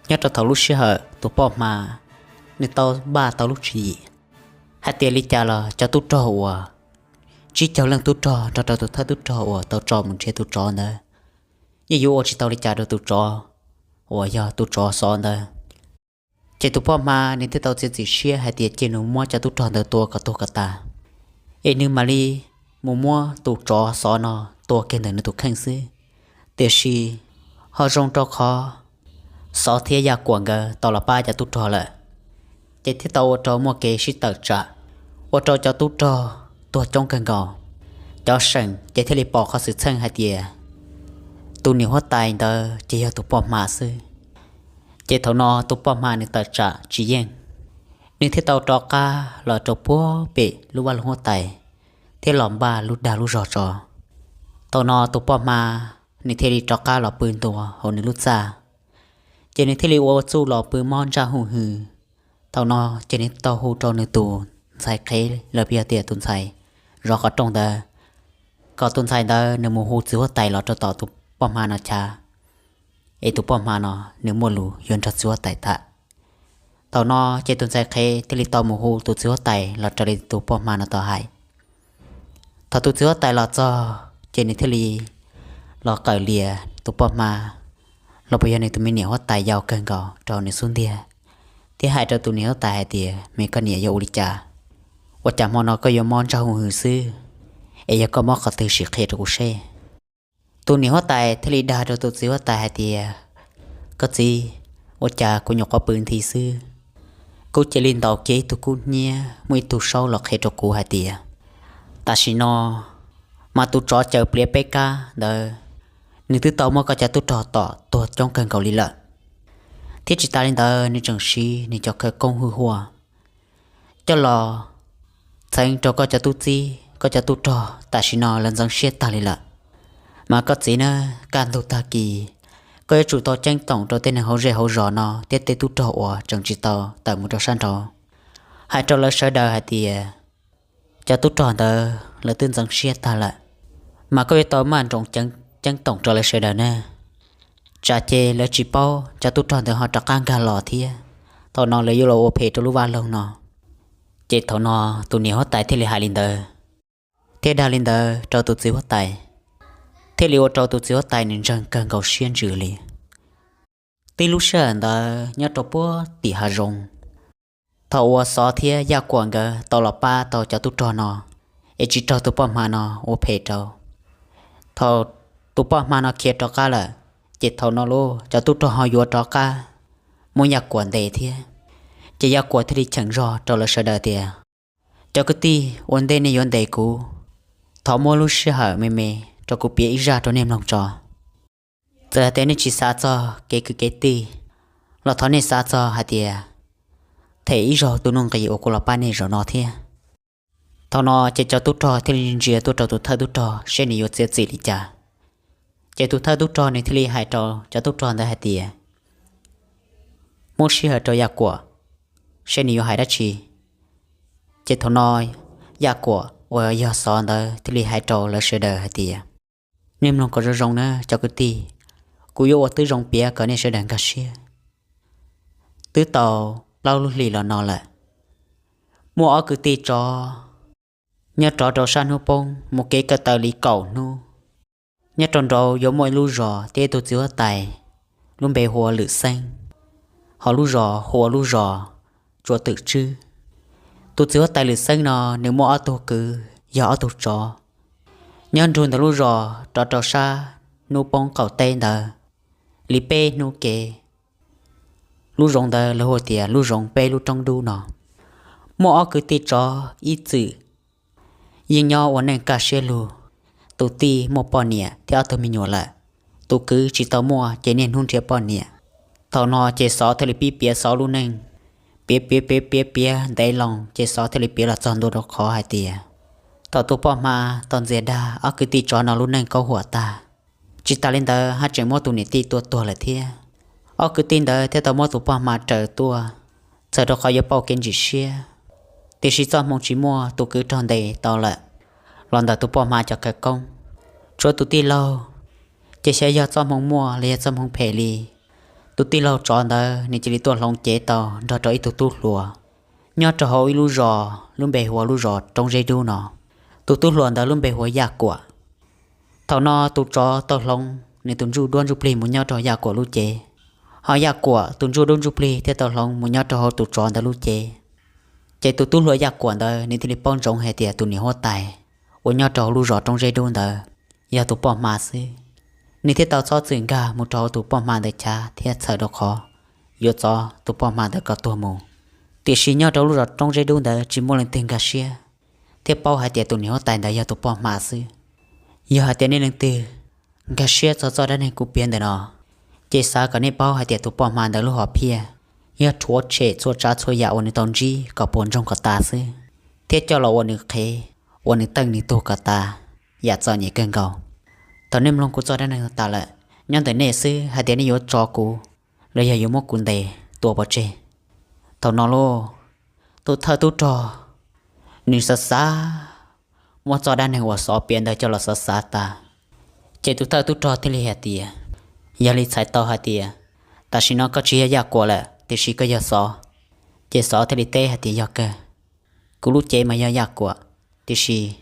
Nyob rau thaum lub sij hawm tus poj hma nws tau npaj tau lub tswv yim hais tias li cas los cov tub rog uas tsib caug leej tub rog nrog rau tus thawj tub rog uas tau tso mus nrhiav tus tsov ntawd yeej yuav ua tsis tau li cas rau tus tsov uas yog tus tsov xov ntawd. Ces tus poj hma nws thiaj tau txiav txim siab hais tias cia nws muab cov tub rog ntawd tua kom tuag kom tas, es nws mam li mus muab tus tsov xov no tua kiag ntawm nws tus kheej xwb. Tiam sis ho zoo rau qhov xov thiab Yaj Kuam nkawd tau los pab cov tub rog lawm, ces thiaj tau ua rau muaj kev sib tawm tsam, ua rau cov tub rog tuag coob kawg nkaus. Cov seem ces thiaj li pom qhov xwm txheej hais tias tus niam huab tais ntawd ces yog tus poj hma xwb. Ces thaum no tus poj hma nws tawm tsam tsis yeej, nws thiaj tau rov qab los rau puag pem lub vaj loog huab tais thiab los npaj lub dag lub zog tso. Thaum no tus poj hma nws thiaj li rov qab los pw ntua hauv nws lub txaj, ces nws thiaj li ua txuj los pw mob ntsaj huj hwm. Thaum no ces nws tau hu rau nws tus ntxhais qhev los yog tias tus ntxhais zov qhov rooj ntawd, kom tus ntxhais ntawd nws mus hu txiv huab tais los rau tom tus poj hma no chav, es tus poj hma no nws muaj lus yuav nrog txiv huab tais tham. Thaum no ces tus ntxhais qhev thiaj li tau mus hu tus txiv huab tais los raws li tus poj hma no tau hais. Thaum tus txiv huab tais los txog ces nws thiaj li los qawm lias tus poj hma los puas yog nws tus me niam huab tais yau kawg nkaus rau nws xub ntiag, thiab hais rau tus niam huab tais hais tias, Me koj niam, yog ua li cas, ua cas hmo no koj yuav mob ntsaj huj hwm xwb, es yog koj mob qhov twg sim qhia rau kuv seb. Tus niam huab tais thiaj li dag rau tus txiv huab tais hais tias, Koj txiv, ua cas kuv nyuam qhuav pw nthi xwb, kuv cia li ntaus kiag ib tug kub hnyiab muaj ib tug saub los qhia rau kuv hais tias tam sim no mas tus tsov caws pliav peb kab ntawd, nws twb tau muab koj cov tub rog tom tuag coob kawg nkaus li lawm, thiab tsis tas li ntawd nws tseem siv nws cov khawv koob hwj huaj coj los txeev rau koj cov tub txib, koj cov tub rog tam sim no lawv ntxeev siab tag li lawm. Mas koj txiv na, kaj ntug tag kis koj yuav tsum tau ceeb toom rau tej neeg hauv zej hauv zos no thiab tej tub rog uas tseem tsis tau tawm mus rau sab nraud, hais rau lawv sawv daws hais tias cov tub rog ntawd lawv twb ntxeev siab tag lawm, mas koj yuav tau maj nroos ceeb toom rau lawv sawv daws na, tsam ces lawv tsis paub cov tub rog ntawd ho rov qab nkag los thiab, thaum no lawv yuav los ua phem rau lub vaj loog no. Ces thaum no tus niam huab tais thiaj li hais li ntawd thiab dag li ntawd rau tus txiv huab tais, thiaj li ua rau tus txiv huab tais nws ntseeg kawg nkaus siab ntsws li. Tib lub sij hawm ntawd nyob rau puag tim hav zoov, thaum uas Xov thiab Yaj Kuam nkawd tau los pab tau cov tub rog no, es tsis raug tus poj hma no ua phem rau. Thaum tus poj hma no khiav rov qab lawm, ces thaum no lauj cov tub rog ho yuav rov qab muab Yaj Kuam ntes thiab. Ces Yaj Kuam thiaj li cheem zog rau lawv sawv daws tias, Cov kwv tij, ua ntej nej yuav ntes kuv, thov muab lub sij hawm me me rau kuv piav ib zaj rau nej mloog tso. Txawm hais tias nej tsis xav txog kev kwv kev tij, los thov nej xav txog hais tias them ib zaug tus nuj nqis uas kuv los pab nej zaum no thiab. Thaum no ces cov tub rog thiaj li ntsia tuaj rau tus thawj tub rog seb nws yuav txiav txim li cas. Ces tus thawj tub rog nws thiaj li hais rau cov tub rog ntawd hais tias, Muab sij hawm rau Yaj Kuam seb nws yuav hais dab tsi. Ces thaum no Yaj Kuam uas yog Xov ntawd thiaj li hais rau lawv sawv daws hais tias, Nej mloog kom zoo zoo na cov kwv tij, kuv yuav ua tib zoo piav kom nej sawv daws nkag siab. Twb tau plaub lub hlis los no lawm, muaj ob kwv tij tsov nyob rov rau sab hnub poob mus kev ko taw li kaum hnub. Nyob rau nraud yuav muaj ib lub zos thiab ib tug txiv huab tais, lub npe hu ua Lwm Xeeb, ho lub zos hu ua lub zos Tsua Twm Tswb. Tus txiv huab tais Lwm Xeeb no nws muaj ob tug kwv yog ob tug tsov, nyob nrug ntawm lub zos rov rau sab hnub poob qaum teb ntawd li peb hnub kev. Lub zoov ntawd lawv hu tias lub zoov peb lub roob dub no. Muaj ob kwv tij tsov ib txwm yeej nyob ua neej kaj siab lug. Tus tij muaj poj niam thiab ob tug me nyuam lawm, tus kwv tsis tau muaj ces niaj hnub nrhiav poj niam. Thaum no ces Xov thiaj li pib piav Xov lub neej, piav piav piav piav piav ntev loo ces Xov thiaj li piav los txog ntua rau qhov hais tias, thaum tus poj hma tau ntxias dag ob kwv tij tsov no lub neej kaub huam tag, tsis tas li ntawd haj tseem muab tus niam tij tua tuag lawm thiab. Ob kwv tij ntawd thiaj tau muab tus poj hma raws tuaj, txawm rau qhov yuav pauj kev ntsim siab, tiam sis txoj hmoo tsis muaj, tus kwv raug ntes tau lawm los ntawm tus poj hma cov khawv koob. Tshuav tus tij laug, ces xyov yog txoj hmoo muaj los yog txoj hmoo phem li, Tus tij laug tsov ntawd nws cia li tuaj hloov cev tau nrog rau ib tug tub hluas nyob rau hauv ib lub zos lub npe hu ua lub zos Roob Zeb Dub no. Tus tub hluas ntawd lub npe hu ua Yaj Kuam. Thaum no tus tsov tau hloov nws tus ntsuj duab ntsuj plig mus nyob rau Yaj Kuam lub cev, ho Yaj Kuam tus ntsuj duab ntsuj plig thiaj tau hloov mus nyob rau hauv tus tsov ntawd lub cev. Ces tus tub hluas Yaj Kuam ntawd nws thiaj li paub ntsoov hais tias tus niam huab tais uas nyob rau hauv lub zos Roob Zeb Dub ntawd yog tus poj hma xwb. Nws thiaj tau txhob txwm nkag mus rau hauv tus poj hma ntawd chav thiab txhawm rau qhov yuav txov tus poj hma ntawd kom tuag mus. Tiam sis nyob rau lub zos Roob Zeb Dub ntawd tsis muaj leej twg nkag siab thiab paub hais tias tus niam huab tais ntawd yog tus poj hma xwb. Yog hais tias nej leej twg nkag siab txog txoj dab neeg kuv piav ntawm no, ces xav kom nej paub hais tias tus poj hma ntawd lub hom phiaj yog rhuav tshem txhua tsav txhua yam uas nws tau ntsib kom puas ntsoog kom tas xwb, thiab coj los ua nws qhev, ua nws teej nws tug kom tas, yam txom nyem kawg nkaus. Thaum nej mloog kuv txoj dab neeg tas lawm, nyob ntawm nej xwb hais tias nej yuav tso kuv los yog yuav muab kuv ntes tua pov tseg. Thaum no lauj, tus thawj tub rog nws xav xav, muab txoj dab neeg uas xov piav ntawd coj los xav xav tas, ces tus thawj tub rog thiaj li hais tias, yog li txhais tau hais tias tam sim no koj tsis yog Yaj Kuam lawm tiam sis koj yog xov. Ces xov thiaj li teb hais tias, yog kawg, kuv lub cev mas yog Yaj Kuam, tiam sis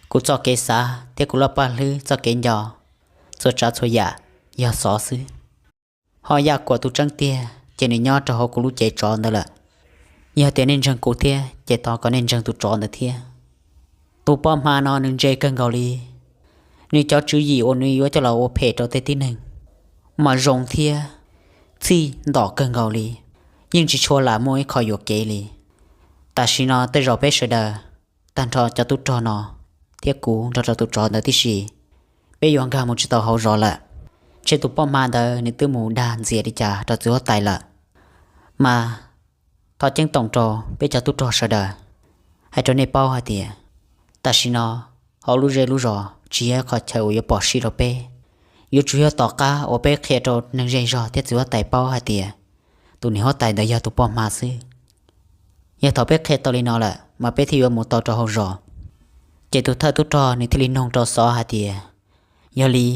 kuv txoj kev xav thiab kuv laj paj hlwb txoj kev nco txhua tsav txhua yam yog xov xwb. Ho Yaj Kuam tus tseeb tiag ces nws nyob rau hauv kuv lub cev tsov ntawd lawm. Yog tias nej ntseeg kuv thiab ces thov kom nej ntseeg tus tsov ntawd thiab. Tus poj hma no nws ntse kawg nkaus li, nws cov tswv yim uas nws yuav coj los ua phem rau tej tib neeg mas zoo thiab txij ntom kawg nkaus li, yeej tsis tshua lam muaj ib qho yuam kev li. Tam sim no tej zaum peb sawv daws, tag nrho cov tub rog no thiab kuv nrog rau tus tsov ntawd tib si, peb yuav nkag mus tsis tau hauv zos lawm. Ntshe tus poj hma ntawd nws twb mus dag ntxias li cas rau txiv huab tais lawm. Mas thov ceeb toom rau peb cov tub rog sawv daws, hais rau nej paub hais tias tam sim no hauv lub zej lub zos tsis yog qhov chaw uas yuav pom sij rau peb. Yuav tsum yog tom qab uas peb qhia rau neeg zej zog thiab txiv huab tais paub hais tias tus niam huab tais ntawd yog tus poj hma xwb. Yog thaum peb qhia tau li no lawm mas peb thiaj yuav mus tau rau hauv zos. Ces tus thawj tub rog nws thiaj li noog rau xov hais tias, yog li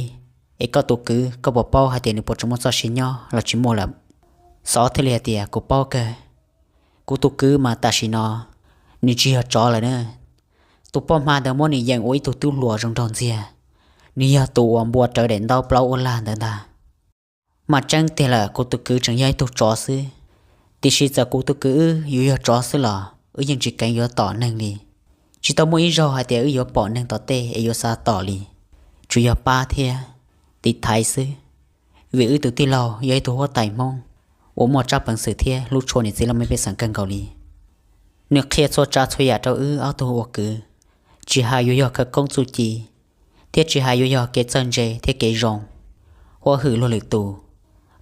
es koj tus kwv koj puas paub hais tias nws puas tseem muaj txoj sia nyob los tsis muaj lawm? Xov thiaj li hais tias, kuv paub kawg. Kuv tus kwv mas tam sim no nws tsis yog tsov lawm na. Tus poj hma ntawd muab nws yeem ua ib tug tub hluas zoo nraug ntxiag, nws yog tus uas npua rawv daim ntaub plaub ua lag ntawd ntag. Mas tseeb tiag lawm kuv tus kwv tseem yog ib tug tsov xwb, tiam sis txawm kuv tus kwv wb yuav yog tsov xwb los wb yeej tsis kheev yuav tom neeg li. Tsis tau muaj ib zaug hais tias wb yuav pom neeg tom tej es yuav xav tom li, tsuas yog pab thiab tiv thaiv xwb. Vim wb tus tij laug yog ib tug huab tais Hmoob uas muaj tsab peev xwm thiab hlub tshua niam txiv laj mej pej xeem kawg nkaus li. Nws qhia txhua tsav txhua yam rau wb ob tug ua kwv, tsis hais yuav yog khawv koob txuj ci, thiab tsis hais yuav yog kev txawj ntse thiab kev zoo, huab hwm luag lwm tus,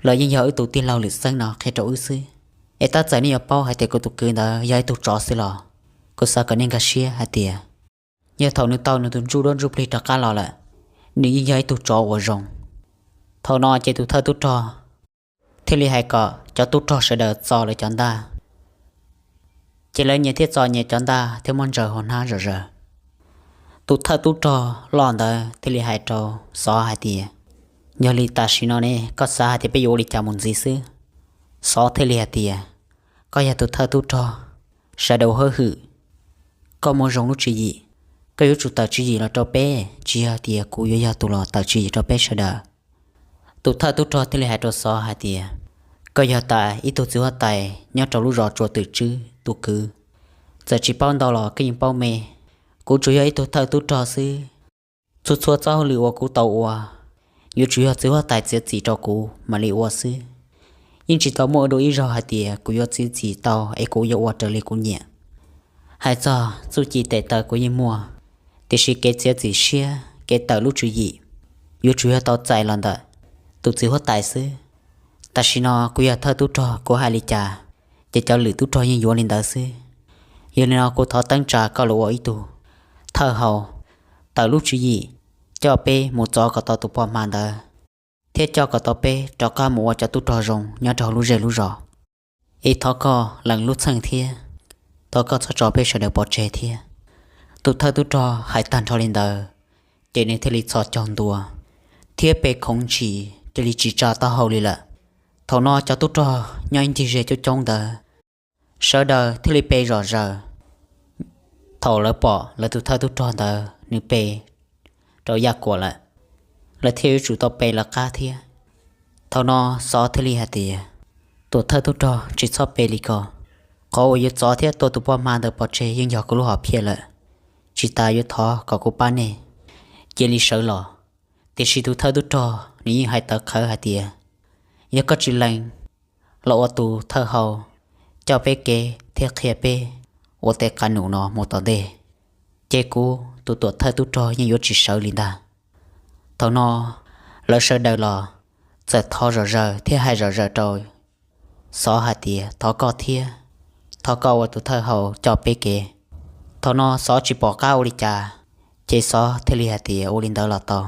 los yeej yog wb tus tij laug Lwm Xeeb no qhia rau wb xwb. Es tab txawm nej yuav paub hais tias kuv tus kwv ntawd yog ib tug tsov xwb los, kuv xav kom nej nkag siab hais tias yog thaum nws tau nws tus ntsuj duab ntsuj plig rov qab los lawm, nws yeej yog ib tug tsov uas zoo. Thaum no ces tus thawj tub rog thiaj li hais kom cov tub rog sawv daws txo lawv cov ntaj. Ces lawv nyias thiaj txo nyias cov ntaj thiab muab ntsaws hauv hnab zom zaws. Tus thawj tub rog loj ntawd thiaj li hais rau xov hais tias, yog li tam sim no ne koj xav hais tias peb yuav ua li cas mus ntxiv xwb? Xov thiaj li hais tias, koj yog tus thawj tub rog, sawv daws ua hwj hwm, koj muaj zoo lub tswv yim, koj yuav tsum tawm tswv yim los rau peb, tsis yog tias kuv yuav yog tus los tawm tswv yim rau peb sawv daws. Tus thawj tub rog thiaj li hais rau xov hais tias, koj yog tas ib tug txiv huab tais nyob rau lub zos Tsuas Twm Tswb tus kwv, txawm tsis paub ntau los koj yeej paub me. Kuv tsuas yog ib tug thawj tub rog xwb, txhua txhua txoj hauj lwm uas kuv tau ua, yuav tsum yog txiv huab tais txiav txim rau kuv mam li ua xwb. Yeej tsis tau muaj dua ib zaug hais tias kuv yuav txiav txim tau es kuv yuav ua raws li kuv nyiam. Hais txog txuj ci tes taw kuv yeej muaj, tiam sis kev txiav txim siab, kev tawm lub tswv yim, yuav tsum yog tau txais los ntawm tus txiv huab tais xwb. Tam sim no kuv yog thawj tub rog, kuv hais li cas, ces cov lwm tub rog yeej yuav li ntawd xwb. Yog li no kuv thov teeb tsa koj los ua ib tug thawj hau, tawm lub tswv yim, coj peb mus txov kom tau tus poj hma ntawd, thiab coj kom tau peb rov qab mus ua cov tub rog zoo nyob rau hauv lub zej lub zos. Es thov koj lees lub txheej thiab thov koj txhob tso peb sawv daws pov tseg thiab. Tus thawj tub rog hais tag nrho li ntawd, ces nws thiaj li txhos caug ntua, thiab pe khoov ntshis cia li tsis tsa taub hau li lawm. Thaum no cov tub rog nyob ib ncig ze coob coob ntawd, sawv daws thiaj li pe zom zaws. Thaum lawv pom lawv tus thawj tub rog ntawd nws pe rau Yaj Kuam lawm, lawv thiaj yuav tsum tau pe lawv qab thiab. Thaum no Xov thiaj li hais tias, Tuam thawj tub rog, tsis txhob pe li ko. Qhov uas yuav txov thiab tua tus poj hma ntawd pov tseg yeej yog kuv lub hom phiaj lawm, tsis tas yuav thov kom kuv pab nej cia li sawv los. Tiam sis tus thawj tub rog nws yeej hais tawv qhawv hais tias, Yog koj tsis lees los ua tus thawj hau coj peb kev thiab qhia peb ua tej qab num no mus tom ntej, ces kuv tus tuam thawj tub rog yeej yuav tsis sawv li ntag. Thaum no lawv sawv daws los txawm thov zom zaws thiab hais zom zaws rau Xov hais tias, Thov koj thiab, thov koj ua tus thawj hau coj peb kev. Thaum no Xov tsis pom qab ua li cas, ces Xov thiaj li hais tias, Ua li ntawd los tau,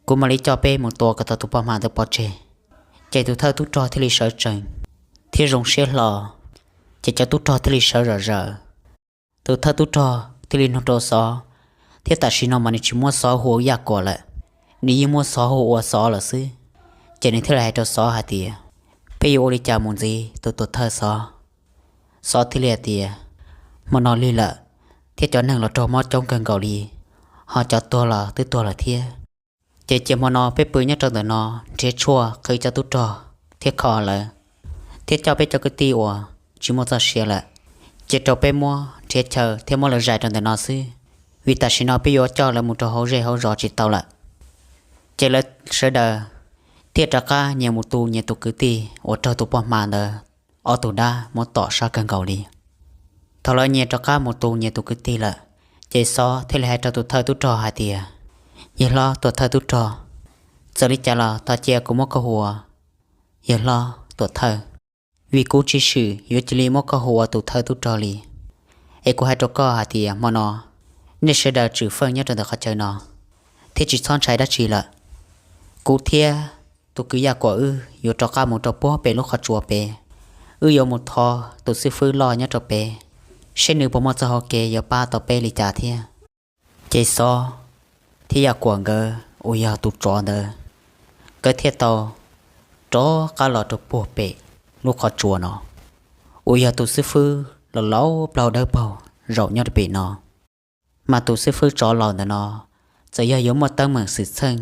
kuv mam li coj peb mus tua kom tau tus poj hma ntawd pov tseg. Ces tus thawj tub rog thiaj li sawv tsees thiab zoo siab hlo, ces cov tub rog thiaj li sawv zom zaws. Tus thawj tub rog thiaj li nug rau Xov, thiab tam sim no mas nws tsis muab Xov hu ua Yaj Kuam lawm, nws yeej muab Xov hu ua Xov lawm xwb. Ces nws thiaj li hais rau Xov hais tias, Peb yuav ua li cas mus ntxiv tus tuam thawj Xov? Xov thiaj li hais tias, Hmo no lig lawm, thiab cov neeg los raug mob coob kawg nkaus li, ho cov tuag los twb tuag lawm thiab. Ces cia hmo no peb pw nyob rau ntawm no nrhiav tshuaj qhwv cov tub rog thiab kho lawv, thiab coj peb cov kwv tij uas tsis muaj txoj sia lawm, cia rau peb muab nrhiav chaw thiab muab lawv zais rau ntawm no xwb, vim tam sim no peb yuav coj lawv mus rau hauv zej hauv zos tsis tau lawm. Ces lawv sawv daws thiaj rov qab nyias mus tu nyias tus kwv tij uas raug tus poj hma ntawd ob tug dab muab tom sab kawg nkaus li. Thaum lawv nyias rov qab mus tu nyias tus kwv tij lawm, ces Xov thiaj li hais rau tus thawj tub rog hais tias, Yawg hlob tuam thawj tub rog, txawm li cas los thov cia kuv muab koj hu ua yawg hlob tuam thawj, vim kuv tsis swm yuav cia li muab koj hu ua tus thawj tub rog li. Es kuv hais rau koj hais tias hmo no nej sawv daws tswm feej nyob rau ntawm qhov chaw no thiab tsis txhob ntshai dab tsi lawm. Kuv thiab tus kwv Yaj Kuam wb yuav rov qab mus rau puag pem lub qhov tsua pem, wb yuav mus thov tus xib fwb loj nyob rau pem, seb nws puas muaj txoj hau kev yuav pab tau peb li cas thiab. Ces Xov thiab Yaj Kuam nkawd uas yog tus tsov ntawd, nkawd thiaj tau rov qab los rau puag pem lub qhov tsua no, uas yog tus xib fwb laus laus plaub dawb paug zaum nyob rau pem no. Mas tus xib fwb tsov laus ntawm no txawm yog yuav muaj teeb meem xwm txheej,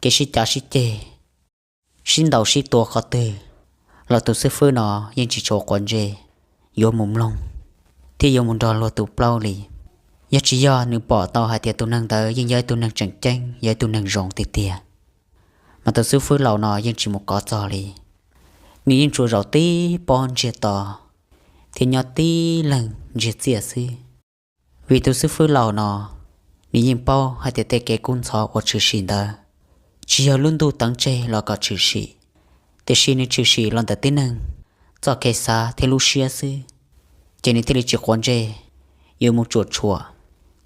kev sib cav sib ceg, sib ntaus sib tua qhov twg los tus xib fwb no yeej tsis tshua quav ntsej yuav mus mloog thiab yuav mus nrog luag tus plaub li. Yog tsis yog nws pom tau hais tias tus neeg ntawd yeej yog ib tug neeg tseem ceeb, yog ib tug neeg zoo tiag tiag, mas tus xib fwb laus no yeej tsis mus kov txog li. Nws yeej tsuas zaum tib pob ntsiag to thiab nyob tib leeg ntsiag txiaj xwb. Vim tus xib fwb laus no nws yeej paub hais tias tej kev kub ntxhov uas tshwm sim ntawd tsis yog lub ntuj teev tseg los kom tshwm sim, tiam sis nws tshwm sim los ntawm tib neeg txoj kev xav thiab lub siab xwb. Ces nws thiaj li tsis quav ntsej yuav mus tsuam tshuam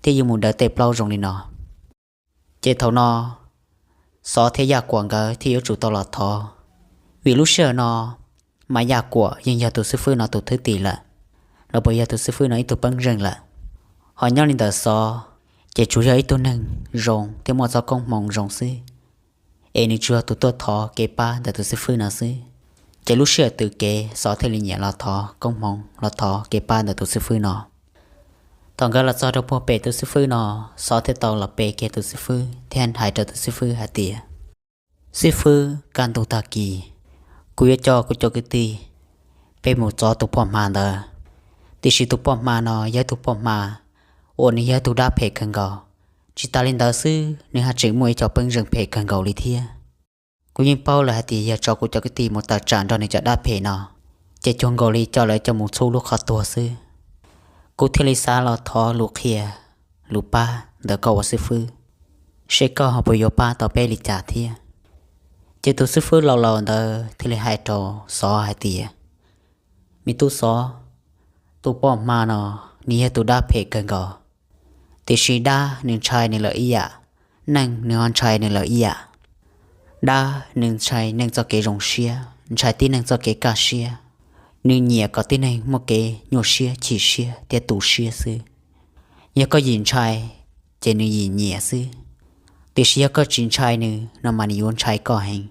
thiab yuav mus daws tej plaub zoo li no. Ces thaum no Xov thiab Yaj Kuam nkawd thiaj yuav tsum tau los thov, vim lub sij hawm no mas Yaj Kuam yeej yog tus xib fwb no tus thwj tim lawm, los puas yog tus xib fwb no ib tug peeb zeej lawm. Ho nyob li ntawm Xov ces tsuas yog ib tug neeg zoo thiab muaj txoj koob hmoov zoo xwb, es nws tsuas yog tus tuaj thov kev pab ntawm tus xib fwb no xwb. Ces lub sij hawm twg kev Xov thiaj li nyiam los thov koob hmoov los thov kev pab ntawm tus xib fwb no. Thaum nkawd los txog rau puag pem tus xib fwb no, Xov thiaj tau los pe kiag tus xib fwb thiab hais rau tus xib fwb hais tias, Xib fwb, kaj ntug tag kis kuv yuav coj kuv cov kwv tij peb mus txov tus poj hma ntawd, tiam sis tus poj hma no yog tus poj hma uas nws yog tus dab phem kawg nkaus. Tsis tas li ntawd xwb, nws haj tseem muaj ib co peeb zeej phem kawg nkaus li thiab. Kuv yeej paub lawm hais tias yog tso kuv cov kwv tij mus tawm tsam nrog nws cov dab phem no, ces cuag nkaus li coj lawv coj mus txhub lub qhov tuag xwb. Kuv thiaj li xav los thov lus qhia, lus pab ntawm koj ua xib fwb, seb koj ho puas yuav pab tau peb li cas thiab. Ces tus xib fwb laus laus ntawd thiaj li hais rau Xov hais tias, Me tub Xov, tus poj hma no nws yog tus dab phem kawg nkaus, tiam sis dab nws ntshai nws lawm ib yam, neeg nws ho ntshai nws lawm ib yam. Dab nws ntshai neeg txoj kev zoo siab, ntshai tib neeg txoj kev kaj siab, nws nyiam kom tib neeg muaj kev nyuaj siab chim siab thiab tu siab xwb. Yog koj yim ntshai, ces nws yim nyiam xwb, tiam sis yog koj tsis ntshai nws no mas nws yuav ntshai koj heev.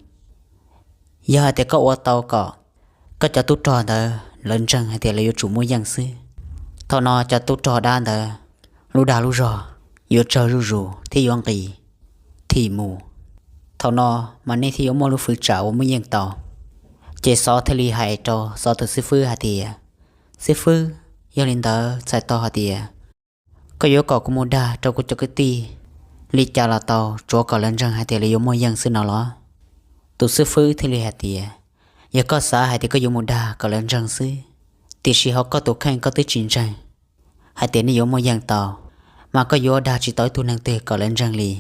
Yog hais tias koj ua tau kom koj cov tub rog ntawd lawv ntseeg hais tias lawv yuav tsum muaj yeej xwb, thaum no cov tub rog dab ntawd lub dag lub zog yuav tsawg zuj zus thiab yuav nqis thim mus. Thaum no mas nej thiaj yuav muaj lub hwv tsam uas muaj yeej tau. Ces Xov thiaj li hais rau Xov tus xib fwb hais tias, Xib fwb, yog li ntawd txhais tau hais tias koj yuav kom kuv mus dag rau kuv cov kwv tij li cas los tau, tsuav kom lawv ntseeg hais tias lawv yuav muaj yeej xwb no los? Tus xib fwb thiaj li hais tias, Yog koj xav hais tias koj yuav mus dag kom lawv ntseeg xwb, tiam sis ho koj tus kheej koj twb tsis ntseeg hais tias nej yuav muaj yeej tau, mas koj yuav dag tsis tau ib tug neeg twg kom lawv ntseeg li.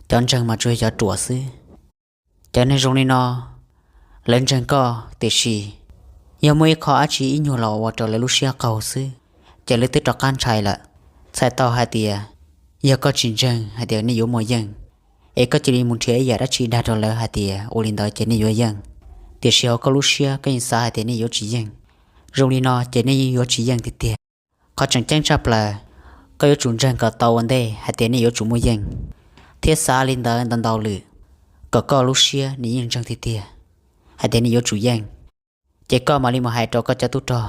Cov ntseeg mas tsuas yog cov ruam xwb. Cov neeg zoo li no, lawv ntseeg koj tiam sis yog muaj ib qho dab tsi ib nyuag los ua rau lawv lub siab qaug xwb, ces lawv twb rov qab ntshai lawm. Txhais tau hais tias yog koj tsis ntseeg hais tias nej yuav muaj yeej, es koj cia li mus nrhiav ib yam dab tsi dag rau lawv hais tias ua li ntawd ces nej yuav yeej, tiam sis hauv koj lub siab koj yeej xav hais tias nej yuav tsis yeej. Zoo li no ces nej yeej yuav tsis yeej tiag tiag. Qhov tseem ceeb tshaj plaws, koj yuav tsum ntseeg kom tau ua ntej hais tias nej yuav tsum muaj yeej, thiab xav li ntawd ntau ntau lwm, kom koj lub siab nws yeej ntseeg tiag tiag hais tias nej yuav tsum yeej. Ces koj mam li mus hais rau koj cov tub rog,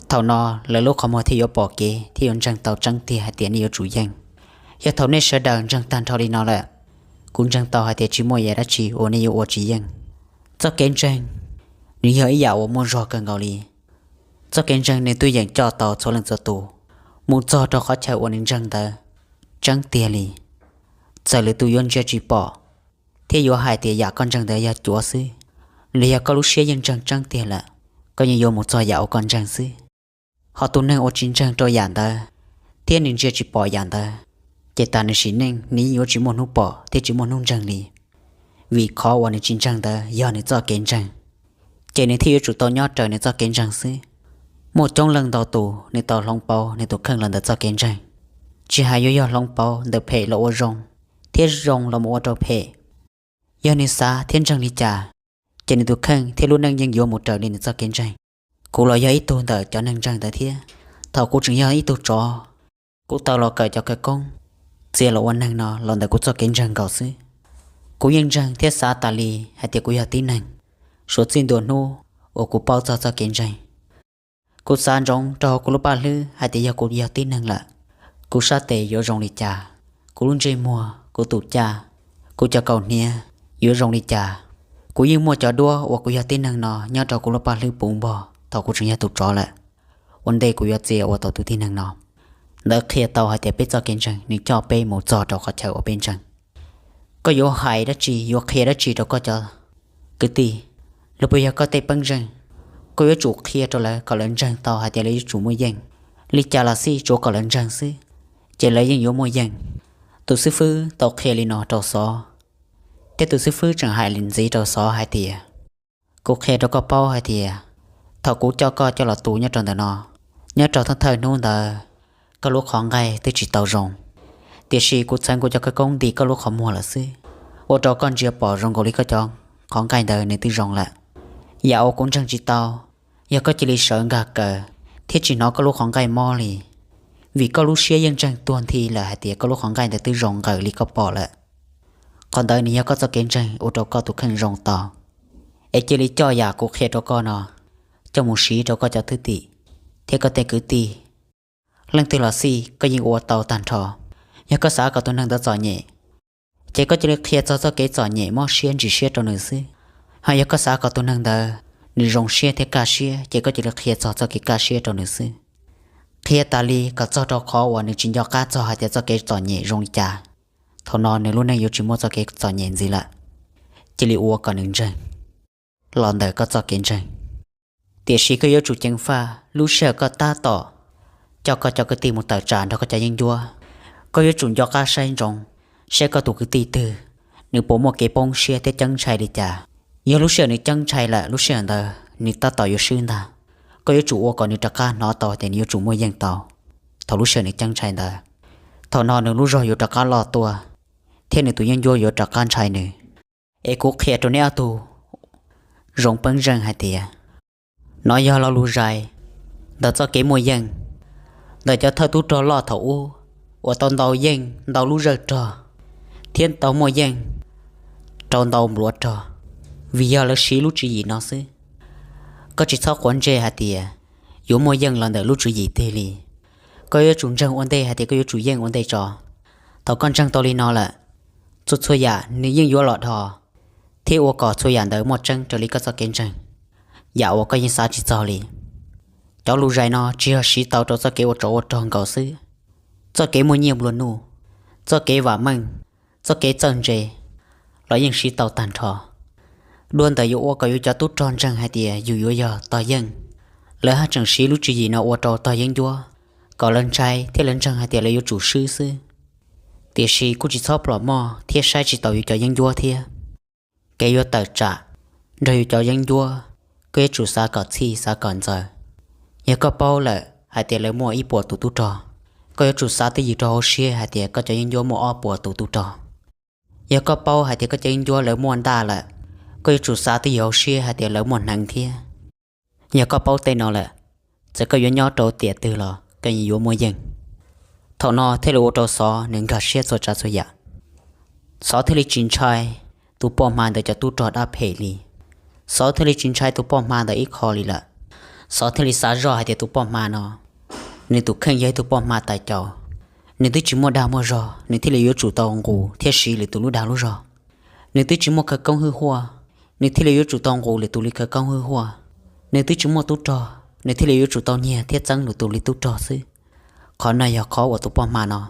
thaum no lawv lub qhov muag thiaj yuav pom kev thiab yuav ntseeg tau tseeb tiag hais tias nej yuav tsum yeej. Yog thaum nej sawv daws ntseeg tag nrho li no lawm, kuv ntseeg tau hais tias tsis muaj ib yam dab tsi uas nej yuav ua tsis yeej. Txoj kev ntseeg, nws yog ib yam uas muaj zog kawg nkaus li. Txoj kev ntseeg nws twb yeem coj tau txhua leej txhua tus mus txog rau qhov chaw uas nws ntseeg ntawd tseeb tiag li. Txawm lwm tus yuav ntsia tsis pom thiab yuav hais tias yam koj ntseeg ntawd yog cuav xwb, los yog koj lub siab yeej ntseeg tseeb tiag lawm, koj yeej yuav mus txog yam uas koj ntseeg xwb. Ho tus neeg uas tsis ntseeg rau yam ntawd thiab nws ntsia tsis pom yam ntawd, ces tas nws sim neej nws yeej yuav tsis muaj hnub pom thiab tsis muaj hnub ntseeg li. Vim qhov uas nws tsis ntseeg ntawd yog nws txoj kev ntseeg, ces nws thiaj yuav tsum tau nyob raws nws txoj kev ntseeg xwb. Muaj coob leej ntau tus nws tau hloov pauv nws tus kheej los ntawm txoj kev ntseeg, tsis hais yuav yog hloov pauv ntawm phem los ua zoo, thiab zoo los mus ua rau phem. Yog nws xav thiab ntseeg li cas, ces nws tus kheej thiab lub neej yeej yuav mus raws li nws txoj kev ntseeg. Kuv los yog ib tug ntawm cov neeg ntseeg ntawd thiab. Thaum kuv tseem yog ib tug tsov, kuv tau los kawm cov khawv koob txia los ua neeg no los ntawm kuv txoj kev ntseeg nkaus xwb. Kuv yeej ntseeg thiab xav tas li hais tias kuv yog tib neeg, suav txij ntua hnub uas kuv paub txog txoj kev ntseeg. Kuv xav ntsoov rau hauv kuv lub paj hlwb hais tias yog kuv yog tib neeg lawm, kuv sab tes yuav zoo li cas, kuv lub ntsej muag, kuv tus caj, kuv cov kaus hniav yuav zoo li cas. Kuv yeej muaj cov duab uas kuv yog tib neeg no nyob rau kuv lub paj hlwb puv npog thaum kuv tseem yog tus tsov lawm, ua ntej kuv yuav txia ua tau tus tib neeg no. Ntawd qhia tau hais tias peb txoj kev ntseeg nws coj peb mus txog rau qhov chaw uas peb ntseeg. Koj yuav hais dab tsi, yuav qhia dab tsi rau koj cov kwv tij, los puas yog koj tej peeb zeej, koj yuav tsum qhia rau lawv kom lawv ntseeg tau hais tias lawv yuav tsum muaj yeej. Li cas los xij tsuav kom lawv ntseeg xwb, ces lawv yeej yuav muaj yeej. Tus xib fwb tau qhia li no rau Xov, thiab tus xib fwb tseem hais li ntxiv rau Xov hais tias, kuv qhia rau koj paub hais tias thaum kuv coj koj coj los tu nyob rau ntawm no, nyob rau thawj thawj hnub ntawd koj lub qhov nqaij twb tsis tau zoo, tiam sis kuv txheev kuv cov khawv koob nti koj lub qhov muag lawm xwb, ua rau koj ntsia pom zoo nkaus li koj cov qhov nqaij ntawd nws twb zoo lawm. Yam uas kuv ntseeg tsis tau, yog koj cia li sawv nkag kaws thiab tsis hnov koj lub qhov nqaij mob li, vim koj lub siab yeej ntseeg tuag nthi lawm hais tias koj lub qhov nqaij ntawd twb zoo nkaws li koj pom lawm. Qhov ntawd nws yog koj txoj kev ntseeg ua rau koj tus kheej zoo tau. Es cia li coj yam kuv qhia rau koj no coj mus siv rau koj cov thwj tim thiab koj tej kwv tij. Leej twg los xij koj yeej ua tau tag nrho. Yog koj xav kom tus neeg ntawd txom nyem, ces koj cia li qhia txog txoj kev txom nyem mob siab ntsim siab rau nws xwb. Ho yog koj xav kom tus neeg ntawd nws zoo siab thiab kaj siab, ces koj cia li qhia txog txoj kev kaj siab rau nws xwb. Qhia tas li kom txog rau qhov uas nws tsis nco qab txog hais tias txoj kev txom nyem zoo li cas. Thaum no nws lub neej yuav tsis muaj txoj kev txom nyem ntxiv lawm. Cia li ua kom nws ntseeg los ntawm koj txoj kev ntseeg. Tiam sis koj yuav tsum ceev faj lub sij hawm koj tab tom coj koj cov kwv tij mus tawm tsam nrog koj cov yeeb ncuab. Koj yuav tsum nco qab saib ntsoov, saib koj tus kwv tij twg, nws puas muaj kev poob siab thiab ceeb ntshai li cas. Yog lub sij hawm nws ceeb ntshai lawm, lub sij hawm ntawd nws tab tom yuav swb ntag. Koj yuav tsum ua kom nws rov qab hnov tau tias nws yuav tsum muaj yeej tau thaum lub sij hawm nws ceeb ntshai ntawd. Thaum no nws lub zog yuav rov qab loj tuaj, thiab nws tus yeeb ncuab yuav rov qab ntshai nws. Es kuv qhia rau neb ob tug zoo peeb zeej hais tias, nov yog lo lus zais ntawm txoj kev muaj yeej ntawm cov thawj tub rog loj thaum ub uas tau ntau yeej ntau lub zawj rog thiab tau muaj yeej rau ntau npluav rog. vim yog lawv siv lub tswv yim no xwb. Koj tsis txhob quav ntsej hais tias yuav muaj yeej los ntawm lub tswv yim twg li. Koj yuav tsum ntseeg ua ntej hais tias koj yuav tsum yeej ua ntej tso. Thaum koj ntseeg tau li no lawm, txhua txhua yam nws yeej yuav los dhos, thiab ua kom txhua yam ntawd muaj tseeb raws li koj txoj kev ntseeg, yam uas koj yeej xav tsis txog li. Cov lus zais no tsis yog siv tau rau txoj kev ua tsov ua rog nkaus xwb, txoj kev muaj nyiaj nplua nuj, txoj kev vam meej, txoj kev txawj ntse los yeej siv tau tag nrho. Dua ntawm yuav ua kom yus cov tub rog ntseeg hais tias yus yuav yog tog yeej, lawv haj tseem siv lub tswv yim no ua rau tog yeeb ncuab, kom lawv ntshai thiab lawv ntseeg hais tias lawv yuav tsum swb xwb. Tiam sis kuj tsis txhob plom moj thiab saib tsis taus yus cov yeeb ncuab thiab. Kev yuav tawm tsam nrog yus cov yeeb ncuab, koj yuav tsum xav kom txhij xav kom ntxaws. Yog koj paub lawm hais tias lawv muaj ib puas tus tub rog, koj yuav tsum xav twj ywm rau hauv siab hais tias koj cov yeeb ncuab muaj ob puas tus tub rog. Yog koj paub hais tias koj cov yeeb ncuab lawv muaj ntaj lawm, koj yuav tsum xav twj ywm hauv siab hais tias lawv muaj hneev thiab. Yog koj paub tej no lawm, txawm koj yuav nyob rau tiam twg los koj yeej yuav muaj yeej. Thaum no thiaj li ua rau Xov nws nkag siab txhua tsav txhua yam. Xov thiaj li tsis ntshai tus poj hma ntawd cov tub rog dab phem li. Xov thiaj li tsis ntshai tus poj hma ntawd ib qho li lawm. Xov thiaj li xav zoj hais tias tus poj hma no, nws tus kheej yog ib tug poj hma tais caus. Nws twb tsis muaj dag muaj zog, nws thiaj li yuav tsum tau nqus thiab siv lwm tus lub dag lub zog. Nws twb tsis muaj khawv koob hwj huaj, nws thiaj li yuav tsum tau nqus lwm tus li khawv koob hwj huaj. Nws twb tsis muaj tub rog, nws thiaj li yuav tsum tau nyiag thiab txeeb lwm tus li tub rog xwb. Qhov no yog qhov uas tus poj hma no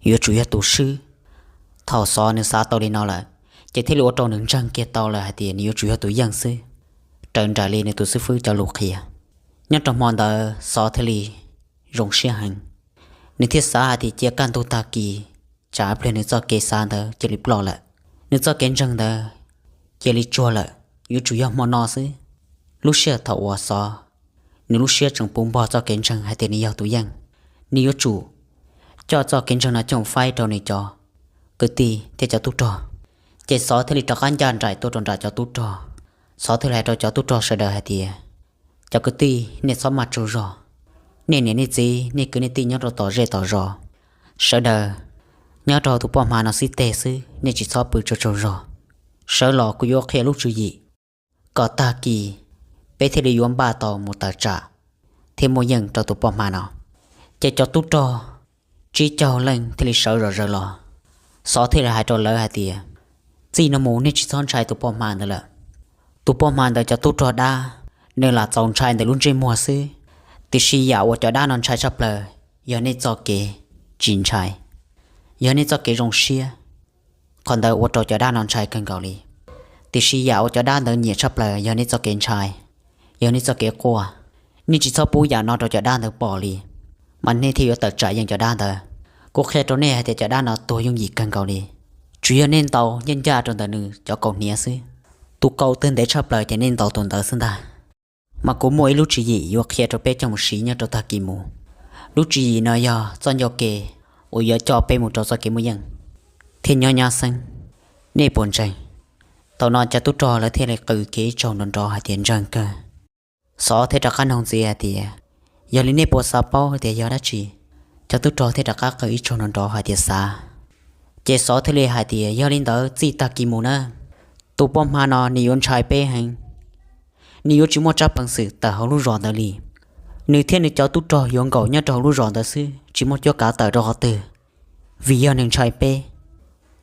yuav tsum yog tus swb. Thaum Xov nws xav tau li no lawm, ces thiaj li ua rau nws ntseeg kiag tau lawm hais tias nws yuav tsum yog tus yeej xwb, raws nraim li nws tus xib fwb cov lus qhia. Nyob rau hmo ntawd Xov thiaj li zoo siab heev. Nws thiaj xav hais tias cia kaj ntug tag kis, tsam pliag nws txoj kev xav ntawd cia li ploj lawm, nws txoj kev ntseeg ntawd cia li tsuag lawm, yuav tsum yog hmo no xwb. Lub sij hawm thaum uas Xov nws lub siab tseem puv npog txoj kev ntseeg hais tias nws yog tus yeej, nws yuav tsum coj txoj kev ntseeg no coj faib rau nws cov kwv tij thiab cov tub rog. Ces Xov thiaj li rov qab ncaj nraim tuaj rau nram cov tub rog. Xov thiaj li hais rau cov tub rog sawv daws hais tias, cov kwv tij, nej txhob maj tsaug zog. Nej niam nej txiv, nej kwv nej tij nyob rau tom zej tom zos, sawv daws nyob rau tus poj hma no xib teg xwb, nej tsis txhob pw tsaug tsaug zog. Sawv los kuv yuav qhia lub tswv yim kom tag kis, peb thiaj li yuav npaj tau mus tawm tsam thiab muaj yeej rau tus poj hma no. Ces cov tub rog tsib caug leej thiaj li sawv zom zaws los. Xov thiaj li hais rau lawv hais tias, txij no mus nej tsis txhob ntshai tus poj hma ntawd lawm. Tus poj hma ntawd cov tub rog dab, nws lam txaus ntshai ntawm lub ntsej muag xwb, tiam sis yam uas cov dab no ntshai tshaj plaws yog nej txoj kev tsis ntshai, yog nej txoj kev zoo siab. Qhov ntawd ua rau cov dab no ntshai kawg nkaus li. Tiam sis yam uas cov dab ntawd nyiam tshaj plaws yog nej txoj kev ntshai, yog nej txoj kev quaj. Nej tsis txhob pub yam no rau cov dab ntawd pom li, mas nej thiaj yuav tawm tsam yeej cov dab ntawd. Kuv qhia rau nej hais tias cov dab no tuag yooj yim kawg nkaus li, tsuas yog nej ntaus ncaj ncaj rau ntawm nws cov kaus hniav xwb. Tus kaus twg ntev tshaj plaws ces nej ntaus tus ntawd xwb ntag. Mas kuv muaj ib lub tswv yim yuav qhia rau peb coj mus siv nyob rau tag kis mus. Lub tswv yim no yog txoj ncauj ke uas yuav coj peb mus rau txoj kev muaj yeej thiab nyob nyab xeeb. Nej puas ntseeg? Thaum no cov tub rog lawv thiaj li qw kiag ib tsaug nrov nrov hais tias ntseeg kawg. Xov thiaj rov qab nug ntxiv hais tias, yog li nej puas xav paub tias yog dab tsi? Cov tub rog thiaj rov qab qw ib tsaug nrov nrov hais tias xav. Ces Xov thiaj li hais tias, yog li ntawd txij tag kis mus na, tus poj hma no nws yuav ntshai peb heev. Nws yuav tsis muaj tsab peev xwm tawm hauv lub zos ntawd li. Nws thiab nws cov tub rog yuav nkaum nyob rau hauv lub zos ntawd xwb, tsis muaj cuab kav tawm rau qhov twg, vim yog nws ntshai peb.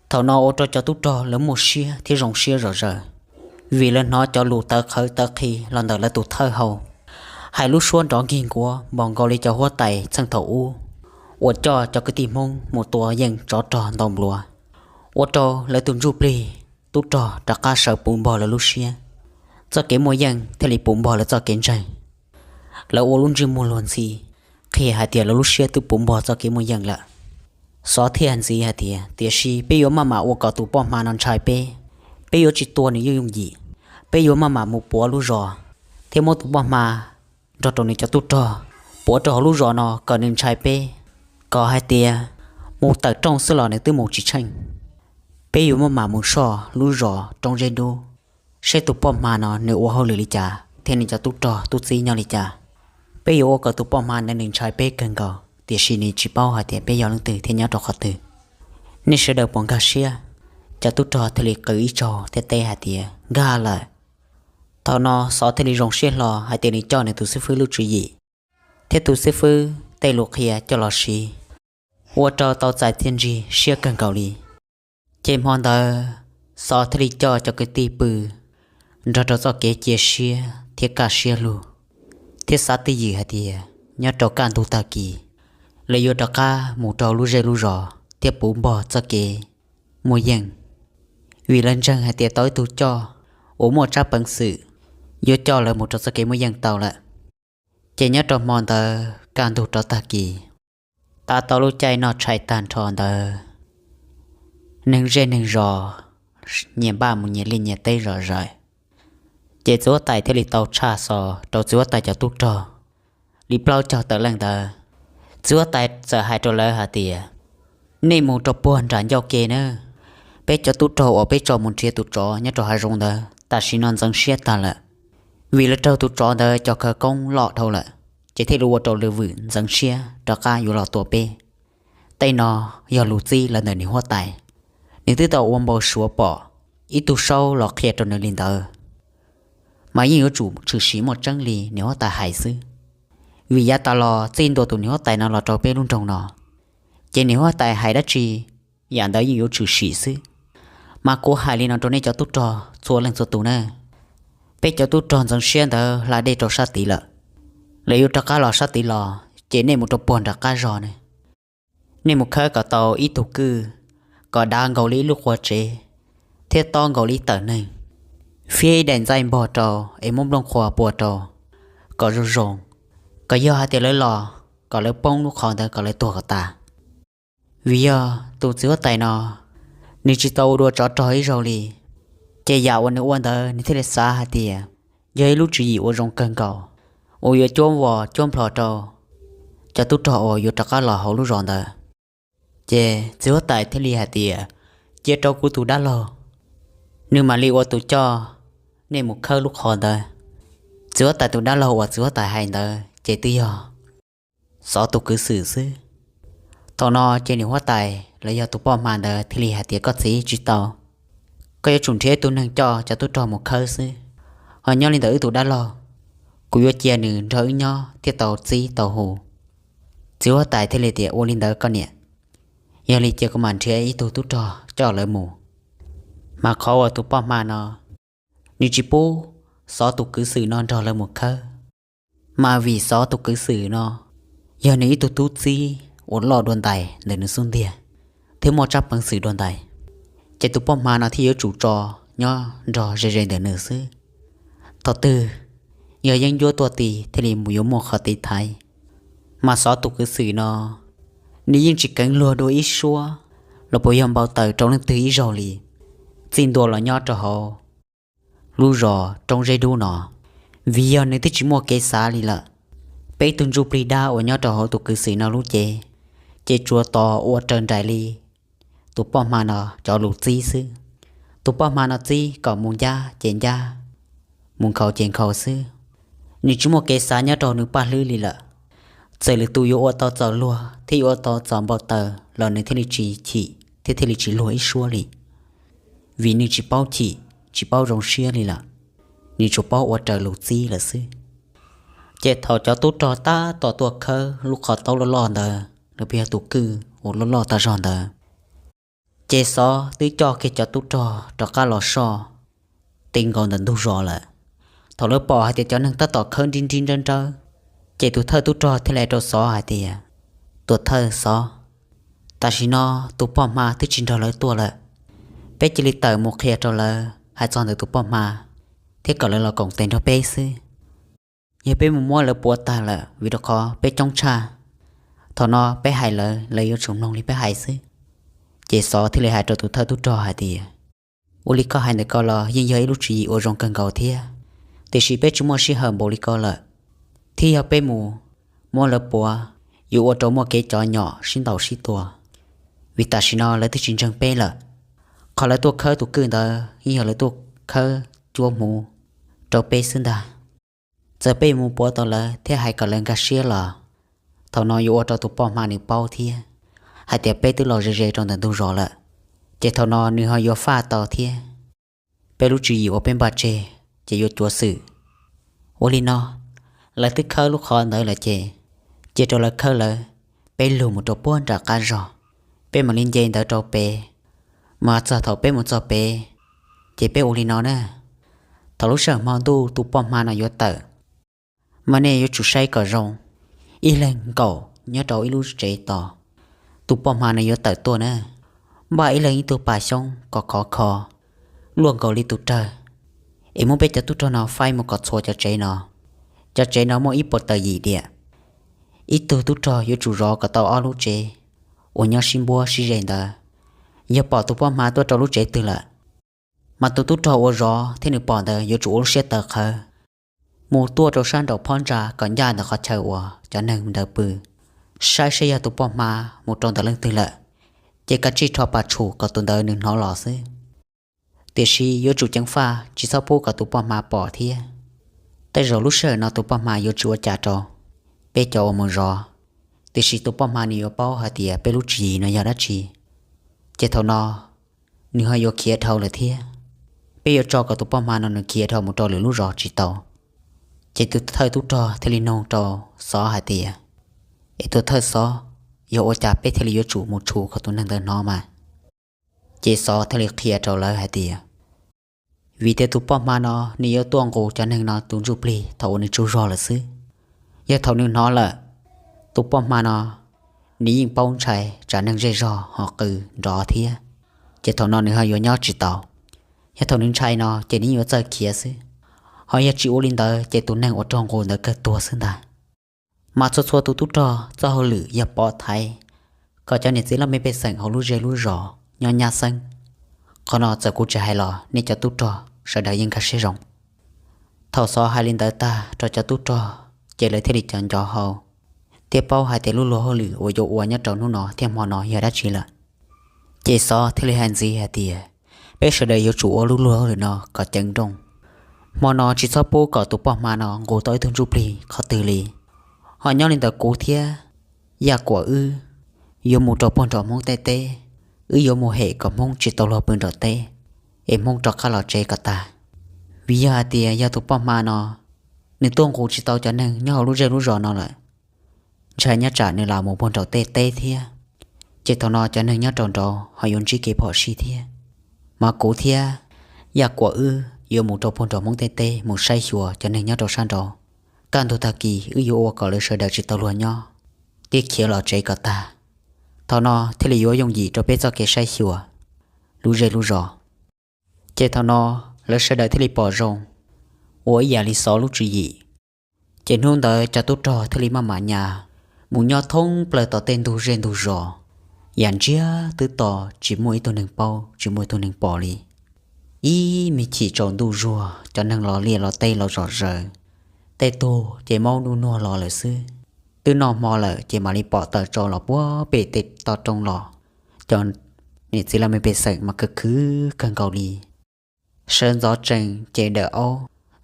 Thaum no ua rau cov tub rog lawv muaj siab thiab zoo siab zom zaws, vim lawv hnov cov lus tawv qhawv tawv qhi los ntawm lawv tus thawj hau hais lub suab nrov nkig nkuav npaum nkaus li cov huab tais txheej thaum ub uas coj cov kwv tij Hmoob mus tua yeej tsov rog ntaus npluav, ua rau lawv tus ntsuj plig tub rog rov qab sawv puv npog lawv lub siab. Txoj kev muaj yeej thiaj li puv npog lawv txoj kev ntseeg. Lawv ua lub ntsej muag luag ntxhi qhia hais tias lawv lub siab twb puv npog txoj kev muaj yeej lawm. Xov thiaj ntxiv hais tias, tiam sis peb yuav maj mam ua kom tus poj hma no ntshai peb. Peb yuav tsis tua nws yooj yooj yim. Peb yuav maj mam mus puav lub zos thiab muab tus poj hma nrog rau nws cov tub rog puav rau hauv lub zos no kom nws ntshai peb, kom hais tias mus tawm rooj xwb los nws twb mus tsis tsheej. Peb yuav maj mam mus soj lub zos Roob Zeb Dub, seb tus poj hma no nws ua hauj lwm li cas thiab nws cov tub rog tub txib nyob li cas. Peb yuav ua kom tus poj hma no nws ntshai peb kawg nkaus, tiam sis nws tsis paub hais tias peb yog leej twg thiab nyob rau qhov twg. Nej sawv daws puas nkag siab? Cov tub rog thiaj li qw ib tsaug thiab teb hais tias, nkag lawm. Thaum no Xov thiaj li zoo siab hlo hais tias nws coj nws tus xib fwb lub tswv yim thiab tus xib fwb tej lus qhia coj los siv, ua rau tau txais txiaj ntsig siab kawg nkaus li. Ces hmo ntawd Xov thiaj li coj cov kwv tij pw nrog rau txoj kev cia siab thiab kaj siab lug, thiab xav twj ywm hais tias nyob rau kaj ntug tag kis lawv yuav rov qab mus rau lub zej lub zos thiab puv npog txoj kev muaj yeej, vim lawv ntseeg hais tias tau ib tug coj uas muaj tsab peev xwm yuav coj lawv mus rau txoj kev muaj yeej tau lawm. Ces nyob rau hmo ntawd kaj ntug rov tag kis, tav tau lub caij noj tshais tag nrho ntawd, neeg zej neeg zos nyias npaj mus nyias liaj nyias teb zom zaws. Ces txiv huab tais thiaj li tau tshaj Xov rau txiv huab tais cov tub rog li plaub caug tawm leej ntawd. Txiv huab tais txawm hais rau lawv hais tias, nej mus rau puag nram ncauj ke na, peb cov tub rog uas peb tso mus nrhiav tus tsov nyob rau hav zoov ntawd tam sim no ntxeev siab tag lawm, vim lawv raug tus tsov ntawd cov khawv koob loj dhau lawm, ces thiaj li ua rau lwm vwm ntxeev siab rov qab yuav los tua peb. Tej no yog lus txib los ntawm niam huab tais. Nws twb tau ua npau suav pom ib tug saub los qhia rau nws li ntawd, mas yeej yuav tsum tshwm sim muaj tseeb li niam huab tais hais xwb, vim yav tas los txij ntua tus niam huab tais no los rau peb lub nroog no, ces niam huab tais hais dab tsi, yam ntawd yeej yuav tshwm sim xwb. Mas kuv hais li no rau nej cov tub rog txhua leej txhua tus na, peb cov tub rog ntxeev siab ntawd hla dej rau sab tid lawm, lawv yuav rov qab los sab tid los, ces nej mus rau puag nram qab zog ne, nej mus khawb kom tau ib tug kwj, kom dav nkaus li ib lub qua tsev, thiab tob nkaus li ib tawm neeg, fiab ib daim ntxaij npog rau es muab nplooj qhuav pua rau kom zoo zoo, kom yog hais tias lawv los kom lawv poob lub qhov ntawd kom lawv tuag kom tas. Vim yog tus txiv huab tais no nws tsis tau ua dua tsov rog ib zaug li, ces yam uas nws ua ntawd nws thiaj li xav hais tias yog ib lub tswv yim uas zoo kawg nkaus, uas yuav cuab vos cuab nplho rau cov tub rog uas yuav rov qab los hauv lub zos ntawd. Ces txiv huab tais thiaj li hais tias, cia rau kuv tus dab laug, nws mam li ua tus coj nej mus khawb lub qhov ntawd. Txiv huab tais tus dab laug uas txiv huab tais hais ntawd ces twb yog Xov tus kwv xwm xwb. Thaum no ces niam huab tais los yog tus poj hma ntawd thiaj li hais tias, koj txiv, tsis tau, koj yuav tsum nrhiav ib tug neeg coj cov tub rog mus khawb xwb, ho nyob li ntawm wb tus dab laug, kuv yuav cia nws nrog wb nyob thiaj tau txib tau hu. Txiv huab tais thiaj li tias, ua li ntawd koj niam, yog li cia kuv mam nrhiav ib tug tub rog coj lawv mus. Mas qhov uas tus poj hma no nws tsis pub Xov tus kwv xwm no nrog lawv mus khawb, mas vim Xov tus kwv xwm no yog nws ib tug tub txib uas loj dua ntais ntawm nws xub ntiag, thiab muaj tsab peev xwm dua ntais, ces tus poj hma no thiaj yuav tsum tso nyob nrog ze ze ntawm nws xwb. Thaum twg yog yeeb ncuab tuaj ti thiaj li mus yuav muaj qhov tiv thaiv. Mas Xov tus kwv xwm no nws yeej tsis keev luag dua ib suab los puas yog npau taws rau leej twg ib zaug li, txij ntua los nyob rau hauv lub zos Roob Zeb Dub no, vim yog nws twb tsis muaj kev xav li lawm. Peb tug ntsuj plig dab uas nyob rau hauv tus kwv xwm no lub cev, ces tsuas tos ua raws nraim li tus poj hma no cov lus txib xwb. Tus poj hma no txib kom mus ncab ces ncab, mus nkhaus ces nkhaus xwb. Nws tsis muaj kev xav nyob rau nws paj hlwb li lawm. Txawm lwm tus yuav ua tau txaus luag thiab yuav ua tau txaus npau taws los nws thiaj li tsis chim thiab thiaj li tsis luag ib suab li, vim nws tsis paub chim, tsis paub zoo siab li lawm, nws tsuas paub ua raws lus txib lawm xwb. Ces thaum cov tub rog tab tom tuaj khawb lub qhov taub loj loj ntawd los puas yog tus kwj uas loj loj tag zog ntawd, ces Xov twb coj kiag cov tub rog rov qab los soj ti nkaus ntawm ntug zos lawm. Thaum lawv pom hais tias cov neeg tab tom khawb nrib nrib nrawb nrawb, ces tus thawj tub rog thiaj li hais rau Xov hais tias, tuam thawj Xov, tam sim no tus poj hma twb tsis nrog lawv tuaj lawm. Peb cia li tawm mus qhia rau lawv hais txog ntawm tus poj hma thiab kom lawv los koom tes nrog peb xwb. Yog peb mus muab lawv puav tag lawm vim rau qhov peb coob tshaj, thaum no peb hais lawv, lawv yuav tsum mloog li peb hais xwb. Ces Xov thiaj li hais rau tus thawj tub rog hais tias, ua li koj hais ntawm ko los yeej yog ib lub tswv yim uas zoo kawg nkaus thiab, tiam sis peb tsis muaj sij hawm npaum li ko lawm. Thiab yog peb mus muab lawv puav yuav ua rau muaj kev cov nyom sib ntaus sib tua, vim tam sim no lawv twb tsis ntseeg peb lawm. Qhov lawv tuaj khawb tus kwj ntawd yeej yog lawv tuaj khawb cuab hmuv rau peb xwb ntag. Txawm peb mus puav tau lawv thiab hais kom lawv nkag siab los, thaum no yuav ua rau tus poj hma nws paub thiab hais tias peb twb los ze ze rau ntawm ntug zos lawm, ces thaum no nws ho yuav faj tau thiab. Peb lub tswv yim uas peb npaj tseg ces yuav cuav xwm. Ua li no, lawv twb khawb lub qhov ntawd lawm ces cia rau lawv khawb lawv, peb lug mus rau puag nram qab zog, peb mam li nce ntawd rau pem. Mas txog thaum peb mus txog pem, ces peb ua li no na. Thaum lub sij hawm hmo ntuj tus poj hma no yuav tawm, mas nej yuav tsum saib kom zoo, ib leeg nkaum nyob rau ib lub tsev tos. Tus poj hma no yuav tawm tuaj na, npaj ib leeg ib tug pas xyoob kom khov kho, luaj nkaus li tus rawg, es muab peb cov tub rog no faib mus kom txhua cov tsev no. Cov tsev no muaj ib puas tawm yim diam, ib tug tub rog yuav tsum zov kom tau ob lub tsev uas nyob sib npuab sib ze ntawd. Yog pom tus poj hma tuaj rau lub tsev twg lawm, mas tus tub rog uas zov thiab nws pom ntawd yuav tsum ua lub siab tawv qhawv mus tuaj rau sab nraum phab ntsa kom ncaj ntawm qhov chaw uas cov neeg ntawd pw, saib saib yog tus poj hma mus rau ntawm leej twg lawm, ces kav tsij rho pas tshum kom tus ntawd nws hnov los xwb. Tiam sis yuav tsum ceev faj tsis txhob pub kom tus poj hma pom thiab. Tej zaum lub sij hawm no tus poj hma yuav tsis ua cas rau peb cov uas mus zov, tiam sis tus poj hma nws yuav paub hais tias peb lub tswv yim no yog dab tsi, ces thaum no nws ho yuav khiav dhau lawm thiab. Peb yuav tso kom tus poj hma no nws khiav dhau mus rau lwm lub zos tsis tau. Ces tus thawj tub rog thiaj li nug rau Xov hais tias, es tus thawj Xov, yog ua cas peb thiaj li yuav tsum mus tshum kom tus neeg ntawd hnov mas? Ces Xov thiaj li qhia rau lawv hais tias, vim tias tus poj hma no nws yuav tuaj nqus cov neeg no tus ntsuj plig thaum uas nws tsaug zog lawm xwb. Yog thaum nws hnov lawm, tus poj hma no nws yeej paub ntshai tsam neeg zej zog ho qw nrov thiab, ces thaum no nws ho yuav nyob tsis tau. Yog thaum nws ntshai no ces nws yeej yuav txawj khiav xwb. Ho yog tsis ua li ntawd ces tus neeg uas raug nqus ntawd kawg tuag xwb ntag. Mas txhua txhua tus tub rog txoj hauj lwm yog pov thaiv kom cov niam txiv laj mej pej xeem hauv lub zej lub zos nyob nyab xeeb. Qhov no txawm kuv tsis hais los nej cov tub rog sawv daws yeej nkag siab zoo. Thaum Xov hais li ntawd tag rau cov tub rog, ces lawv thiaj li cov nco hau thiab paub hais tias lub luag hauj lwm uas yuav ua nyob rau hnub no thiab hmo no yog dab tsi lawm. Ces Xov thiaj li hais ntxiv hais tias, peb sawv daws yuav tsum ua lub luag hauj lwm no kom ceev nrooj. Hmo no tsis txhob pub kom tus poj hma no nqus tau ib tug ntsuj plig qhov twg li. Ho nyob li ntawd kuv thiab Yaj Kuam wb yuav mus rau puag nram Hmoob tej teb, wb yuav mus hem kom Hmoob tsis tau luag pw nram teb, es Hmoob rov qab los tsev kom tag. Vim yog hais tias yog tus poj hma no nws tuaj nqus tsis tau cov neeg nyob hauv lub zej lub zos no lawm, ntshai nyob tsam nws lam mus puag nram tej teb thiab, ces thaum no cov neeg nyob rau nraud ho yuav ntsib kev phom sij thiab. Mas kuv thiab Yaj Kuam wb yuav mus rau puag nram Hmoob tej teb mus saib xyuas cov neeg nyob rau sab nraud. Kaj ntug tag kis wb yuav ua kom lawv sawv daws tsis tau luag nyob, thiab khiav los tsev kom tag. Thaum no thiaj li yuav yooj yim rau peb txoj kev saib xyuas lub zej lub zos. Ces thaum no lawv sawv daws thiaj li pom zoo ua ib yam li Xov lub tswv yim. Ces hnub ntawd cov tub rog thiaj li maj mam nyas mus nyob thoob plaws tom tej ntug zej ntug zos, yam ntsiag twb to, tsis muaj ib tug neeg paub tsis muaj ib tug neeg pom li. Ib me chim tsaus ntuj zuag cov neeg los liaj los teb los zom zaws, tej tug ces maub nub nuag los lawm xwb. Twb noj hmo lawm ces mam li pom tawm tsau los puag pem tej toj roob los. Cov niam txiv laj mej pej xeem mas khwv khwv kawg nkaus li, sawv ntxov tsees ces dawm aub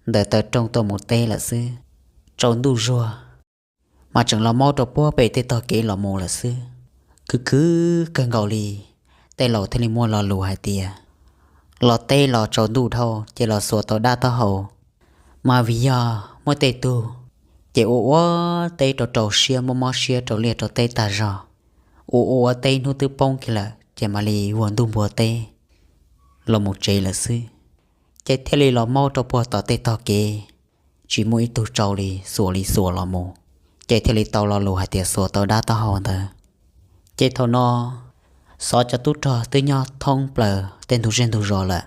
ntawm taw rooj tuaj mus teb lawm xwb. Tsaus ntuj zuag mas tseem los maub rau puag pem tej tog kev los mus lawm xwb. Khwv khwv kawg nkaus li, tej laus thiaj li muaj lo lus hais tias, los teb los tsaus ntuj dhau ces los xuas tau dab taub hau. Mas vim yog muaj tej tug ces ua ua teb rau rau siab, mob mob siab rau liaj rau teb tag zog, ua ua ua teb hnub twb poob kiag lawm ces mam li vuag ntuj npuag teb los mus tsev lawm xwb. Ces thiaj li los maub rau puag tom tej tog kev, tsis muaj ib tug tsau li, xuas li xuas los mus, ces thiaj li tau lo lus hais tias xuas tau dab taub hau ntawd. Ces thaum no Xov cov tub rog twb nyob thoob plaws tej ntug zej ntug zos lawm,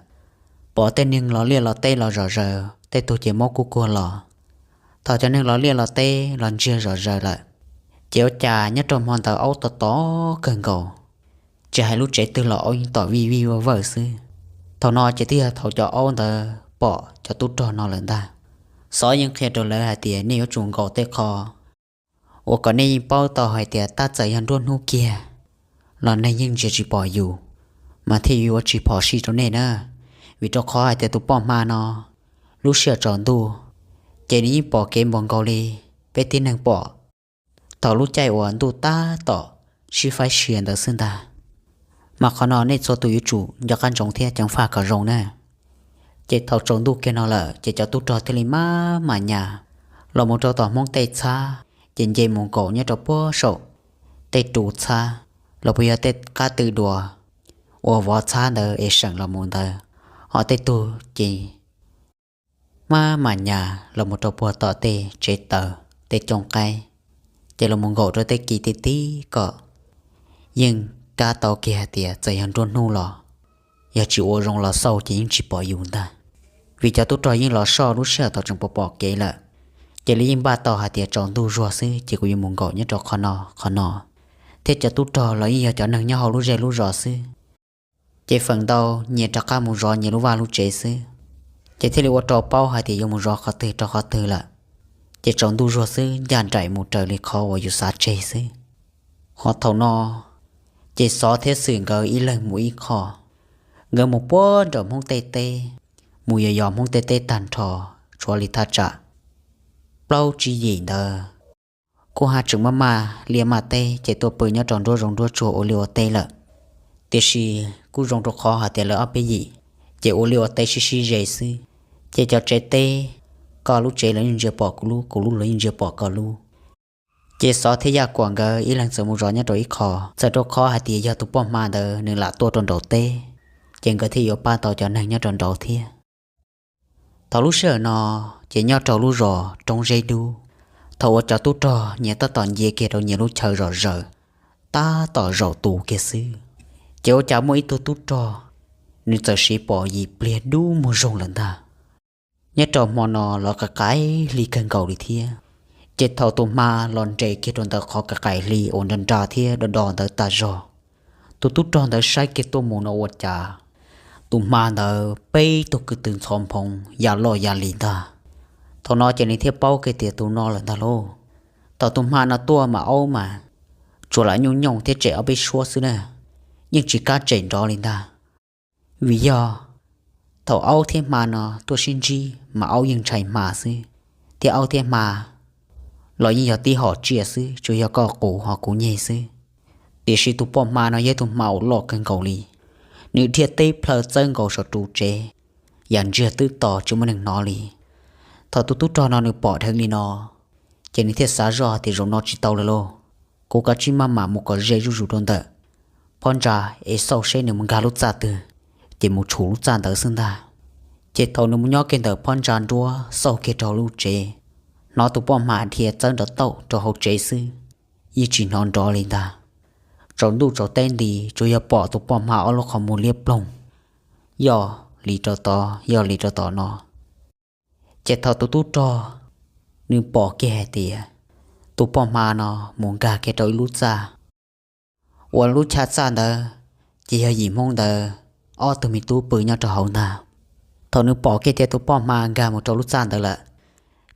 pom tej neeg los liaj los teb los zom zaws, tej tug ces maub kub kuag los. Thaum cov neeg los liaj los teb los ntsiag zom zaws lawm, ces ua cas nyob rau hmo ntawd aub tom tom kawg nkaus, tsis hais lub tsev twg los aub yeej tom vij vij vawj vawj xwb. Thaum no ces twb yog thaum cov aub ntawd pom cov tub rog no lawm ntag. Xov yeej qhia rau lawv hais tias nej yuav tsum nkaum tej qho uas kom nej yeej paub tau hais tias tab txawm yog nruab hnub kiag los neeg yeej ntsia tsis pom yus, mas thiaj yuav tsis phom sij rau nej na. Vim rau qhov hais tias tus poj hma no lub sij hawm tsaus ntuj ces nws yeej pom kev npaum nkaus li peb tib neeg pom thaum lub caij uas ntuj tab tom sib faib sia ntawd xwb ntag. Mas qhov no nej txhua tus yuav tsum nco qab ntsoov thiab ceev faj kom zoo na. Ces thaum tsaus ntuj kiag no lawm ces cov tub rog thiaj li maj mam nyas los mus rau tom Hmoob tej txhab, ces nce mus nkaum nyob rau puag saum tej ru txhab los puas yog tej qab tw duav uas vov txhab ntawd es seem los mus ntawd, ho tej tug ces maj mam nyas los mus rau puag tom tej tsev taws tej cooj qaib, ces los mus nkaum rau tej kis tib tib kom yeej kab tau kiag hais tias txawm yog nruab hnub los yog tsis ua zoo los xauj ces yeej tsis pom yus ntag. Vim cov tub rog yeej los soj lub sij hawm thaum tseem pom pom kev lawm, ces lawv yeej npaj tau hais tias tsaus ntuj zuag xwb ces kuv yuav mus nkaum nyob rau qhov no qhov no, thiab cov tub rog los yeej yog cov neeg nyob hauv lub zej lub zos xwb. Ces feem ntau nyias rov qab mus zov nyias lub vaj lub tsev xwb, ces thiaj li ua rau paub hais tias yuav mus zov qhov twg rau qhov twg lawm. Ces tsaus ntuj zuag xwb ncaj nraim mus raws li qhov uas yus xav tseg xwb. Ho thaum no ces Xov thiab Xwm nkawd ib leeg mus ib qho, nkawd mus puag nram Hmoob tej teb, mus yos yos Hmoob tej teb tag nrho, tshuav li thaj tsam plaub tsib yim ntawd kuj haj tseem maj maj liaj maj teb ces tuaj pw nyob rau nruab zoov nruab tsuag ua liaj ua teb lawm. Tiam sis kuj zoo rau qhov hais tias lawv ob peb yim ces ua liaj ua teb sib sib ze xwb, ces cov tsev teb, koj lub tsev los yeej ntsia pom kuv lub, kuv lub los yeej ntsia pom koj lub. Ces Xov thiab Yaj Kuam nkawd ib leeg txawm mus zov nyob rau ib qho, txawm rau qhov hais tias yog tus poj hma ntawd nws lam tuaj rau nraud teb, ces nkawd thiaj yuav pab tau cov neeg nyob rau nraud thiab. Thaum lub sij hawm no ces nyob rau lub zos Roob Zeb Dub, thaum uas cov tub rog nyias tab tom nce kiag rau nyias lub chaw zom zaws, tab tom zaum tus kiag xwb, ces ua cas muaj ib tug tub rog, nws txawm siv pom yim pliag dub muag zoog lawm ntag. Nyob rau hmo no los qaim qaim hli kawg nkaus li thiab, ces thaum tus hma los nres kiag rau ntawm qhov qaim qaim hli uas nra nra thiab do do ntawd tas zog, tus tub rog ntawd saib kiag tuaj mus no ua cas tus hma ntawd peb tug kwv tw ntxhov nphoo ya loj ya li ntag. Thaum no ces nws thiaj paub kiag tias tus no lawm ntag lauj. Thaum tus hma no tuaj mas aub mas tsuas lam nyooj nyooj thiab tsem ob peb suab xwb na, yeej tsis kam tsem nrov li ntag. Vim yog thaum aub thiab hma no tuaj sib ntsib mas aub yeej ntshai hma xwb, thiab aub thiab hma los yeej yog tib hom tsiaj xwb, tsuas yog koj qus ho kuv nyeg xwb. Tiam sis tus poj hma no yog ib tug hma uas loj kawg nkaus li, nws dhia teb plhaw txawb nkaus saum ru tsev, yam ntsiag twb to tsis muaj neeg hnov li. Thaum tus tub rog no nws pom dheev li no, ces nws thiaj xav zoj tias zaum no tsis tau lawm lauj, kuv kav tsij maj mam mus kom ze zuj zus rau ntawm phab ntsa es xauj seb nws mus nkag lub txaj twg, ces mus tshum lub txaj ntawd xwb ntag. Ces thaum nws mus nyob kiag ntawm phab ntsa nruab xauj kiag rau lub tsev, hnov tus poj hma dhia txawb nrov taum rau hauv tsev xwb, yeej tsis hnov nrov li ntag. Tsaus ntuj tsaus teb nti tsuas yog pom tus poj hma ob lub qhov muag liab ploog, yoj li rau tod yoj li rau tom no. Ces thaum tus tub rog nws pom kiag hais tias tus poj hma no mus nkag kiag rau ib lub txaj, uas lub chav txaj ntawd ces yog yim Hmoob ntawd ob tug me tub pw nyob rau hauv ntag. Thaum nws pom kiag tias tus poj hma nkag mus rau lub txaj ntawd lawm,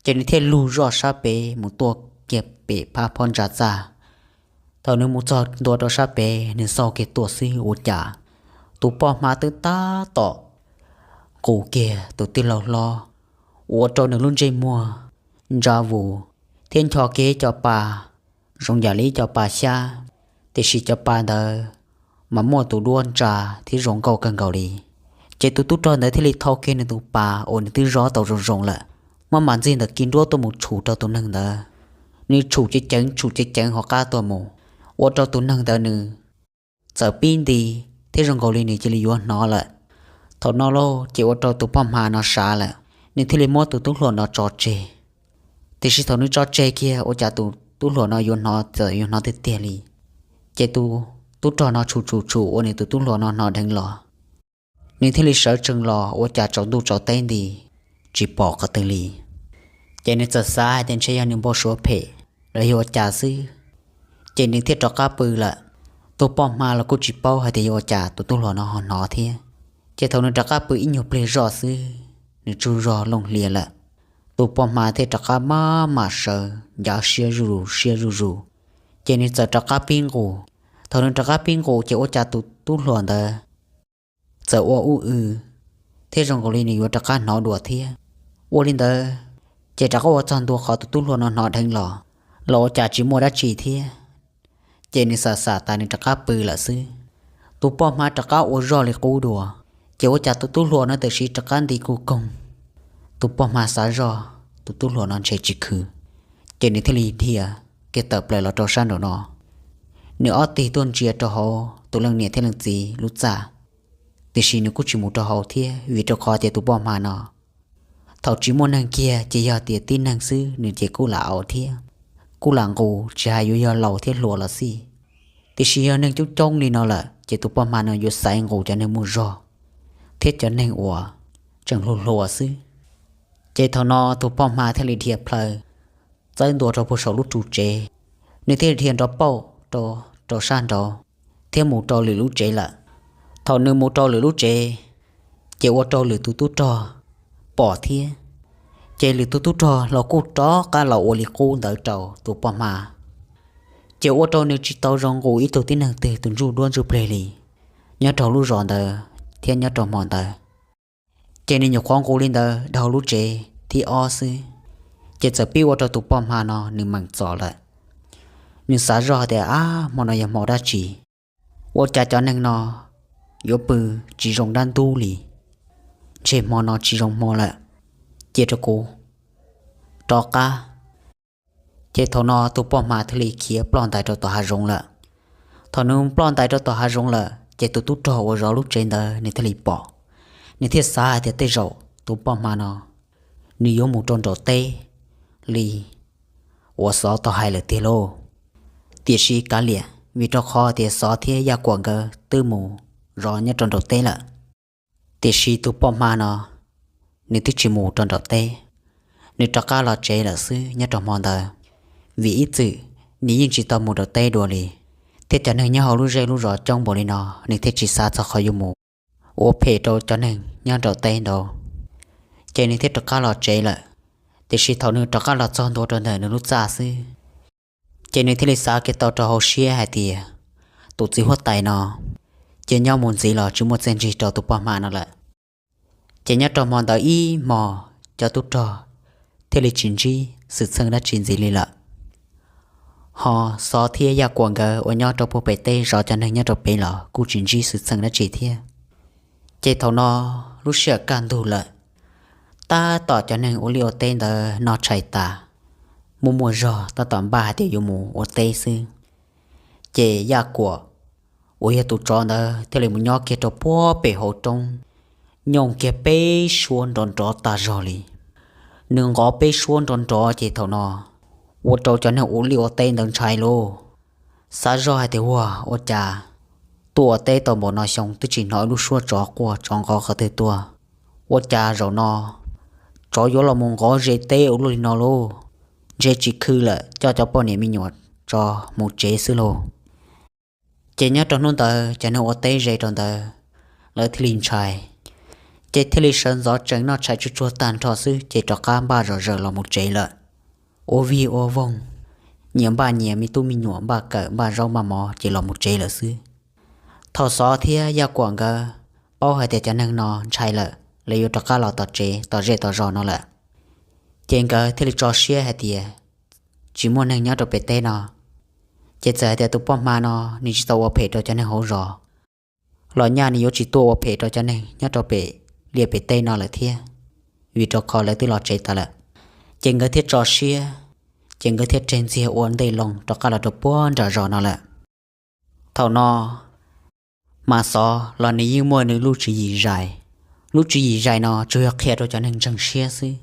ces nws thiaj lug zoj sab pem mus tuaj kiag pem phab phab ntsa txaj. Thaum nws mus txog ntua rau sab pem, nws xauj kiag tuaj xwb ua cas tus poj hma twb tab tom qus kiag tus tij laug hlob, ua rau nws lub ntsej muag ntsa vus thiab ncho kiag ib co pa zoo yam li ib co pa xyab, tiam sis cov pa ntawd mas muaj tus duab ntsa thiab zoo nkauj kawg nkaus li. Ces tus tub rog ntawd thiaj li thau kiag nws tus pa uas nws twb zob tau zoo zoo lawm, maj mam ntxig ntawm kis nruab tuaj mus tshum rau tus neeg ntawd. Nws tshum ceev ceev tshum ceev ceev hauv qab tuaj mus, ua rau tus neeg ntawd nws txawm pib nti thiab zoo nkaus li nws cia li yuav hnov lawm. Thaum no lauj ces ua rau tus poj hma no sav lawm, nws thiaj li muab tus tub hluas no tso tseg. Tiam sis thaum nws tso tseg kiag ua cas tus tub hluas no yuav hnov txawm yuav hnov tiag tiag li. Ces tus tub rog no tshum tshum tshum ua nws tus tub hluas no hnov dheev los, nws thiaj li sawv tsees los ua cas tsaus ntuj tsaus teb nti tsis pom qhov twg li. Ces nws txawm xav hais tias ntshe yog nws npau suav phem los yog ua cas xwb, ces nws thiaj rov qab pw lawm. Tus poj hma los kuj tsis paub hais tias yuav ua cas tus tub hluas no ho hnov thiab. Ces thaum nws rov qab pw ib nyuag pliag zoj xwb, nws tsaug zog looj hlias lawm, tus poj hma thiaj rov qab maj mam sawv ncav siab zuj zus siab zuj zus, ces nws txawm rov qab pib nqus. Thaum nws rov qab pib nqus ces ua cas tus tub hluas ntawd txawm ua ub w thiab zoo nkaus li nws yuav rov qab hnov dua thiab. Ua li ntawd, ces rov qab ua txog ntua qhov tus tub hluas no hnov dheev los, los ua cas tsis muaj dab tsi thiab. Ces nws xam xam tas nws rov qab pw lawm xwb. Tus poj hma rov qab ua zoj li qub dua, Ces ua cas tus tub hluas no tam sim rov qab nti kuj koog. Tus poj hma xav zoj tus tub hluas no ntshe tsis khwv, ces nws thiaj li dhia kiag tawm plaws los rau sab nraum no. Nws ob tig tuaj ntsia rau hauv tus leej niam thiab leej txiv lub txaj, tiam sis nws kuj tsis mus rau hauv thiab, vim rau qhov tias tus poj hma no thaum tsis muaj neeg kiag ces yog tias tib neeg xwb nws ces kuj lam aus thiab kuj lam nqus, tsis hais yuav yog laus thiab hluas los xij. Tiam sis yog neeg coob coob li no lawm ces tus poj hma no yuav xaiv nqus cov neeg muaj zog thiab cov neeg uas tseem hluas hluas xwb. Ces thaum no tus poj hma thiaj li dhia plaws txawb ntua rau puag saum lub ru tsev, nws thiaj li dhia nrov pauj rau, rau sab nraud thiab mus rau lwm lub tsev lawm. Thaum nws mus rau lwm lub tsev, ces ua rau lwm tus tub rog pom thiab, ces lwm tus tub rog los kuj rov qab los ua li qub ntawd rau tus poj hma. Ces ua rau nws tsis tau zoo nqus ib tug tib neeg twg tus ntsuj duab ntsuj plig li nyob rau lub zos ntawd thiab nyob rau hmo ntawd. Ces nws nyuam qhuav nqus li ntawd dhau lub tsev thib ob xwb, ces txawm pib ua rau tus poj hma no nws meem txom lawm. Nws xav zoj tias, ab, hmo no yog hmo dab tsi? Ua cas cov neeg no yuav pw tsis zoo dab ntub li? Ntshe hmo no tsis zoo hmo lawm, cia rau kuv rov qab. Ces thaum no tus poj hma thiaj li khiav ploj ntais rau tom hav zoov lawm. Thaum nws ploj ntais rau tom hav zoov lawm ces tus tub rog uas zov lub tsev ntawd nws thiaj li pom. Nws thiaj xav hais tias tej zaum tus poj hma no nws yuav mus rau nraum teb li uas xov tau hais lawm tiag lauj. Tiam sis kav liam, vim rau qhov tias xov thiab Yaj Kuam nkawd twb mus zov nyob rau nraum teb lawm. Tiam sis tus poj hma no nws twb tsis mus rau nraum teb, nws rov qab los tsev lawm xwb nyob rau hmo ntawd. Vim ib txwm nws yeej tsis tau mus nraum teb dua li, thiab cov neeg nyob hauv lub zej lub zos coob npaum li no, nws thiaj tsis xav txog qhov yuav mus ua phem rau cov neeg nyob nraum teb ntawd. Ces nws thiaj rov qab los tsev lawm. Tiam sis thaum nws rov qab los txog ntua rau ntawm nws lub txaj xwb, ces nws thiaj li xav kiag tau rau hauv siab hais tias tus txiv huab tais no ces nyob mus ntxiv los tsis muaj txiaj ntsig rau tus poj hma no lawm. Ces nyob rau hmo ntawd ib hmos cov tub rog thiaj li tsis ntsib xwm txheej dab tsi ntxiv li lawm. Ho xov thiab Yaj Kuam nkawd uas nyob rau puag pem teb zov cov neeg nyob rau pem los kuj tsis ntsib xwm txheej dab tsi thiab. Ces thaum no lub sij hawm kaj ntug lawm, tab tom cov neeg ua liaj ua teb ntawd noj tshais tas, muaj muaj zog tab tom npaj hais tias yuav mus ua teb xwb, ces Yaj Kuam uas yog tus tsov ntawd thiaj li mus nyob kiag rau puag pem hauv roob, nyooj kiag peb suab nrov nrov tag zog li. Nws nqov peb suab nrov nrov ces thaum no ua rau cov neeg ua liaj ua teb ntawd ntshai lauj. Xav zoj hais tias, ua, ua cas tuaj ua teb tau npaum no xyoo twb tsis hnov ib lub suab tsov quaj tsov nqov qhov twg tuaj? Ua cas zaum no tsov yuav los mus nqov ze teb ua luaj li no lauj? Ntshe tsis khw lawm, coj cov poj niam me nyuam tso mus tsev xwb lauj. Ces nyob rau hnub ntawd cov neeg ua teb ze rau ntawd lawv thiaj li ntshai, ces thiaj li sawv ntxov tsees noj tshais tsuag tsuag tag nrho xwb ces rov qab npaj zom zaws los mus tsev lawm. Ua vig ua voog, nyias npaj nyias me tub me nyuam, npaj kawm npaj zaub npaj mov ces los mus tsev lawm xwb. Thaum Xov thiab Yaj Kuam nkawd paub hais tias cov neeg no ntshai lawm, lawv yuav rov qab los tom tsev tom zej tom zos no lawm, ces nkawd thiaj li tso siab hais tias tsis muaj neeg nyob rau pem teb no, ces txawm hais tias tus poj hma no nws tsis tau ua phem rau cov neeg hauv zos los nyaj nws yuav tsis tuaj ua phem rau cov neeg nyob rau pem liaj pem teb no lawm thiab, vim rau qhov lawv twb los tsev tas lawm. Ces nkawd thiaj tso siab, ces nkawd thiaj reg ntxiag ua ntej loo rov qab los rau puag nram zos no lawm. Thaum no mas Xov los nws yeej muaj nws lub tswv yim zais. Lub tswv yim zais no tsuas yog qhia rau cov neeg ntseeg siab xwb,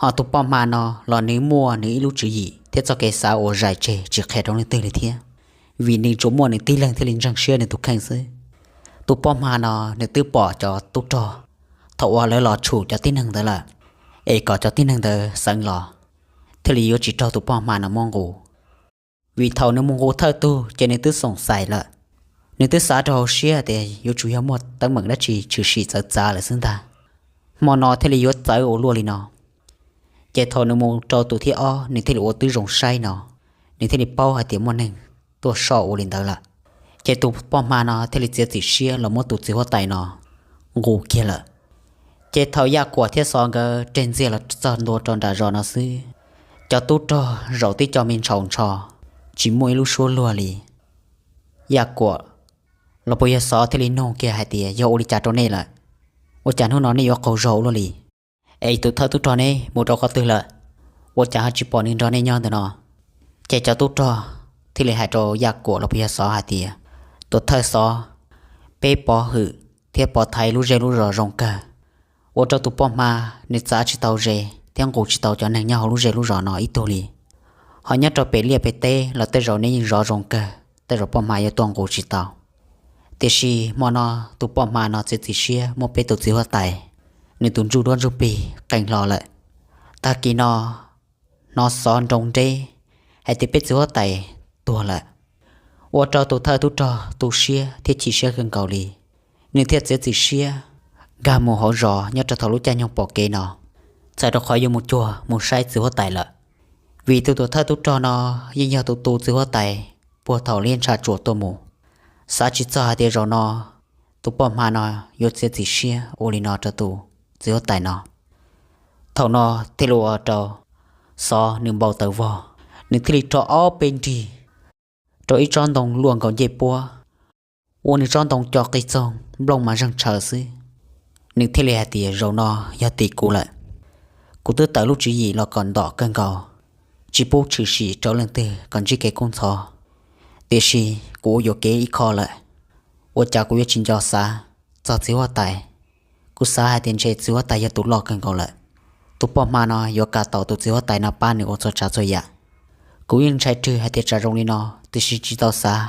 ho tus poj hma no los nws muaj nws ib lub tswv yim thiab txoj kev xav uas zais tseg tsis qhia rau leej twg li thiab, vim nws tsuas muaj nws tib leeg thiaj li ntseeg siab nws tus kheej xwb. Tus poj hma no nws twb pom cov tub rog thaum uas lawv los tshum cov tib neeg ntawd lawm, es kom cov tib neeg ntawd xeev los, thiaj li yuav tsis raug tus poj hma no muab nqus. Vim thaum nws mus nqus thawj tug ces nws twb xoom xais lawm, nws twb xav rau hauv siab tias yuav tsum yog muaj teeb meem dab tsi tshwm sim txawv txav lawm xwb ntag, hmo no thiaj li yuav txawv ua luaj li no. Ces thaum nws mus rau tus thib ob nws thiaj li ua tib zoo saib no, nws thiaj li paub hais tias muaj neeg tuaj soj ua li ntawd lawm. Ces tus poj hma no thiaj li txiav txim siab los muab tus txiv huab tais no nqus kiag lawm. Ces thaum Yaj Kuam thiab Xov nkawd reg ntxiag los txog ntua rau nram zos no xwb, cov tub rog zaum tib co me ntshaus ntsho, tsis muaj ib lub suab luag li. Yaj Kuam los puas yog Xov thiaj li nug kiag hais tias, yog ua li cas rau nej lawm? Ua cas hnub no nej yuav qaug zog ua luaj li? Es tus thawj tub rog neb mus rau qhov twg lawm? Ua cas ho tsis pom nws nrog nej nyob ntawm no? Ces cov tub rog thiaj li hais rau Yaj Kuam los puas yog Xov hais tias, tus thawj Xov, peb pov hwm thiab pov thaiv lub zej lub zos zoo kawg, ua rau tus poj hma nws txav tsis tau ze thiab nqus tsis tau cov neeg nyob hauv lub zej lub zos no ib tug li. Ho nyob rau pem liaj pem teb los tej zaum neb yeej zov zoo kawg, tej zaum poj hma yuav tuaj nqus tsis tau. Tiam sis hmo no tus poj hma no txiav txim siab muab peb tus txiv huab tais, nws tus ntsuj duab ntsuj plig qee hlo lawm. Tag kis no hnov Xov nroo nreb hais tias peb txiv huab tais tuag lawm, ua rau tus thawj tub rog tu siab thiab chim siab kawg nkaus li. Nws thiaj txiav txim siab nkag mus hauv zos nyob rau thaum lub caij nyoog pom kev no, txhawm rau qhov yuav mus cuag mus saib txiv huab tais lawm. Vim tus tus thawj tub rog no yeej yog tus tu txiv huab tais puag thaum liab ntsha tsuam tuaj mus. Xav tsis txog hais tias zaum no tus poj hma no yuav txiav txim siab ua li no rau tus txiv huab tais no. Thaum no thiaj li ua rau Xov nws npau taws vog, nws thiaj li rho ob peb nrig rau ib tsob ntoo luaj nkaus ncej puab, ua nws tsob ntoo co qig txoog nplooj mas zeeg tshaws xwb. Nws thiaj li hais tias zaum no yog tim kuv lawm. Kuv twb tawm lub tswv yim los kom ntom kawg nkaus, tsis pub tshwm sim rau leej twg kom ntsib kev kub ntxhov. Tiam sis kuv ua yuam kev ib qho lawm, ua cas kuv yuav tsis nco xav txog txiv huab tais. Kuv xav hais tias ntshe txiv huab tais yog tus loj kawg nkaus lawm, tus poj hma no yuav kam tau tus txiv huab tais no pab nws ua txhua tsav txhua yam. Kuv yeej ntshai rwg hais tias tsam zoo li no, tiam sis tsis tau xav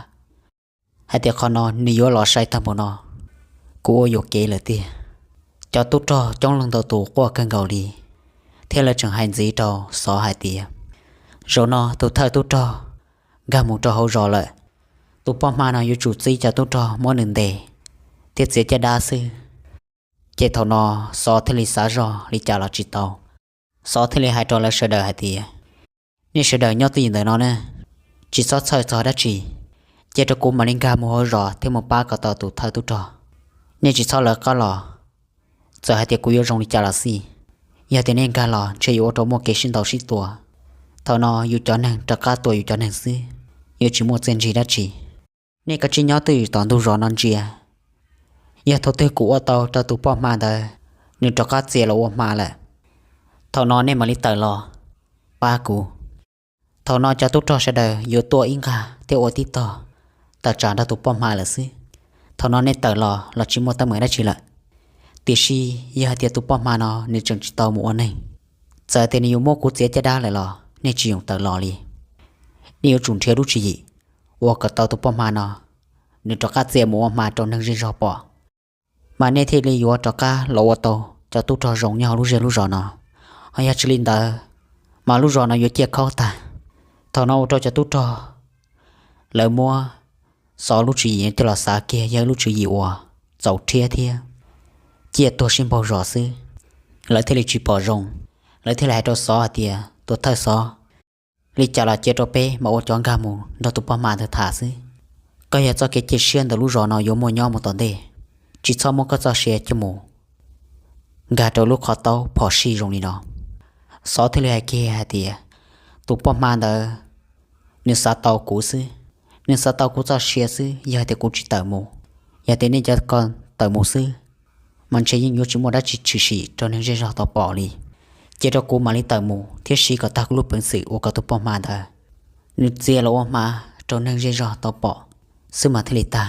hais tias qhov no nws yuav los sai tag npaum no. Kuv ua yuam kev lawm tiag. Cov tub rog coob leej ntau tus quaj kawg nkaus li, thiab lawv tseem hais ntxiv rau Xov hais tias, zaum no tus thawj tub rog nkag mus rau hauv zos lawm, tus poj hma no yuav tsum txib cov tub rog muab nws ntes thiab txiav caj dab xwb. Ces thaum no Xov thiaj li xav zog li cas los tsis tau. Xov thiaj li hais rau lawv sawv daws hais tias, nej sawv daws nyob twj ywm ntawm no na, tsis txhob txhawj txog dab tsi. Cia rau kuv mam li nkag mus hauv zos thiab mus pab kom tau tus thawj tub rog. Nej tsis txhob lawv qab los, txawm hais tias kuv yuav zoo li cas los xij, yog tias nej nkag los ntshe yuav ua rau muaj kev sib ntaus sib tua. Thaum no yus cov neeg rov qab tua yus cov neeg xwb, yuav tsis muaj txiaj ntsig dab tsi. Nej kav tsij nyob twj ywm tom ntug zos no ntsia. Yog thaum twg kuv ua tau rau tus poj hma ntawd, nws rov qab txia los ua hma lawm, thaum no nej mam li tawm los pab kuv. Thaum no cov tub rog sawv daws yuav tuaj ib nqag thiab ua tib tog tawm tsam nrog tus poj hma lawm xwb. Thaum no nej tawm los los tsis muaj teeb meem dab tsi lawm. Tiam sis yog hais tias tus poj hma no nws tseem tsis tau mus ua neeg, txawm tias nws yuav muab kuv txiav caj dab lawm los nej tsis yoom tawm los li. Nej yuav tsum nrhiav lub tswv yim ua kom tau tus poj hma no, nws rov qab txia mus ua hma rau neeg zej zog pom, mas nej thiaj li yuav rov qab los ua tau cov tub rog zoo nyob hauv lub zej lub zos no. Ho yog tsis li ntawd, mas lub zos no yuav ciaj khaub tag. Thaum no ua rau cov tub rog lawv muab Xov lub tswv yim coj los xav kiag yog lub tswv yim uas txaus rhiab thiab ciaj tuag sib npaug zos xwb, lawv thiaj li tsis pom zoo. Lawv thiaj li hais rau Xov hais tias, tus thawj Xov, li cas los cia rau peb mam ua cov nkag mus nrog tus poj hma ntawd tham xwb. Koj yog txoj kev cia siab ntawm lub zos no yuav muaj nyob mus tom ntej, tsis txhob muab koj txoj sia coj mus nkag rau lub qhov taub phom sij zoo li no. Xov thiaj li hais kiag hais tias, tus poj hma ntawd nws xav tau kuv xwb, nws xav tau kuv txoj sia xwb, yog hais tias kuv tsis tawm mus, yog tias nej cov ko tawm mus xwb, mas ntshe yeej yuav tsis muaj dab tsi tshwm sim rau neeg zej zog tau pom li. Cia rau kuv mam li tawm mus thiab siv kom tag kuv lub peev xwm ua kom tus poj hma ntawd nws txia los ua hma rau neeg zej zog tau pom xwb mas thiaj li tag.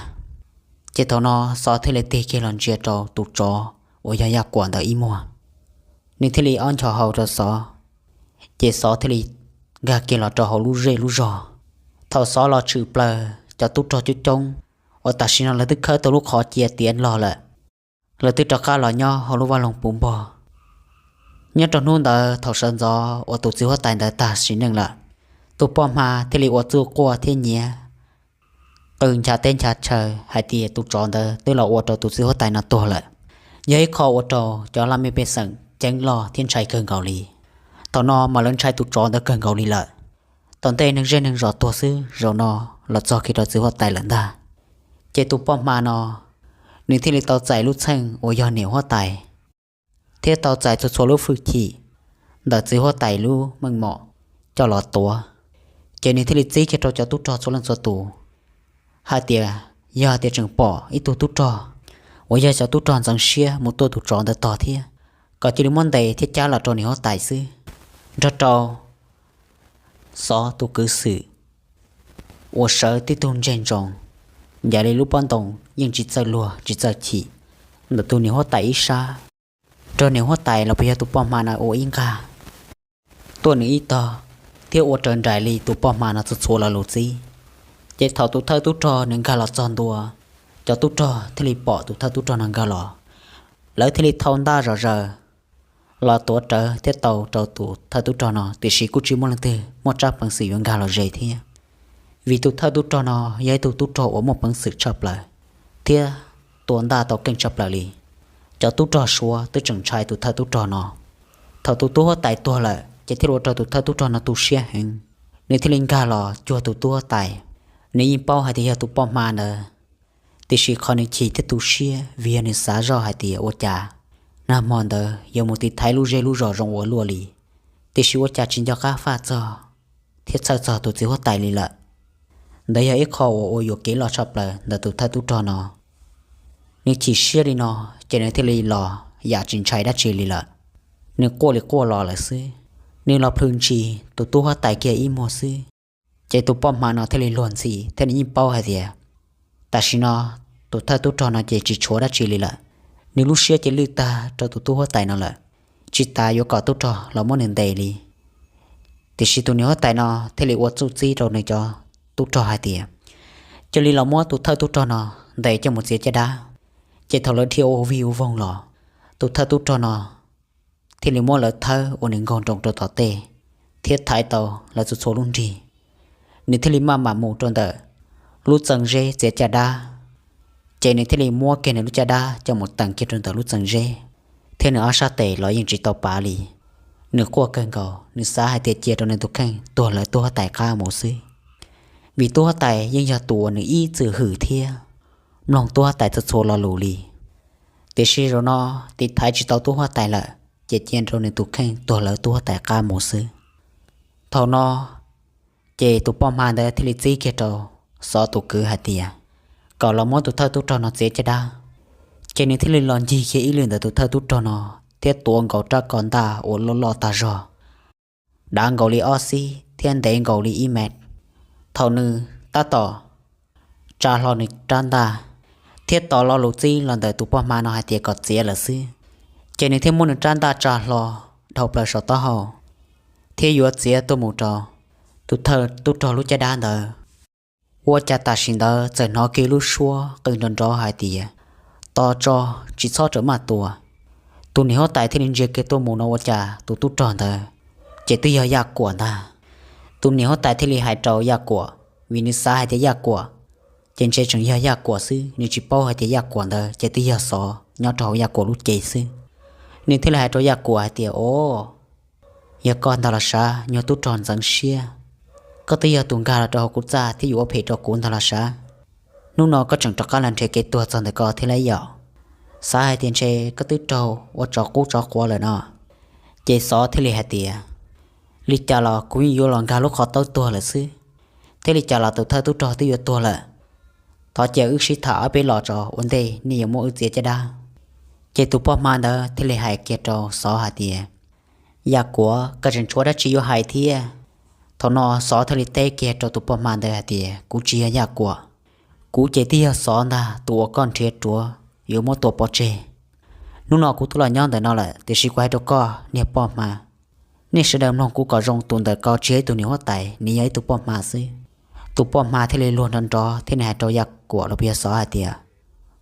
Ces thaum no Xov thiaj li tig kiag los ntsia rau tus tsov uas yog Yaj Kuam ntawd ib muag. Nws thiaj li ob ncho hau rau Xov, ces Xov thiaj li nkag kiag los rau hauv lub zej lub zog. Thaum Xov los tshwm plaws cov tub rog coob coob uas tam sim no lawv twb khawb tau lub qhov cia tiav log lawm, lawv twb rov qab los nyob hauv lub vaj loog puv npog. Nyob rau hnub ntawd thaum sawv ntxov uas tus txiv huab tais ntawd tag sim neej lawm, tus poj hma thiaj li ua txuj quaj thiab nyiav qw ncha teb ncha chaw hais tias tus tsov ntawd twb los ua rau tus txiv huab tais no tuag lawm. Yog ib qho ua rau cov laj mej pej xeem ceeb loj thiab ntshai kawg nkaus li. Thaum no mas lawv ntshai tus tsov ntawd kawg nkaus li lawm. Tom ntej neeg zej neeg zos tuag xwb, zaum no los txog kiag rau txiv huab tais lawm ntag. Ces tus poj hma no, nws thiaj li tau txais lub txheej uas yog niam huab tais, thiab tau txais txhua txhua lub hwj chim ntawm txiv huab tais lub meej mom coj los tuav. Ces nws thiaj li txib kiag rau cov tub rog txhua leej txhua tus hais tias, yog tias tseem pom ib tug tub rog uas yog cov tub rog ntxeev siab mus tua tus tsov ntawd tog thiab, kom cia li muab ntes thiab cab los rau niam huab tais xwb. Nrog rau Xov tus kwv xwm uas sawv tib tug ntseg ntsoov, ncav li lub pob ntoo yeej tsis txawj luag tsis txawj chim ntawm tus niam huab tais ib sab, nrog niam huab tais los puas yog tus poj hma no ua ib nqag tuaj nws ib tog, thiab ua raws nraim li tus poj hma no txhua txhua lo lus txib. Ces thaum tus thawj tub rog nws nkag los txog ntua, cov tub rog thiaj li pom tus thawj tub rog no nkag los, lawv thiaj li thau ntaj zom zaws los tuav rawv thiab tau rau tus thawj tub rog no, tiam sis kuj tsis muaj leej twg muaj tsab peev xwm yuav nkag los ze thiab. Vim tus thawj tub rog no yog ib tug tub rog uas muaj peev xwm tshaj plaws thiab tua ntaj tau keej tshaj plaws li. Cov tub rog Suav twb tseem ntshai tus thawj tub rog no. Thaum tus tub huab tais tuag lawm ces thiaj ua rau tus thawj tub rog no tu siab heev, nws thiaj li nkag los cuag tus tub huab tais. Nws yeej paub hais tias yog tus poj hma ntawd, tiam sis qhov nws chim thiab tu siab vim yog nws xav zoj hais tias ua cas nag hmo ntawd yuav mus tiv thaiv lub zej lub zos zoo ua luaj li, tiam sis ua cas tsis nco qab faj txog thiab txhawj txog tus txiv huab tais li lawm. Ntawd yog ib qho uas ua yuam kev loj tshaj plaws ntawm tus thawj tub rog no. Nws chim siab li no, ces nws thiaj li los yam tsis ntshai dab tsi li lawm. Nws quaj li quaj los lawm xwb. Nws los plhws ntsis tus tub huab tais kiag ib muag xwb, ces tus poj hma no thiaj li luag ntxhi thiab nws yeej paub hais tias tam sim no tus thawj tub rog no ces tsis tshuav dab tsi li lawm. Nws lub siab ces lwj tag rau tus tub huab tais no lawm, tsis tas yuav kom tub rog los muab nws ntes li. Tiam sis tus niam huab tais no thiaj li ua txuj txib rau nws cov tub rog hais tias cia li los muab tus thawj tub rog no ntes coj mus txiav caj dab. Ces thaum lawv dhia ua vig ua voog los, tus thawj tub rog no thiaj li muab lawv thawb ua nws nkaug nroo rau tom tej, thiab thaiv tau lawv txhua txhua lub nrig. Nws thiaj li maj mam mus rau ntawm lub txee zeb txiav caj dab, ces nws thiaj li muab kiag nws lub caj dab coj mus tees kiag rau ntawm lub txee zeb, thiab nws ob sab tes los yeej tsis tau pav li. Nws quaj kawg nkaus, nws xav hais tias cia rau nws tus kheej tuag lawv tub huab tais qab mus xwb, vim tub huab tais yeej yog tus uas nws ib txwm hwm thiab mloog tub huab tais txhua txhua lo lus li. Tiam sis zaum no tiv thaiv tsis tau tub huab tais lawm, ces cia rau nws tus kheej tuag lawv tub huab tais qab mus xwb. Thaum no ces tus poj hma ntawd thiaj li txib kiag rau Xov tus kwv hais tias kom los muab tus thawj tub rog no txiav caj dab. Ces nws thiaj li los ncig kiag ib lwm ntawm tus thawj tub rog no, thiab tuav nkaus rab ko ntaj uas loj loj tag zog, dav nkaus li ob xib thiab ntev nkaus li ib mev. Thaum nws tab tom tsa hlo nws rab ntaj, thiab tos lo lus txib los ntawm tus poj hma no hais tias kom txiav lawm xwb, ces nws thiaj muab nws rab ntaj tsa hlo dhau plaws saum taub hau, thiab yuav txiav tuaj mus rau tus thawj tub rog lub caj dab ntawd. Ua cas tam sim ntawd txawm hnov kiag lub suab qw nrov nrov hais tias tos tso, tsis txhob rawm maj tua. Tus niam huab tais thiaj li ntsia kiag tuaj mus no ua cas tus tub rog ntawd ces twb yog Yaj Kuam ntag. Tus niam huab tais thiaj li hais rau Yaj Kuam, vim nws xav hais tias Yaj Kuam ces ntshe tseem yog Yaj Kuam xwb, nws tsis paub hais tias Yaj Kuam ntawd ces twb yog Xov nyob rau hauv Yaj Kuam lub cev xwb. Nws thiaj li hais rau Yaj Kuam hais tias, o, yog koj ntag los sav, nyuag tub rog ntxeev siab. Koj twb yog tus nkag los rau hauv kuv txaj thiab yuav ua phem rau kuv ntag los sav. Hnub no koj tseem rov qab los nrhiav kev tuag txog ntawm ko thiab lawm yom? Xav hais tias ntshe koj twb raug ua tsov qub tsov quav lawm no. Ces Xov thiaj li hais tias, li cas los kuv yeej yuav los nkag lub qhov taub tuag lawm xwb, thiab li cas los tus thawj tub rog twb yuav tuag lawm. Thov cia wb sib tham ob peb los tso, ua ntej nej yuav muab wb txiav caj dab. Ces tus poj hma ntawd thiaj li hais kiag rau Xov hais tias, Yaj Kuam, koj tseem tshuav dab tsi yuav hais thiab? Thaum no Xov thiaj li teb kiag rau tus poj hma ntawd hais tias, kuv tsis yog Yaj Kuam, kuv ces twb yog Xov ntag, tus uas koj nrhiav ruav yuav muab tua pov tseg. Hnub no kuv twb los nyob ntawm no lawm, tiam sis kuv hais rau koj niag poj hma, nej sawv daws mloog kuv kom zoo, tus ntawm ko tsis yog ib tug niam huab tais, nws yog ib tug poj hma xwb. Tus poj hma thiaj li luag nrov nrov thiab nws hais rau Yaj Kuam los puas yog Xov hais tias,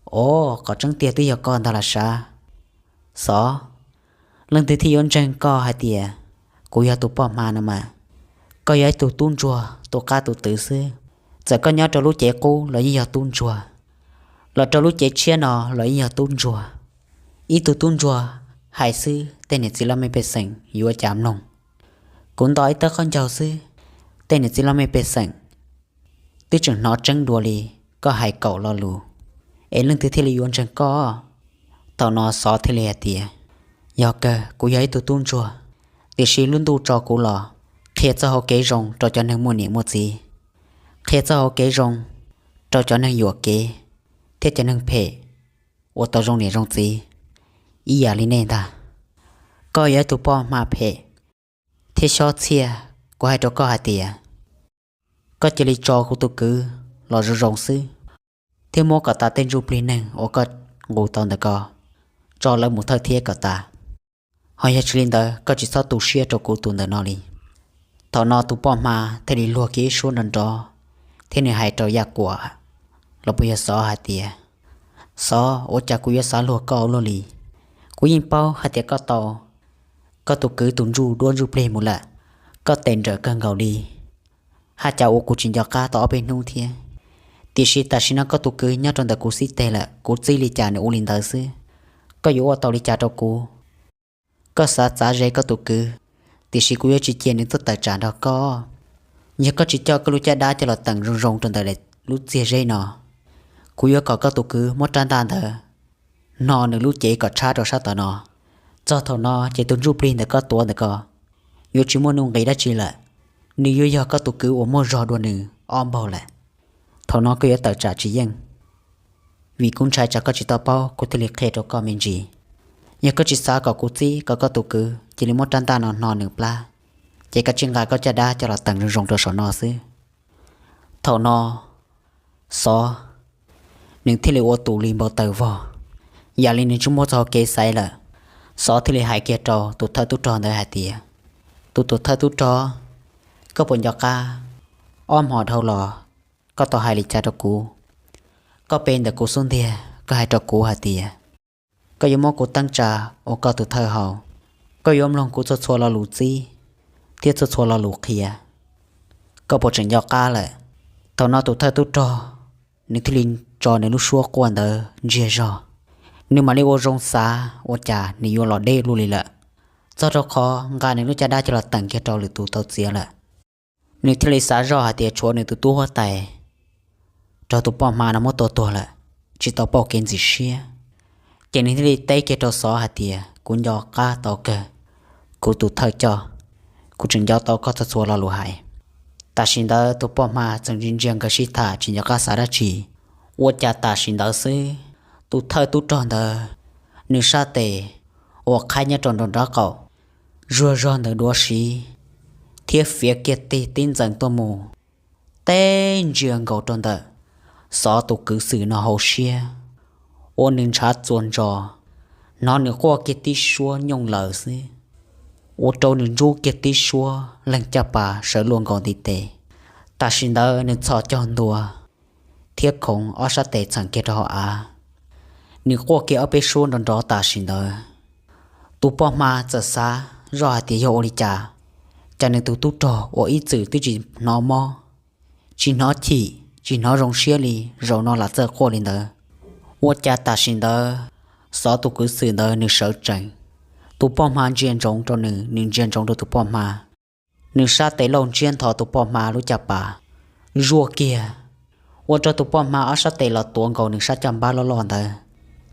o, qhov tseeb tiag twb yog koj ntag los sav. Xov, leej twg thiaj yuav ntseeg koj hais tias kuv yog tus poj hma no mas? Koj yog ib tug tub ntsuag tu qab tu twv xwb. Txawm koj nyob rau lub cev qub los yeej yog tub ntsuag, los rau lub cev tshiab no los yeej yog tub ntsuag. Ib tug tub ntsuag hais xwb tej niam txiv laj mej pej xeem yuav cas mloog. Kuv nto ib tawb qaub ncaug xwb, tej niam txiv laj mej pej xeem twb tseem hnov tseeb dua li koj hais kaum lo lus, es leej twg thiaj li yuav ntseeg koj? Thaum no Xov thiaj li hais tias, yog kawg, kuv yog ib tug tub ntsuag, tiam sis lub ntuj tso kuv los qhia txoj hauv kev zoo rau cov neeg muaj niam muaj txiv, qhia txoj hauv kev zoo rau cov neeg yuam kev thiab cov neeg phem. ua tau zoo niam zoo txiv ib yam li nej ntag. Koj yog ib tug poj hma phem thiab xyob txhiaj, kuv hais rau koj hais tias koj cia li tso kuv tus kwv los zoo zoo xwb, thiab muab kom tas tej ntsuj plig neeg uas koj nqus tau ntawm ko, tso lawv mus thawj thiab kom tas. Ho yog tsis li ntawd koj tsis txhob tu siab rau kuv tus ntawm no li. Thaum no tus poj hma thiaj li luag kiag ib suab nrov nrov, thiab nws hais rau Yaj Kuam los puas yog Xov hais tias, Xov, ua cas kuv yuav xav luag koj ua luaj li? Kuv yeej paub hais tias koj tau koj tus kwv tus ntsuj duab ntsuj plig mus lawm, koj tes nrawm kawg nkaus li. Haj cas uas kuv tsis nco qab tau ob peb hnub thiab, tiam sis tam sim no koj tus kwv nyob rau ntawm kuv xib teg lawm, kuv txib li cas nws ua li ntawd xwb. Koj yuav ua tau li cas rau kuv? Koj xav txav ze koj tus kwv, tiam sis kuv yuav tsis cia nws tuaj tawm tsam nrog koj. Yog koj tsis coj koj lub caj dab coj los teem zoo zoo rau ntawm lub txiag zeb no, kuv yuav kom koj tus kwv muab rab ntaj ntawd hno nws lub cev kom tshab rau sab tom no. Txog thaum no ces tus ntsuj plig ntawm koj tuav ntawm ko yuav tsis muaj nuj nqis dab tsi lawm, nws yuav yog koj tus kwv uas muaj zog dua nws ob npaug lawm. Thaum no koj yuav tawm tsam tsis yeej, vim kuv ntshai tsam koj tsis tau paub kuv thiaj li qhia rau koj me ntsis. Yog koj tsis xav kom kuv txib kom koj tus kwv cia li muab rab ntaj no hno nws plab, ces koj tsis nqa koj caj dab coj los teem zoo zoo rau saum no xwb. Thaum no Xov nws thiaj li ua tus li npau taws vog, yam li nws tsis muaj txoj hau kev xaiv lawm. Xov thiaj li hais kiag rau tus thawj tub rog ntawd hais tias, Tus tus thawj tub rog, koj puas nco qab ob hmo dhau los koj tau hais li cas rau kuv? Koj pe ntawm kuv xub ntiag, koj hais rau kuv hais tias koj yuav muab kuv teeb tsa ua koj tus thawj hau, koj yuav mloog kuv txhua txhua lo lus txib thiab txhua txhua lo lus qhia. Koj puas tseem nco qab lawm? Thaum no tus thawj tub rog nws thiaj li tso nws lub suab quaj ntawd ntsiag zog, nws mam li ua zoo xav ua cas nws yuav los deb luaj li lawm, txog rau qhov nqa nws lub caj dab coj los teem kiag rau lwm tus tau txiav lawm. Nws thiaj li xav zoj hais tias tshuav nws tus tub huab tais raug tus poj hma no muab tua tuag lawm, tsis tau pauj kev ntxim siab. Ces nws thiaj li teb kiag rau Xov hais tias, Kuv nco qab tau kawg, kuv tus thawj coj, kuv tseem nco tau koj txhua txhua lo lus hais. Tam sim ntawd tus poj hma txawm ntsia ntsia nkawd sib tham tsis nco qab xav dab tsi. Ua cas tam sim ntawd xwb, tus thawj tub rog ntawd, nws sab tes uas qhaib nyob rau nraum nraub qaum zuag zog ntawd duav siv thiab fiav kiag tig tib ntxees tuaj mus, teb ntsia nkaus rau ntawm Xov tus kwv xwm no hauv siab, ua nws ntshav txuas ntsos, hnov nws quaj kiag tib suab nyooj laws xwb, ua rau nws ntsub kiag tib suab leeg caj pas sawv luag nkaus ntiv tes. Tam sim ntawd nws txhos caug ntua thiab khoov ob sab tes txheem kiag rau hauv av. Nws quaj kiag ob peb suab nrov nrov tam sim ntawd. Tus poj hma txawm xav zoj hais tias yog ua li cas, cas nws tus tub rog uas ib txwm twb tsis hnov mob, tsis hnov chim, tsis hnov zoo siab li, zaum no lam txawj quaj li ntawd. Ua cas tam sim ntawd Xov tus kwv xwm ntawd nws sawv tsees, tus poj hma ntsia ntsoov rau nws, nws ntsia ntsoov rau tus poj hma. Nws sab tes lauj ntsiab nthos tus poj hma lub caj pas, zuaj kiag, ua rau tus poj hma ob sab tes los tuav nkaus nws sab caj npab loj loj ntawd.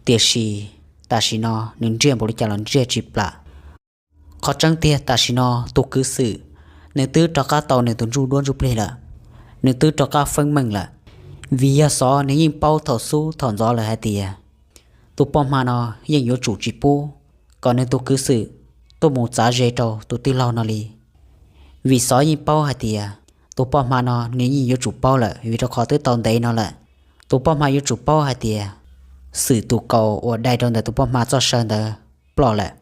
Tiam sis tam sim no nws nriaj npaum li cas los nriaj tsis plam. Qhov tseeb tiag tam sim no tus kwv xwm, nws twb rov qab tau nws tus ntsuj duab ntsuj plig lawm, nws twb rov qab feeb meej lawm. Vim yog Xov nws yeej paub thaum xub thaum ntxov lawm hais tias tus poj hma no yeej yuav tsum tsis pub kom nws tus kwv xwm tuaj mus txav ze rau tus tij laug no li. Vim Xov yeej paub hais tias tus poj hma no nws yeej yuav tsum paub lawm, vim rau qhov twb tau ntev no lawm. Tus poj hma yuav tsum paub hais tias xwm tus kaus uas dai rau ntawm tus poj hma txoj saw ntawd ploj lawm.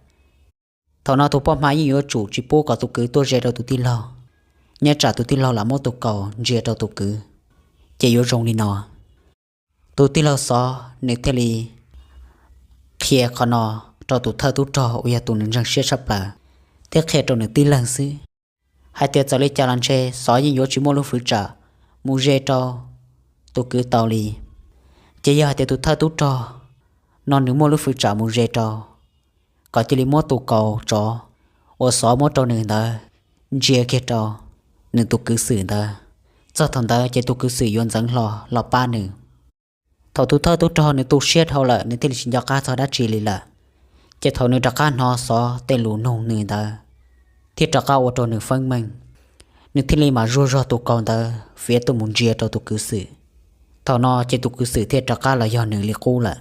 Thaum no tus poj hma yeej yuav tsum tsis pub kom tus kwv tuaj ze rau tus tij laug, nyob tsam tus tij laug lam muab tus kaus ntsia rau tus kwv, ces yuav zoo li no. Tus tij laug Xov nws thiaj li qhia qhov no rau tus thawj tub rog uas yog tus nws ntseeg siab tshaj plaws, thiab qhia rau nws tib leeg xwb, hais tias txawm li cas los ntshe Xov yeej yuav tsis muaj lub fwv tsam mus ze rau tus kwv tau li. Ces yog hais tias tus thawj tub rog no nws muaj lub fwv tsam mus ze rau, kom cia li muab tus kaus tsov uas Xov muab rau nws ntawd ntsia kiag rau nws tus kwv xwm ntawd, txog thaum ntawd ces tus kwv xwm yuav ntxeev hlo los pab nws. Thaum tus thawj tub rog nws tu siab dhau lawm, nws thiaj li tsis nco qab txog dab tsi li lawm. Ces thaum nws rov qab hnov Xov tej lus nug nws ntawd, thiaj rov qab ua rau nws feeb meej, nws thiaj li mam zuag zog tus kaus ntawd fiav tuaj mus ntsia rau tus kwv xwm. Thaum no ces tus kwv xwm thiaj rov qab los yog nws li qub lawm.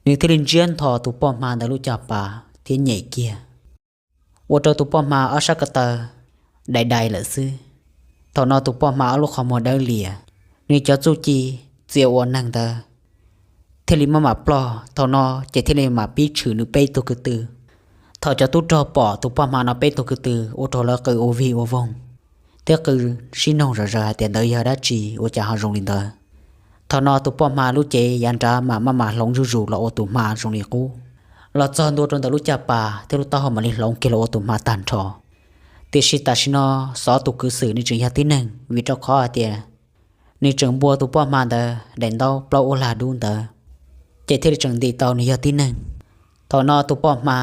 Nws thiaj li ntsiab nthos tus poj hma ntawd lub caj pas thiab nyem kiag, ua rau tus poj hma ob sab ko taw dai dai lawm xwb. Thaum no tus poj hma ob lub qhov muag dawb lias, nws cov txuj ci txia ua neeg ntawd thiaj li maj mam ploj. Thaum no ces thiaj li mam pib tshwm nws peb tug kwv tw. Thaum cov tub rog pom tus poj hma no peb tug kwv tw ua rau lawv qw ua vig ua voog thiab qw sib noog zom zaws hais tias ntawd yog dab tsi ua cas ho zoo li ntawd. Thaum no tus poj hma lub cev yav nrad mam maj mam hloov zuj zus los ua tus hma zoo li qub, los txog ntua rau ntawm lub caj pas thiab lub taub hau mam li hloov kiag los ua tus hma tag nrho. Tiam sis tam sim no Xov tus kwv xwm nws tseem yog tib neeg, vim rau qhov hais tias nws tseem npua tus poj hma ntawd daim ntaub plaub ub lag dub ntawd, ces thiaj li tseem ntim tau nws yog tib neeg. Thaum no tus poj hma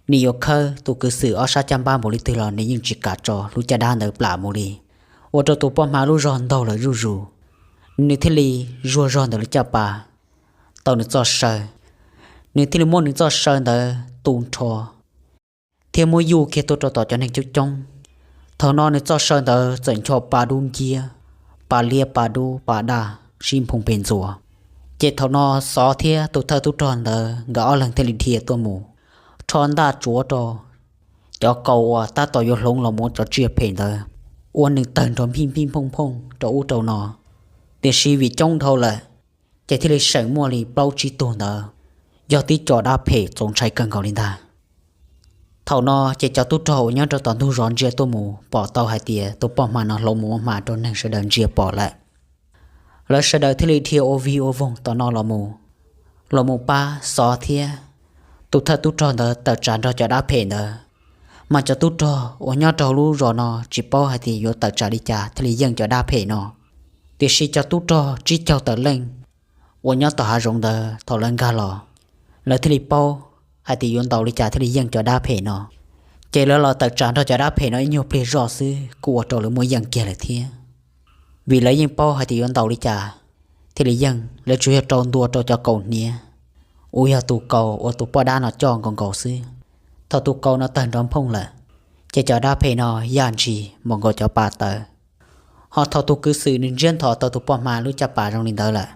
nws yuav khawb tus kwv xwm ob sab caj npab npaum li twg los nws yeej tsis kam tso lub caj dab ntawd plam mus li, ua rau tus poj hma lub zog ntaug lawm zuj zus. Nws thiaj li zuag zog ntawm lub caj pas tau nws txoj saw. Nws thiaj li muab nws txoj saw ntawd tu nrho thiab muab yuj kiag tuaj rau tom cov neeg coob coob. Thaum no nws txoj saw ntawd txawm ncho pa dub nciab, pa liab pa dub pa daj sib nphoo pes ntxuas. Ces thaum no Xov thiab tus thawj tub rog ntawd nkawd ob leeg thiaj li dhia tuaj mus, rho ntaj tsuav rau cov kaus uas tab tom yuav hloov los mus ua cov tsiaj phem ntawd, ua nws tawg nrov nphij nphij nphooj nphooj rau ub rau no. Tiam sis vim coob dhau lawm, ces thiaj li seem muaj li plaub tsib tug ntawd, yog tib co dab phem txaus ntshai kawg nkaus li ntag. Thaum no ces cov tub rog uas nyob rau tom ntug zos ntsia tuaj mus pom tau hais tias tus poj hma no hloov mus ua hma rau neeg sawv daws ntsia pom lawm. Lawv sawv daws thiaj li dhia ua vig ua voog tom no los mus, los mus pab Xov thiab tus thawj tub rog ntawd tawm tsam nrog cov dab phem ntawd. Mas cov tub rog uas nyob rau hauv lub zos no tsis paub hais tias yuav tawm tsam li cas thiaj li yeej cov dab phem no. Tiam sis cov tub rog tsib caug tawm leej uas nyob tom hav zoov ntawd thaum lawv nkag los, lawv thiaj li paub hais tias yuav ntaus li cas thiaj li yeej cov dab phem no. Ces lawv los tawm tsam nrog cov dab phem no ib nyuag pliag zoj xwb kuj ua rau lawv muaj yeej kiag lawm thiab. Vim lawv yeej paub hais tias yuav ntaus li cas thiaj li yeej, lawv tsuas yog rau ntua rau cov kaus hniav uas yog tus kaus uas tus poj dab no coj nkaus nkaus xwb. Thaum tus kaus no tawg nrov nphooj lawm, ces cov dab phem no yaj ntshis npaum nkaus cov pa taws. Ho thaum tus kwv xwm nws ntsiab nthos tau tus poj hma lub caj pas zoo li ntawd lawm,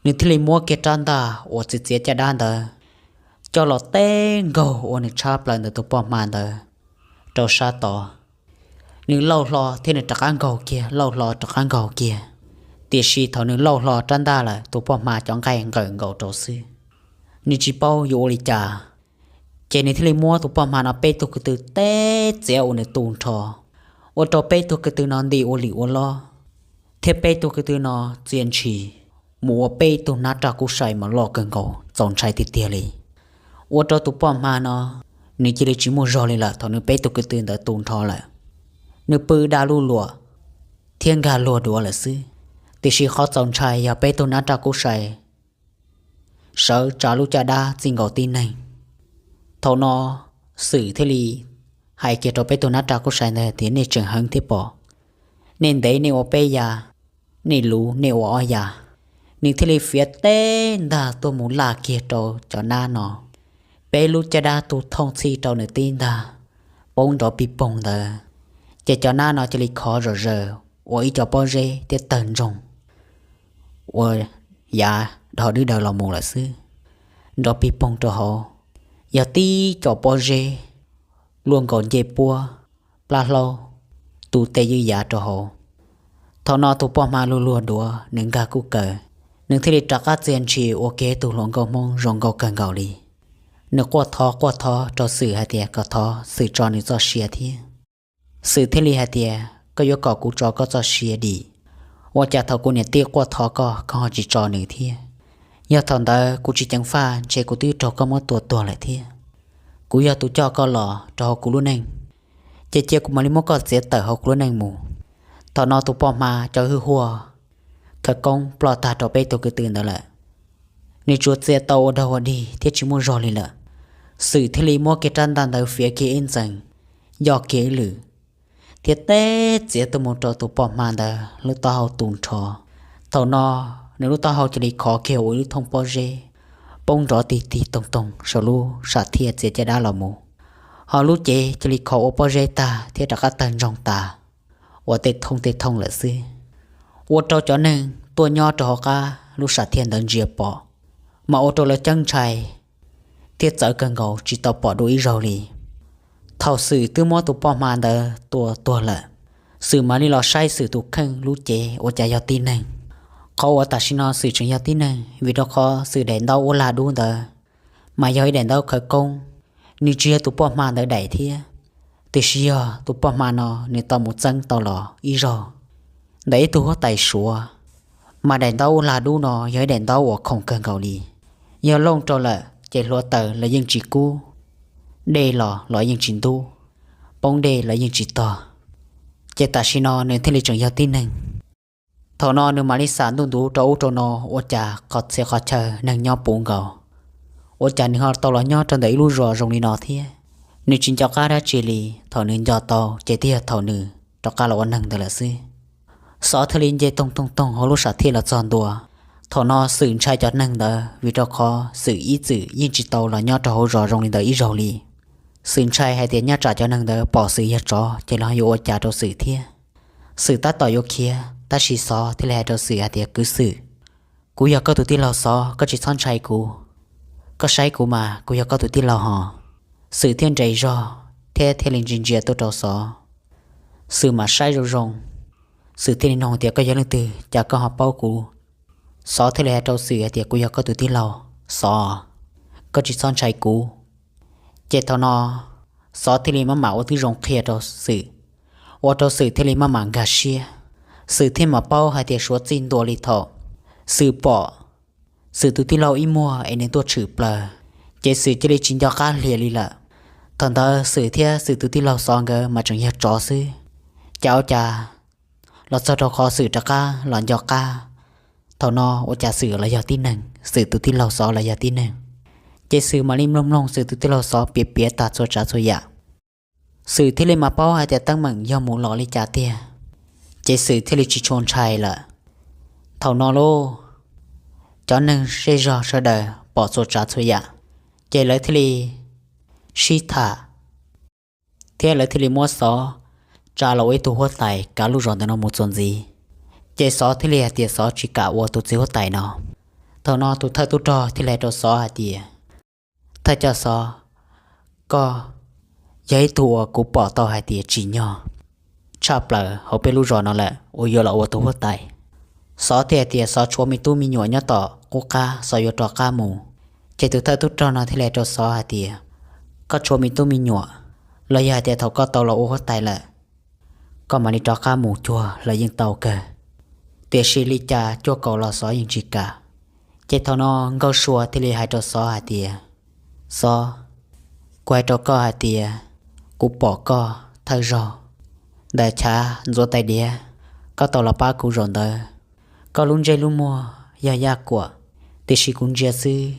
nws thiaj li muab kiag rab ntaj uas txiav txiav caj dab ntawd coj los teb nkaug ua nws tshab plaws ntawm tus poj hma ntawd rau sab tod. Nws lauj hlo thiab nws rov qab nkaug kiag, lauj hlo rov qab nkaug kiag. Tiam sis thaum nws lauj hlo rab ntaj lawm, tus poj hma cov nqaij nqawm nkaus rau xwb, nws tsis paub yuav ua li cas. Ces nws thiaj li muab tus poj hma no peb tug kwv tw teb txiav ua nws tu nrho, ua rau peb tug kwv tw no nti ua lim ua lob, thiab peb tug kwv tw no txia ntshis mus ua peb tug nab raj kub sai mas loj kawg nkaus txaus ntshai tiag tiag li. Ua rau tus poj hma no nws cia li tsis muaj zog li lawm thaum nws peb tug kwv tw ntawd tu nrho lawm. Nws pw da luj luam thiab nkag luag duav lawm xwb. Tiam sis qhov txaus ntshai yog peb tug nab raj kub sai sawv tsa lub caj dab txij nkaus tib neeg. Thaum no Xwm thiaj li hais kiag rau peb tug nab raj kub sai ntawd tias, nej tseem heev thiab pom, nej ntev nej ua peb ya, nej luv nej ua ob ya. Nws thiaj li fiav teb ntag tuaj mus laj kiag rau cov nab no, peb lub caj dab tu thooj txhij rau nws tib ntag, poob nrov pig poog ntawd. Ces cov nab no cia li khov zom zaws ua ib co pob zeb thiab tawg ntsoog ua yav dhos dwb daws los mus lawm xwb. Nrov pig poog rau hauv, yog tib co pob zeb luaj nkaus ncej puab, plab hlaub, tu tej ywj yav rau hauv. Thaum no tus poj hma luag luag duav nws nkag kuj kaws, nws thiaj li rov qab txia ntshis ua kiag tus hluas nkauj Hmoob zoo nkauj kawg nkaus li. Nws quaj thov quaj thov rau Xwm hais tias kom thov Xwm tso nws txoj sia thiab. Xwm thiaj li hais tias, koj yuav kom kuv tso koj txoj sia dim, ua cas thaum kuv niam tij quaj thov koj, koj ho tsis tso nws thiab? Yog thaum ntawd kuv tsis ceev faj ntshe kuv twb raug koj muab tua tuag lawm thiab. Kuv yog tus coj koj los rau hauv kuv lub neej, ces cia kuv mam li muab koj txiav tawm hauv kuv lub neej mus. Thaum no tus poj hma cov hwj huaj khawv koob ploj tag rau peb tug kwv tw ntawd lawm. Nws tsuas txia tau ua dog ua dig thiab tsis muaj zog li lawm. Xwm thiaj li muab kiag rab ntaj ntawd fiav kiag ib ntxees, yoj kiag ib lwm, thiab teb txiav tuaj mus rau tus poj hma ntawd lub taub hau tu nrho. Thaum no nws lub taub hau cia li khov kiag ua ib lub thooj pob zeb, poob nrov tig tig toog toog saum lub sam thiaj txiav caj dab los mus. Ho lub cev cia li khov ua pob zeb tag thiab rov qab tawg ntsoog tas ua tej thooj tej thooj lawm xwb. Ua rau cov neeg tuaj nyob rau hauv qab lub sam thiaj ntawd ntsia pom, mas ua rau lawv ceeb ntshai thiab txawv kawg nkaus tsis tau pom dua ib zaug li. Thaum Xwm twb muab tus poj hma ntawd tua tuag lawm, Xwm mam li los saib Xwm tus kheej lub cev ua cas yog tib neeg. Qhov uas tam sim no Xwm tseem yog tib neeg vim rau qhov Xwm daim ntaub uab lag dub ntawd mas yog ib daim ntaub khawv koob, nws tsis yog tus poj hma ntawd daim thiab. Tiam sis yog tus poj hma no nws tau mus txeeb tau los ib zaug ntawm ib tug huab tais Suav, mas daim ntaub uab lag dub no yog ib daim ntaub uas khoom kawg nkaus li. Yog looj rau lawm ces hluav taws los yeej tsis kub, dej los los yeej tsis ntub, poob dej los yeej tsis tog. Ces tam sim no nws thiaj li tseem yog tib neeg. Thaum no nws mam li xam ntuj ntuv rau ub rau no, ua cas qhov txhia qhov chaw neeg nyob puv nkaus, ua cas nws ho tau los nyob rau ntawm ib lub zos zoo li no thiab. Nws tsis nco qab dab tsi li, thaum nws nco tau ces twb yog thaum nws rov qab los ua neeg ntawd lawm xwb. Xov thiaj li nce toog toog toog hauv lub sam thiaj los txog ntua. Thaum no Xwm ntshai cov neeg ntawd vim rau qhov Xwm ib txwm yeej tsis tau los nyob rau hauv zos zoo li ntawd ib zaug li. Xwm ntshai hais tias nyob tsam cov neeg ntawd pom Xwm yog tsov ces los yuav ua cas rau Xwm thiab. Xwm tab tom yuav khiav tab sis Xov thiaj li hais rau Xwm hais tias, Kwv Xwm, kuv yog koj tus tij laug Xov, koj tsis txhob ntshai kuv. Koj saib kuv mas kuv yog koj tus tij laug hos. Xwm thiaj nres zog thiab thiaj li ntsia ntsia tuaj rau Xov. Xwm mam saib zoo zoo, Xwm thiaj li nug tias, Koj yog leej twg, cas koj ho paub kuv? Xov thiaj li hais rau Xwm hais tias, Kuv yog koj tus tij laug Xov, koj tsis txhob ntshai kuv. Ces thaum no Xov thiaj li maj mam ua tib zoo qhia rau Xwm, ua rau Xwm thiaj li maj mam nkag siab. Xwm thiaj mam paub hais tias suav txij ntua li thaum Xwm pom Xwm tus tij laug ib muag es nws tuaj tshwm plaws, ces Xwm cia li tsis nco qab hlias li lawm. Thaum ntawd Xwm thiab Xwm tus tij laug Xov nkawd mas tseem yog tsov xwb. Cas ua cas los txog rau qhov Xwm rov qab los nco qab, thaum no ua cas Xwm los yog tib neeg, Xwm tus tij laug Xov los yog tib neeg. Ces Xwm mam li mloog mloog Xwm tus tij laug Xov piav piav tag txhua tsav txhua yam. Xwm thiaj li mam paub hais tias teeb meem yog mus los li cas tiag, ces Xwm thiaj li tsis tshua ntshai lawm. Thaum no lauj, cov neeg zej zog sawv daws pom txhua tsav txhua yam, ces lawv thiaj li sib tham, thiab lawv thiaj li muab Xov tsa los ua ib tug huab tais kav lub zos ntawm no mus txuas ntxiv. Ces Xov thiaj li hais tias Xov tsis kam ua tus txiv huab tais no. Thaum no tus thawj tub rog thiaj li hais rau Xov hais tias, Thawj coj Xov, koj yog ib tug uas kuv pom tau hais tias tsim nyog tshaj plaws hauv peb lub zos no lawm uas yuav los ua tus huab tais. Xov thiaj hais tias Xov tshuav me tub me nyuam nyob tom qub qab, Xov yuav rov qab mus. Ces tus thawj tub rog no thiaj li hais rau Xov hais tias, Koj tshuav me tub me nyuam, los yog hais tias thaum koj tau los ua huab tais lawm, koj mam li rov qab mus cuag los yeej tau kawg. Tiam sis li cas cuag kaus los Xov yeej tsis kam. Ces thaum no Nkauj Sua thiaj li hais rau Xov hais tias, Xov, kuv hais rau koj hais tias, kuv pom koj thawj zaug ntawm chav ntxuav tais diav, koj tau los pab kuv zaum ntawd. Koj lub ntsej lub muag yog Yaj Kuam, tiam sis kuv ntsia xwb,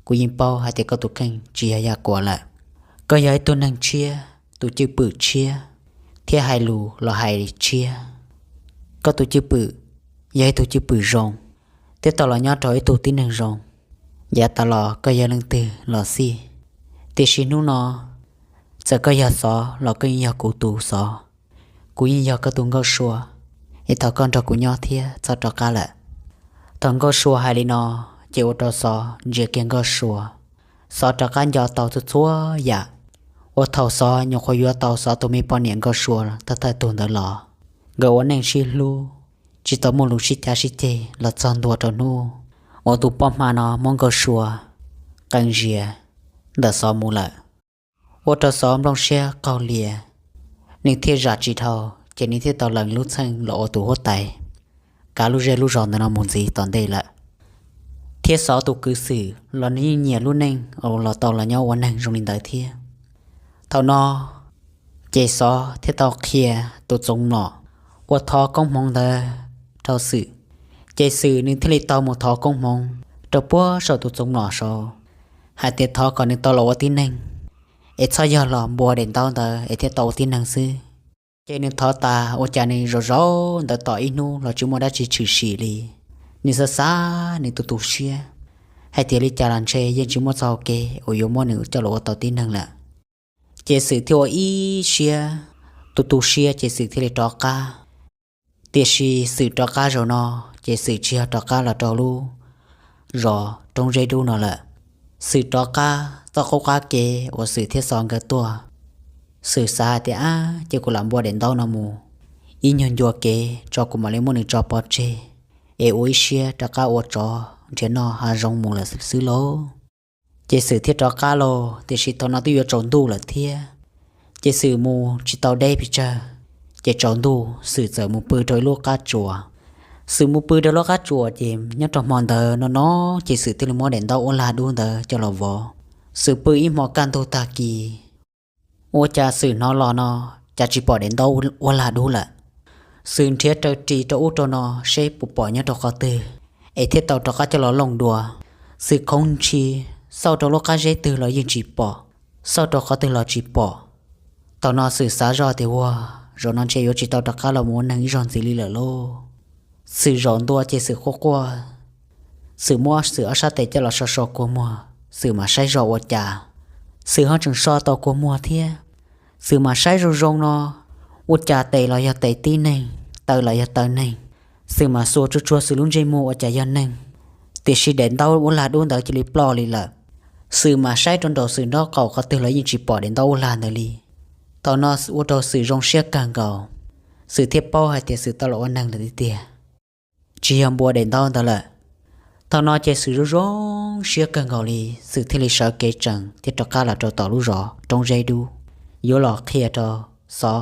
kuv yeej paub hais tias koj tus kheej tsis yog Yaj Kuam lawm. Koj yog ib tug neeg tshiab, tus cwj pwm tshiab, thiab hais lus los hais tshiab. Koj tus cwj pwm yog ib tug cwj pwm zoo, thiab tau los nyob rau ib tug tib neeg zoo. Yav tas los koj yog leej twg los xij, tiam sis hnub no txawm koj yog Xov los koj yeej yog kuv tus Xov, kuv yeej yog koj tus Nkauj Sua. Es thov koj nrog kuv nyob thiab txhob rov qab lawm. Thaum Nkauj Sua hais li no, ces ua rau Xov ntsia kiag Nkauj Sua. Xov rov qab nco tau txhua txhua yam uas thaum Xov nyuam qhuav yuav tau Xov tus me poj niam Nkauj Sua thawj thawj tug ntawd los. Nkawd ua neej sib hlub, tsis tau muaj lus sib cav sib ceg los txog ntua rau hnub uas tus poj hma no muab Nkauj Sua qee zias ntawm Xov mus lawm. Ua rau Xov nplooj siab qaug lias, nws thiaj zam tsis dhau, ces nws thiaj tau lees lub txheej los ua tus huab tais kav lub zej lub zos ntawm no mus ntxiv tom ntej lawm. Thiab Xov tus kwv Xwm los nws yeej nyiam lub neej uas los tau los nyob ua neeg zoo li ntawd thiab. Thaum no ces Xov thiaj tau qhia tus txoov mlom uas thov koob hmoov ntawd rau Xwm. Ces Xwm nws thiaj li tau mus thov koob hmoov rau puag saum tus txoov mlom saud, hais tias thov kom nws tau los ua tib neeg, es txhob yog los npua daim ntaub ntawd es thiaj tau ua tib neeg xwb. Ces nws thov tas ua cas nws zaum zaum ntawd tom ib hnub los tsis muaj dab tsi tshwm sim li. Nws xav xav nws tus tu siab, hais tias li cas los ntshe yeej tsis muaj txoj hau kev uas yuav muab nws coj los ua tau tib neeg lawm. Ces Xwm thiaj ua ib siab, tus tu siab ces Xwm thiaj li rov qab. Tiam sis Xwm rov qab zaum no, ces Xwm tsis yog rov qab los rau lub zos roob zeb dub no lawm. Xwm rov qab txoj qub qab kev uas Xwm thiab Xov nkawd tuaj, Xwm xav hais tias, ab, ces kuv lam npua daim ntaub no mus ib nyuag ncua kev tso, kuv mam li muab nws tso pov tseg es ua ib siab rov qab ua tsov nrhiav noj hav zoov mus lawm xwb lauj. Ces Xwm thiaj rov qab lauj, tiam sis thaum no twb yuav tsaus ntuj lawm thiab. Ces Xwm mus tsis tau deb pes tsawg, ces tsaus ntuj Xwm txawm mus pw rau ib lub qab tsuas. Xwm mus pw rau lub qab tsuas ces nyob rau hmo ntawd no no, ces Xwm thiaj li muab daim ntaub uab lag dub ntawd coj los vov. Xwm pw ib hmo kaj ntug tag kis, ua cas Xwm hnov los no cas tsis pom daim ntaub uab lag dub lawm. Xwm nrhiav raws ris rau ub rau no seb puas pom nyob rau qhov twg es thiaj tau rov qab coj los looj dua. Xwm khoov ntshis xauj rau lub qab zeb twg los yeej tsis pom, xauj rau qhov twg los tsis pom. Thaum no Xwm xav zoj tias, ua, zaum no ntshe yuav tsis tau rov qab los mus ua neeg ib zaug ntxiv li lawm lauj. Xwm zaum ntua ces Xwm quaj quaj, Xwm muab Xwm ob sab tes coj los so so kua muag, Xwm mam saib zoj ua cas. Xwm ho tseem so tau kua muag thiab. Xwm mam saib zoo zoo no, ua cas tes los yog tes tib neeg, taw los yog taw neeg. Xwm mam xuas tsuag tsuag Xwm lub ntsej muag ua cas yog neeg, tiam sis daim ntaub uab lag dub ntawd cia li ploj li lawm. Xwm mam saib rau nraum Xwm nraub qaum qhov twg los yeej tsis pom daim ntaub uab lag ntawd li. Thaum no ua rau Xwm zoo siab kawg nkaus, Xwm thiaj paub hais tias Xwm tau los ua neeg lawm tiag tiag, tsis yog npua daim ntaub ntawd lawm. Thaum no ces Xwm zoo zoo siab kawg nkaus li, Xwm thiaj li sawv kev tsees thiab rov qab los rau tom lub zos roob zeb dub, yuav los qhia rau Xov.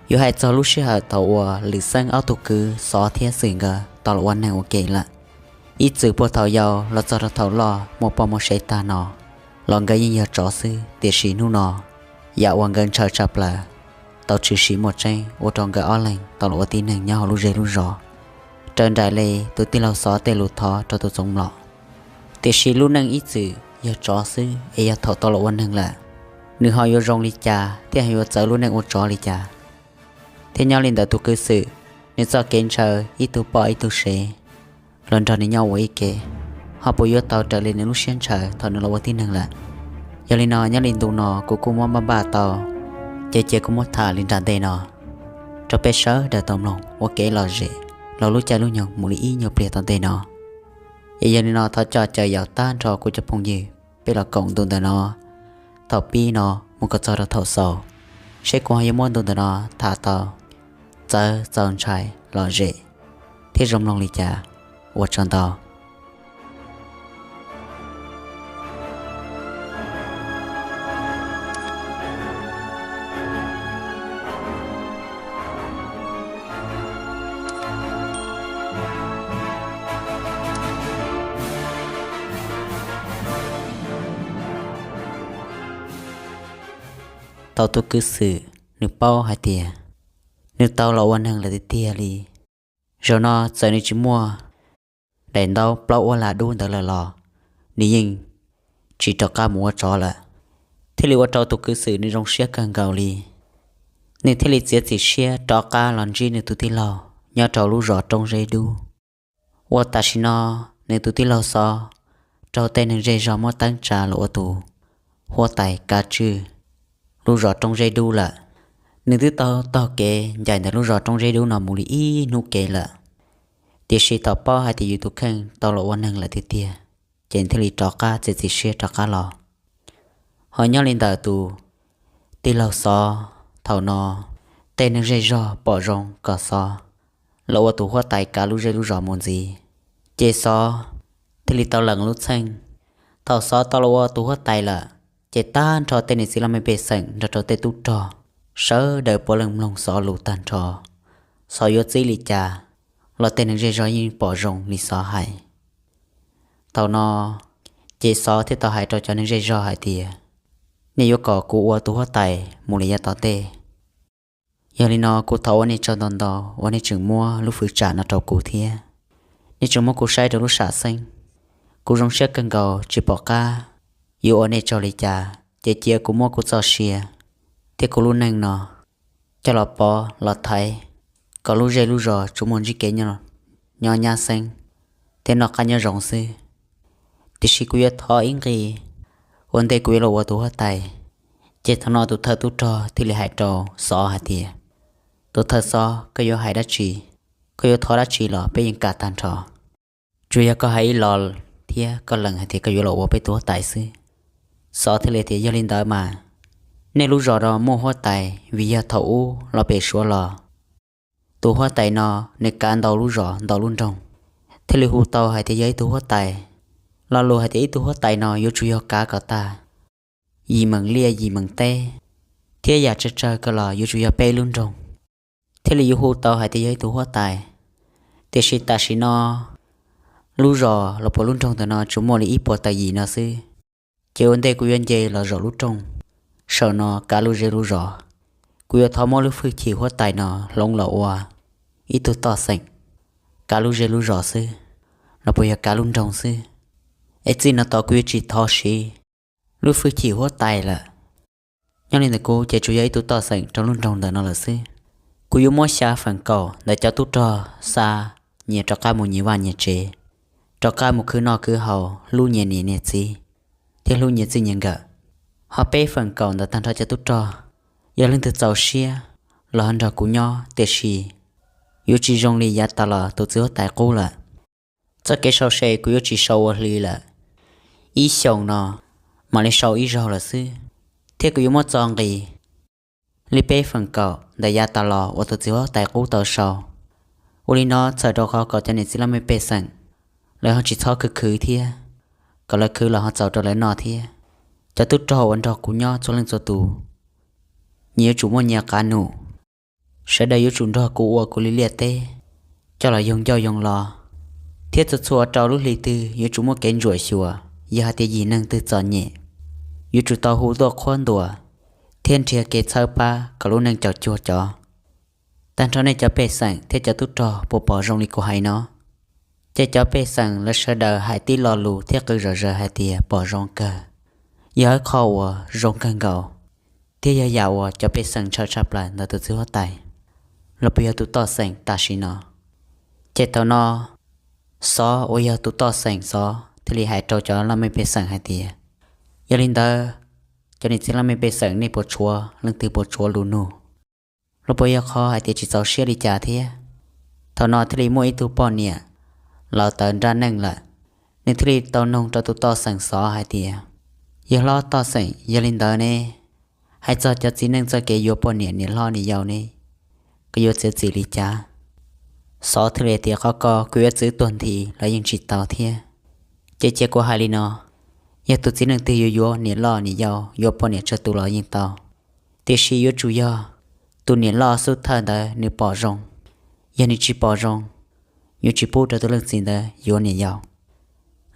Yuav hais txog lub sij hawm thaum uas Lwm Xeeb ob tug kwv Xov thiab Xwm nkawd tau los ua neeg ua ke lawm, ib txwm puag thaum yau los txog rau thaum loj muaj poj muaj sev tag no, los nkawd yeej yog tsov xwb, tiam sis hnub no yam uas nkawd ntshaw tshaj plaws tau tshwm sim muaj tseeb, ua rau nkawd ob leeg tau los ua tib neeg nyob hauv lub zej lub zos, raws nraim li tus tij laug Xov tej lus thov rau tus Txoov Mlom. Tiam sis lub neej ib txwm yog tsov xwb, es yog thaum tau los ua neeg lawm, nws ho yuav zoo li cas thiab ho yuav txawv lub neej ua tsov li cas? Thiab nyob li ntawm tus kwv Xwm, nws txoj kev ntshaw ib tug poj ib tug sev los nrog nws nyob ua ib ke, ho puas yuav tau raws li nws lub siab ntshaw thaum nws los ua tib neeg lawm? Yog li no nyob li ntu no kuv kuj muab npaj npaj tau, ces cia kuv muab tham li nram ntej no rau peb sawv daws tau mloog ua kev lom zem los lub caij lub nyoog mus li ib nyuag pliag tom ntej no. Es yog li no thov coj caw yaum tag nrho kuv cov phooj ywg peb los koom ntu ntawm no, thaum pib no mus kom txog rau thaum xaus, seb kuv ho yuav muab ntu ntawm no tham tau txawv txaus ntshai lom zem thiab zoo mloog li cas. Ua tsaug ntau. Thaum tus kwv Xwm nws paub hais tias nws tau los ua neeg lawm tiag tiag li, zaum no txawm nws tsis muaj daim ntaub plaub uab lag dub ntawd lawm los nws yeej tsis rov qab mus ua tsov lawm, thiaj li ua rau tus kwv Xwm nws zoo siab kawg nkaus li. Nws thiaj li txiav txim siab rov qab los ntsib nws tus tij laug nyob rau lub zos roob zeb dub. Ua tam sim no nws tus tij laug Xov raug tej neeg zej zog muab teeb tsa los ua tus huab tais kav tswj lub zos roob zeb dub lawm. Nws twb tau taug kev ncaim ntawm lub zos roob zeb dub no mus li ib hnub kev lawm, tiam sis thaum paub hais tias yus tus kheej tau los ua neeg lawm tiag tiag, ces nws thiaj li rov qab txiav txim siab rov qab los. Ho nyob li ntawm tus tij laug Xov, thaum no tej neeg zej zog pom zoo kom Xov los ua tus huab tais kav lub zej lub zos mus ntxiv, ces Xov thiaj li tau lees lub txheej. Thaum Xov tau los ua tus huab tais lawm, ces tag nrho tej niam txiv laj mej pej xeem nrog rau tej tub rog sawv daws puav leej mloog Xov lus tag nrho. Xov yuav txib li cas los tej neeg zej zog yeej pom zoo li Xov hais. Thaum no ces Xov thiaj tau hais rau cov neeg zej zog hais tias, nej yuav kom kuv ua tus huab tais mus li yav tom ntej. Yog li no kuv thov ua nej tsaug ntau ntau uas nej tseem muab lub fwv tsam no rau kuv thiab nej tseem muab kuv saib rau lub sam xeeb. Kuv zoo siab kawg nkaus tsis pom qab yuav ua nej tsaug li cas, ces cia kuv muab kuv txoj sia thiab kuv lub neej no coj los pov los thaiv kom lub zej lub zos tsuas muaj ntsib kev nyob nyab xeeb thiab noj qab nyob zoo xwb. Tiam sis kuv yuav thov ib nqi, ua ntej kuv yuav los ua tus huab tais. Ces thaum no tus thawj tub rog thiaj li hais rau Xov hais tias, tus thawj Xov, koj yuav hais dab tsi, koj yuav thov dab tsi los peb yeej kam tag nrho. Tsuas yog koj hais ib los thiab koj lees hais tias koj yuav los ua peb tus huab tais xwb. Xov thiaj li tias, yog li ntawd mas nej lub zos no muaj huab tais vim yog thaum ub los pem Suav los tus huab tais no nws kav ntau lub zos ntau lub nroog, thiaj li hu tau hais tias yog ib tug huab tais. Lo lus hais tias ib tug huab tais no yuav tsum yog kav kom tag yim meem liaj yim meem teb, thiab yam tsawg tsawg ko los yuav tsum yog peb lub nroog thiaj li yuav hu tau hais tias yog ib tug huab tais. Tiam sis tam sim no lub zos los puas lub nroog ntawm no tsuas muaj li ib puas tawm yim no xwb. Ces ua ntej kuv yuav nce los zaum lub rooj saum no kav lub zej lub zos, kuv yuav thov muab lub hwj chim huab tais no hloov los ua ib tug toj xeem kav lub zej lub zos xwb, los puas yog kav lub nroog xwb. Es txij no tod kuv yuav tsis thov siv lub hwj chim huab tais lawm. Nyob li ntawm kuv ces tsuas yog ib tug toj xeem rau lub nroog ntawm no lawm xwb. Kuv yuav muab xya feem kaum ntawm cov tub rog xa nyias rov qab mus nyias vaj nyias tsev, rov qab mus khwv noj khwv haus hlub nyias niam nyias txiv thiab hlub nyias txij nyias nkawm. Ho peb feem kaum ntawm tag nrho cov tub rog, yog leej twg txaus siab los ho nrog kuv nyob, tiam sis yuav tsis zoo li yav tas los tus txiv huab tais qub lawm. Txoj kev sau se kuv yuav tsis sau ua hli lawm, ib xyoos no mam li sau ib zaug lawm xwb. Thiab kuv yuav muab txo nqis li peb feem kaum ntawm yav tas los uas tus txiv huab tais qub tau sau. Ua li no txhawm rau qhov kom cov niam txiv laj mej pej xeem lawv ho tsis txhob khwv khwv thiab, kom lawv khwv los ho txaus rau lawv noj thiab. Cov tub rog uas nrog kuv nyob txhua leej txhua tus, nyias yuav tsum muaj nyias qab num. Sawv daws yuav tsum nrog kuv ua kuv li liaj teb coj los yoog ncauj yoog lo, thiab txhua txhua rau lub hli twg yuav tsum muaj kev ntsuam xyuas. Yog hais tias yim neeg twg txom nyem, yuav tsum tau hu tuaj qhuab ntuas thiab nrhiav kev txhawb pab kom lub neej caum cuag cov. Tag nrho nej cov pej xeem thiab cov tub rog puas pom zoo li kuv hais no? Ces cov pej xeem lawv sawv daws hais tib lo lus thiab qw zom zaws hais tias pom zoo kawg. Yog ib qho uas zoo kawg nkaus, thiab yog yam uas cov pej xeem ntshaw tshaj plaws ntawm tus txiv huab tais los puas yog tus toj xeem tam sim no. Ces thaum no Xov uas yog tus toj xeem Xov thiaj li hais rau cov laj mej pej xeem hais tias, yog li ntawd, cov niam txiv laj mej pej xeem nej puas tshuav leej twg puas tshuav lus nug los puas yog qhov hais tias tsis txaus siab li cas thiab? Thaum no thiaj li muaj ib tug poj niam laus tawv nrab neej lawm, nws thiaj li tau noog rau tus toj xeem Xov hais tias, yog hlob toj xeem, yog li ntawd ne, hais txog cov txiv neej txoj kev yuav poj niam niam hlob niam yau ne, koj yuav txiav txim li cas? Xov thiaj li tias, qhov ko kuv yuav txwv tuag nthi los yeej tsis tau thiab. Ces cia kuv hais li no, yog tus txiv neej twg yuav yuav niam loj niam yau, yuav poj niam tsawg tus los yeej tau, tiam sis yuav tsum yog tus niam loj xub thawj ntawd nws pom zoo. Yog nws tsis pom zoo, yuav tsis pub rau tus leej txiv ntawd yuav niam yau.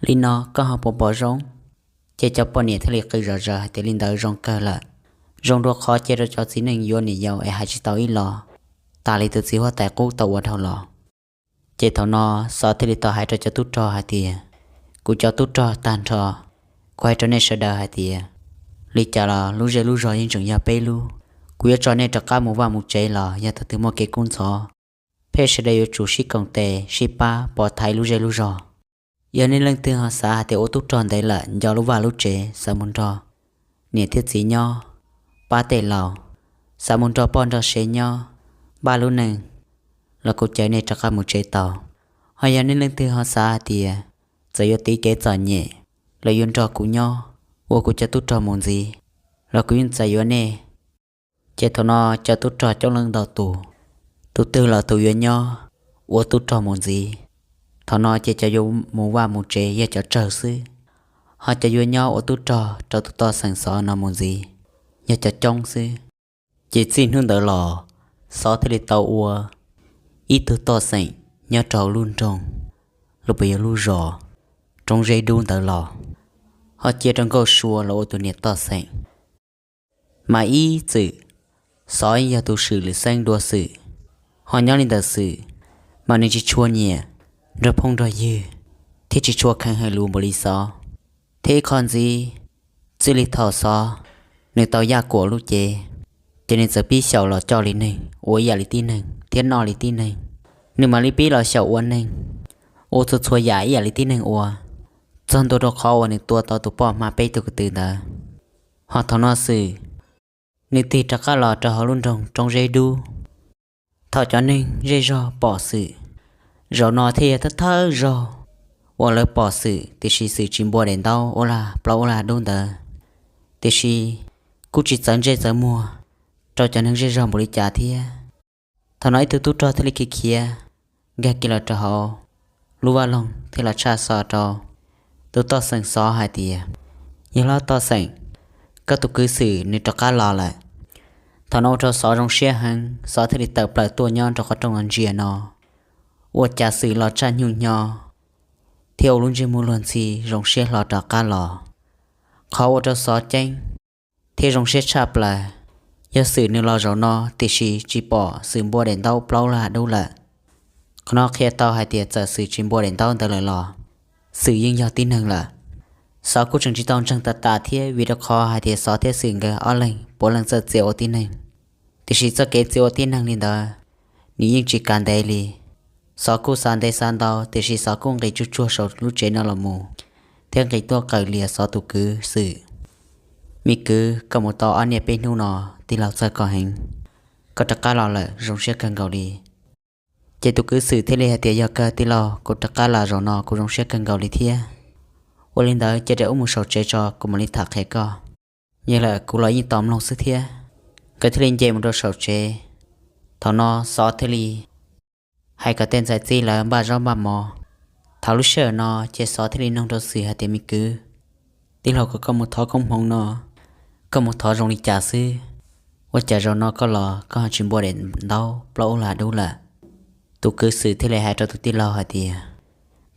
Li no koj ho puas pom zoo? Ces cov poj niam thiaj li qw zom zaws hais tias li ntawd zoo kawg lawm, zoo dua qhov cia rau cov txiv neej yuav niam yau es hais tsis tau ib los, tas li tus txiv huab tais qub tau ua dhau los. Ces thaum no Xov thiaj li tau hais rau cov tub rog hais tias, kuv cov tub rog tag nrho, kuv hais rau nej sawv daws hais tias, li cas los lub zej lub zog yeej tseem yog peb lub. Kuv yuav tso nej rov qab mus vaj mus tsev los yog thaum twg muaj kev kub ntxhov, peb sawv daws yuav tsum sib koom tes sib pab pov thaiv lub zej lub zog. Yog nej leej twg ho xav hais tias ua tub rog ntev lawm nco lub vaj lub tsev xav mus nrog niam thiab txiv nyob, pab tej laus, xav mus nrog poj nrog sev nyob, npaj lub neej, los kuv caw nej rov qab mus tsev tau. Ho yog nej leej twg ho xav hais tias, txawm yuav tiv kev txom nyem los yuav nrog kuv nyob ua kuv cov tub rog mus ntxiv, los kuv yeej txais yuav nej. Ces thaum no cov tub rog coob leej ntau tus, tus twg los tus yuav nyob ua tub rog mus ntxiv. Thaum no ces cov yuav mus vaj mus tsev yog cov tsawg xwb, ho cov yuav nyob ua tub rog rau tus toj xeem Xov no mus ntxiv yog cov coob xwb. Ces txij hnub ntawd los, Xov thiaj li tau ua ib tug toj xeem nyob rau lub nroog, los puas yog lub zos Roob Zeb Dub ntawd los, ho cia rau Nkauj Sua los ua tus niam toj xeem. Mas ib txwm Xov yog tus swm lwm xeeb dua xwm, ho nyob li ntawm xwm mas nws tsis tshua nyiam nrog phooj nrog ywg, thiab tsis tshua kheev hais lus npaum li Xov. Thiab ib qho ntxiv, txij li thaum Xov nws tau Yaj Kuam lub cev, ces nws txawm pib xyaum los coj li neeg, ua ib yam li tib neeg thiab noj li tib neeg. Nws mam li pib los xyaum ua neeg, ua txhua txhua yam ib yam li tib neeg ua, txog ntua rau qhov uas nws tua tau tus poj hma peb tug ko tw ntawd. Ho thaum no xwm, nws tig rov qab los rau hauv lub nroog Roob Zeb Dub. Thaum cov neeg zej zog pom xwm, zaum no thiaj yog thawj thawj zaug uas lawv pom Xwm tiam sis Xwm tsis npua daim ntaub ua lag plaub ua lag dub ntawd, tiam sis kuj tsis txawv ntsej txawv muag rau cov neeg zej zog npaum li cas thiab. Thaum no ib tug tub rog thiaj li khiav khiav nkag kiag los rau hauv lub vaj loog thiab los tshaj xov rau tus toj xeem Xov hais tias, Yawg hlob toj xeem, koj tus kwv Xwm nws rov qab los lawm. Thaum no ua rau Xov zoo siab heev, Xov thiaj li tawm plaws tuaj nyob rau qhov rooj los ntsia no, ua cas Xwm los tsaj nyuj nyo thiab ua lub ntsej muag luag ntxhi zoo siab hlo rov qab los. Qhov ua rau Xov ceeb thiab zoo siab tshaj plaws yog Xwm nws los zaum no tiam sis tsis pom Xwm npua daim ntaub plaub lag dub lawm. Qhov no qhia tau hais tias txawm Xwm tsis npua daim ntaub ntawd lawm los Xwm yeej yog tib neeg lawm. Xov kuj tseem tsis tau ntseeg tas tas thiab vim rau qhov hais tias Xov thiab Xwm nkawd ob leeg puav leej txawj txia ua tib neeg, tiam sis txoj kev txia ua tib neeg li ntawd nws yeej tsis kav ntev li. Xov kuj xav ntev xav ntau tiam sis Xov kuj nqis tsuag tsuag saum lub tsev no los mus thiab nqis tuaj qawm lias Xov tus kwv Xwm. Me kwv, koj mus tau ob niaj peb hnub no, tij laug txhawj koj heev. Koj rov qab los lawm zoo siab kawg nkaus li. Ces tus kwv Xwm thiaj li hais tias, Yog kawg tij laug, kuv rov qab los zaum no kuv zoo siab kawg nkaus li thiab. Ua li ntawd cia rau wb mus saum tsev tso kuv mam li tham qhia koj. Yog lawm kuv los yeej tos mloog xwb thiab. Nkawd thiaj li nce mus rau saum tsev. Thaum no Xov thiaj li hais kom tej ntxhais txib lawv npaj zaub npaj mov. Thaum lub sij hawm no ces Xov thiaj li nug rau Xwm hais tias, Me kwv, tij laug kom koj mus thov koob hmoov no, koj mus thov zoo li cas xwb? Ua cas zaum no koj los koj ho tsis npua daim ntaub plaub ua lag dub lawm? Tus kwv Xwm thiaj li hais rau tus tij laug hais tias,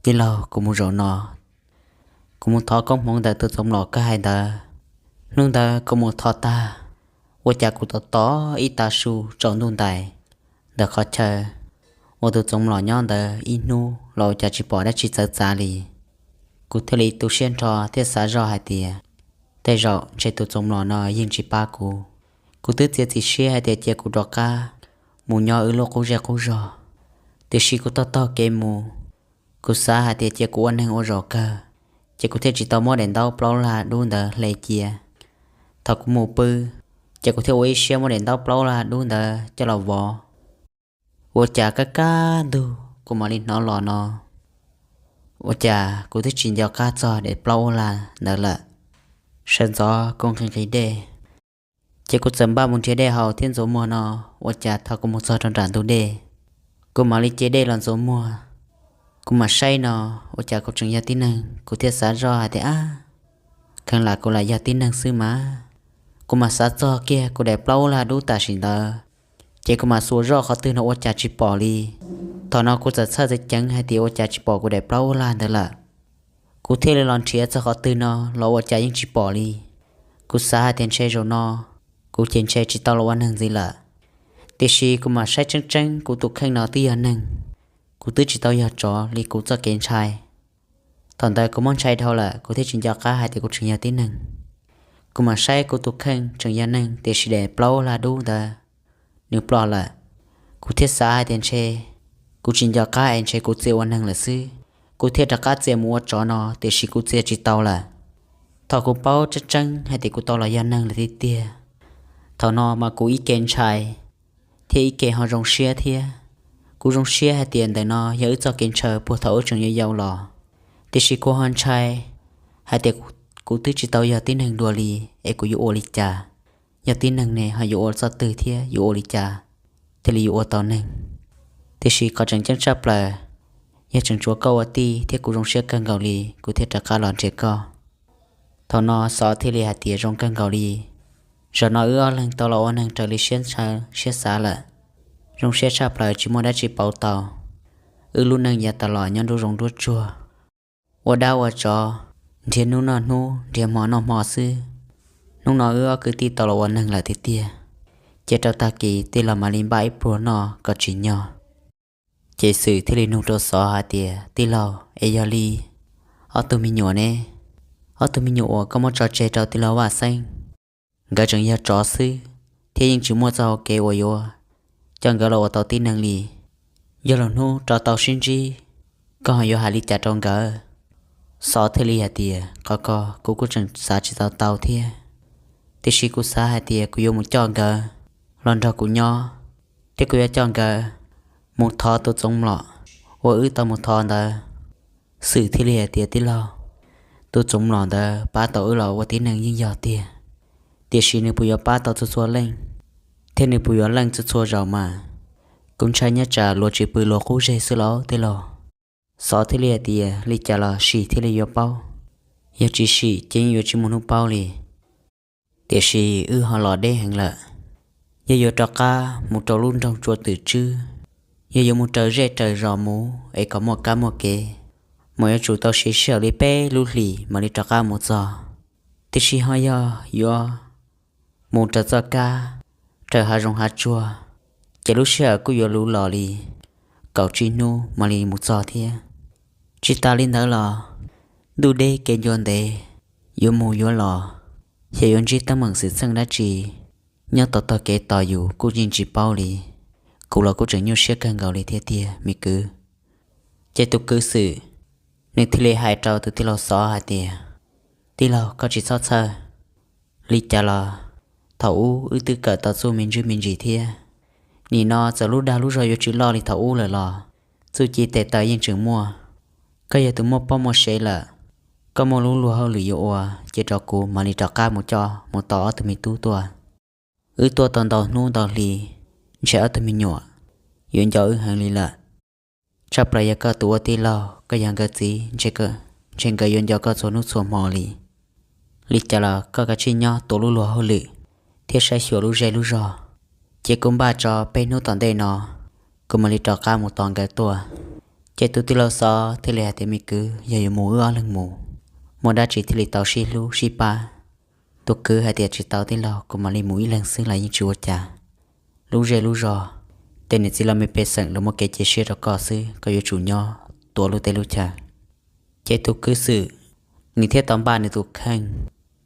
Tij laug, kuv mus zaum no, kuv mus thov koob hmoov ntawm tus txoov mlom koj hais ntawd. Hnub ntawd kuv mus thov tag, ua cas kuv tos tos ib tav su tsaus ntuj ntais ntawm qhov chaw uas tus txoov mlom nyob ntawd ib hnub los ua cas tsis pom dab tsi txawv txav li. Kuv thiaj li tu siab nrho thiab xav zoj hais tias, tej zaum ntshe tus txoov mlom no yeej tsis pab kuv. Kuv twb txiav txim siab hais tias cia kuv rov qab mus nyob wb lub qub zej qub zog, tiam sis kuv taug taug kev mus, kuv xav hais tias cia kuv ua neeg ua zaum kawg, ces kuv thiaj tsis tau muab daim ntaub plaub lag dub ntawd hle cia. Thaum kuv mus pw, ces kuv thiaj ua ib siab muab daim ntaub plaub lag dub ntawd coj los vov. Ua cas kaj kaj ntug kuv mam li hnov los no, ua cas kuv twb tsis nco qab txog daim plaub ua lag ntawd lawm. Sawv ntxov kuv nqhis nqhis dej, ces kuv txawm npaj mus nrhiav dej haus thiab ntxuav muag no. Ua cas thaum kuv mus txog rau nram ntug dej, kuv mam li ce dej los ntxuav muag. Kuv mam saib no, ua cas kuv tseem yog tib neeg, kuv thiaj xav zoj hais tias, Ab, kheev lam kuv lam yog tib neeg xwb mas. Kuv mam xav txog kiag kuv daim plaub ua lag dub tam sim ntawd, ces kuv mam xuas zoj qhov twg no ua cas tsis pom li. Thaum no kuv txawm txhawj txawv ceev hais tias ua cas tsis pom kuv daim plaub ua lag ntawd lawm. Kuv thiaj li los nrhiav txog qhov twg no los ua cas yeej tsis pom li. Kuv xav hais tias ntshe zaum no kuv ces ntshe tsis tau los ua neeg ntxiv lawm. Tiam sis kuv mam saib tseeb tseeb kuv tus kheej no twb yog neeg, kuv twb tsis tau yog tsov li kuv txoj kev ntshai. Thaum ntawd kuv muab ntshai dhau lawm, kuv thiaj tsis nco qab hais tias kuv tseem yog tib neeg. Kuv mam saib kuv tus kheej tseem yog neeg, tiam sis daim plaub lag dub ntawd nws ploj lawm. Kuv thiaj xav hais tias ntshe kuv tsis nco qab es ntshe kuv txia ua neeg lawm xwb. Kuv thiaj rov qab txia mus ua tsov no, tiam sis kuv txia tsis tau lawm. Thaum kuv paub tseeb tseeb hais tias kuv tau los yog neeg lawm tiag tiag, thaum no mas kuv ib ke ntshai thiab ib ke ho zoo siab thiab. Kuv zoo siab hais tias ntawm no yog wb txoj kev ntshaw puag thaum wb tseem yau yau los, tiam sis kuv ho ntshai hais tias kuv twb tsis tau yog tib neeg dua li, es kuv yuav ua li cas? Yog tib neeg ne ho yuav ua txoj twg thiab yuav ua li cas thiaj li yuav ua tau neeg? Tiam sis qhov tseem ceeb tshaj plaws, yog tseem tshuav koj ua tij thiab kuv zoo siab kawg nkaus li, kuv thiaj rov qab los nrhiav koj. Thaum no Xov thiaj li hais tias, Zoo kawg nkaus li, zaum no wb ob leeg tau los ua neeg raws li siab ntshaw siab xav lawm. Zoo siab tshaj plaws tsis muaj dab tsi pauv tau. Wb lub neej yav tas los nyob nruab zoov nruab tsuag, ua dab ua tsov, nrhiav hnub noj hnub, nrhiav hmo noj hmo xwb. Hnub no wb ob kwv tij tau los ua neeg lawm tiag tiag, cia rau tag kis tij laug mam li npaj ib pluag noj kom tsim nyog. Ces Xwm thiaj li nug rau Xov hais tias, Tij laug, es yog li ob tug me nyuam ne? Ob tug me nyuam uas koj muab tso tseg rau tij laug Vaj Xeeb, nkawd tseem yog tsov xwb thiab yeej tsis muaj txoj hau kev uas yuav coj nkawd los ua tau tib neeg li. Yog lwm hnub rov tau sib ntsib, koj ho yuav hais li cas rau nkawd? Xov thiaj li hais tias, Qhov ko kuv kuj tseem xav tsis tau tau thiab, tiam sis kuv xav hais tias kuv yuav mus coj nkawd los nrog kuv nyob, thiab kuv yuav coj nkawd mus thov tus Txoov Mlom uas wb tau mus thov ntawd. Xwm thiaj li hais tias, Tij laug, tus txoov mlom ntawd pab tau wb los ua tib neeg yeej yog tiag, tiam sis nws puas yuav pab tau txhua txhua leej, thiab nws puas yuav leej txhua txhua zaus mas? Kuv ntshai nyob tsam luag tsis pw luag qub zej xwb lauj tij laug. Xov thiaj li hais tias, Li cas los sim thiaj li yuav paub, yog tsis sim ces yeej yuav tsis muaj hnub paub li. Tiam sis wb ho los deb heev lawm, yog yuav rov qab mus rau lub nroog Tsua Twm Tswb, yog yuav mus raws zej raws zos mus es kom muaj kab muaj kev, mas yuav tsum tau siv sij hawm li peb lub hlis mam li rov qab mus txog. Tiam sis ho yog yuav mus raws txoj kab, raws hav zoov hav tsuag, ces lub sij hawm kuj yuav luv los li kaum tsib hnub mam li mus txog thiab. Tsis tas li ntawd los ntuj deb kev ncua ntev, yuav mus yuav los, xyov yuav ntsib teeb meem xwm txheej dab tsi nyob tom tog kev tos yus kuj yeej tsis paub li. Kuv los kuj tseem nyuaj siab kawg nkaus li thiab tiag me kwv. Ces tus kwv Xwm nws thiaj li hais rau tus tij laug Xov hais tias, Tij laug, koj tsis txhob txhawj. Li cas los thaum ub wb twb kawm tau txuj me ntsis me ntsis thiab. Nim no txawm lub dag lub zog yuav tsis loj li thaum ub lawm los txuj ci tes taw yeej tseem muaj. Koj yog tus muaj poj muaj sev lawm, koj muaj lub luag hauj lwm yuav ua, ces rau kuv mam li rov qab mus coj mus tos ob tug me tub tuaj. Wb tuaj tau ntau hnub ntau hli, ntshe ob tug me nyuam yuav nco wb heev li lawm. Tshaj plaws yog koj tus ua tij laug, koj yog nkawd txiv, ntshe nkawd yuav nco koj txhua hnub txhua hmo li. Li cas los koj kav tsij nyob tua lub luag hauj lwm thiab saib xyuas lub zej lub zog, ces kuv npaj tso peb hnub tom ntej no kuv mam li rov qab mus tos nkawd tuaj. Ces tus tij laug Xov thiaj li hais tias, Me kwv, yog yuav mus wb ob leeg mus, muaj dab tsi thiaj li tau sib hlub sib pab. Tus kwv hais tias, Tsis tau tij laug, kuv mam li mus ib leeg xwb los yeej tsis ua cas. Lub zej lub zog, tej niam txiv los me pej xeem los muaj kev cia siab rau koj xwb, koj yuav tsum nyob tua lub teb lub chaw. Ces tus kwv Xwm nws thiaj tau npaj nws tus kheej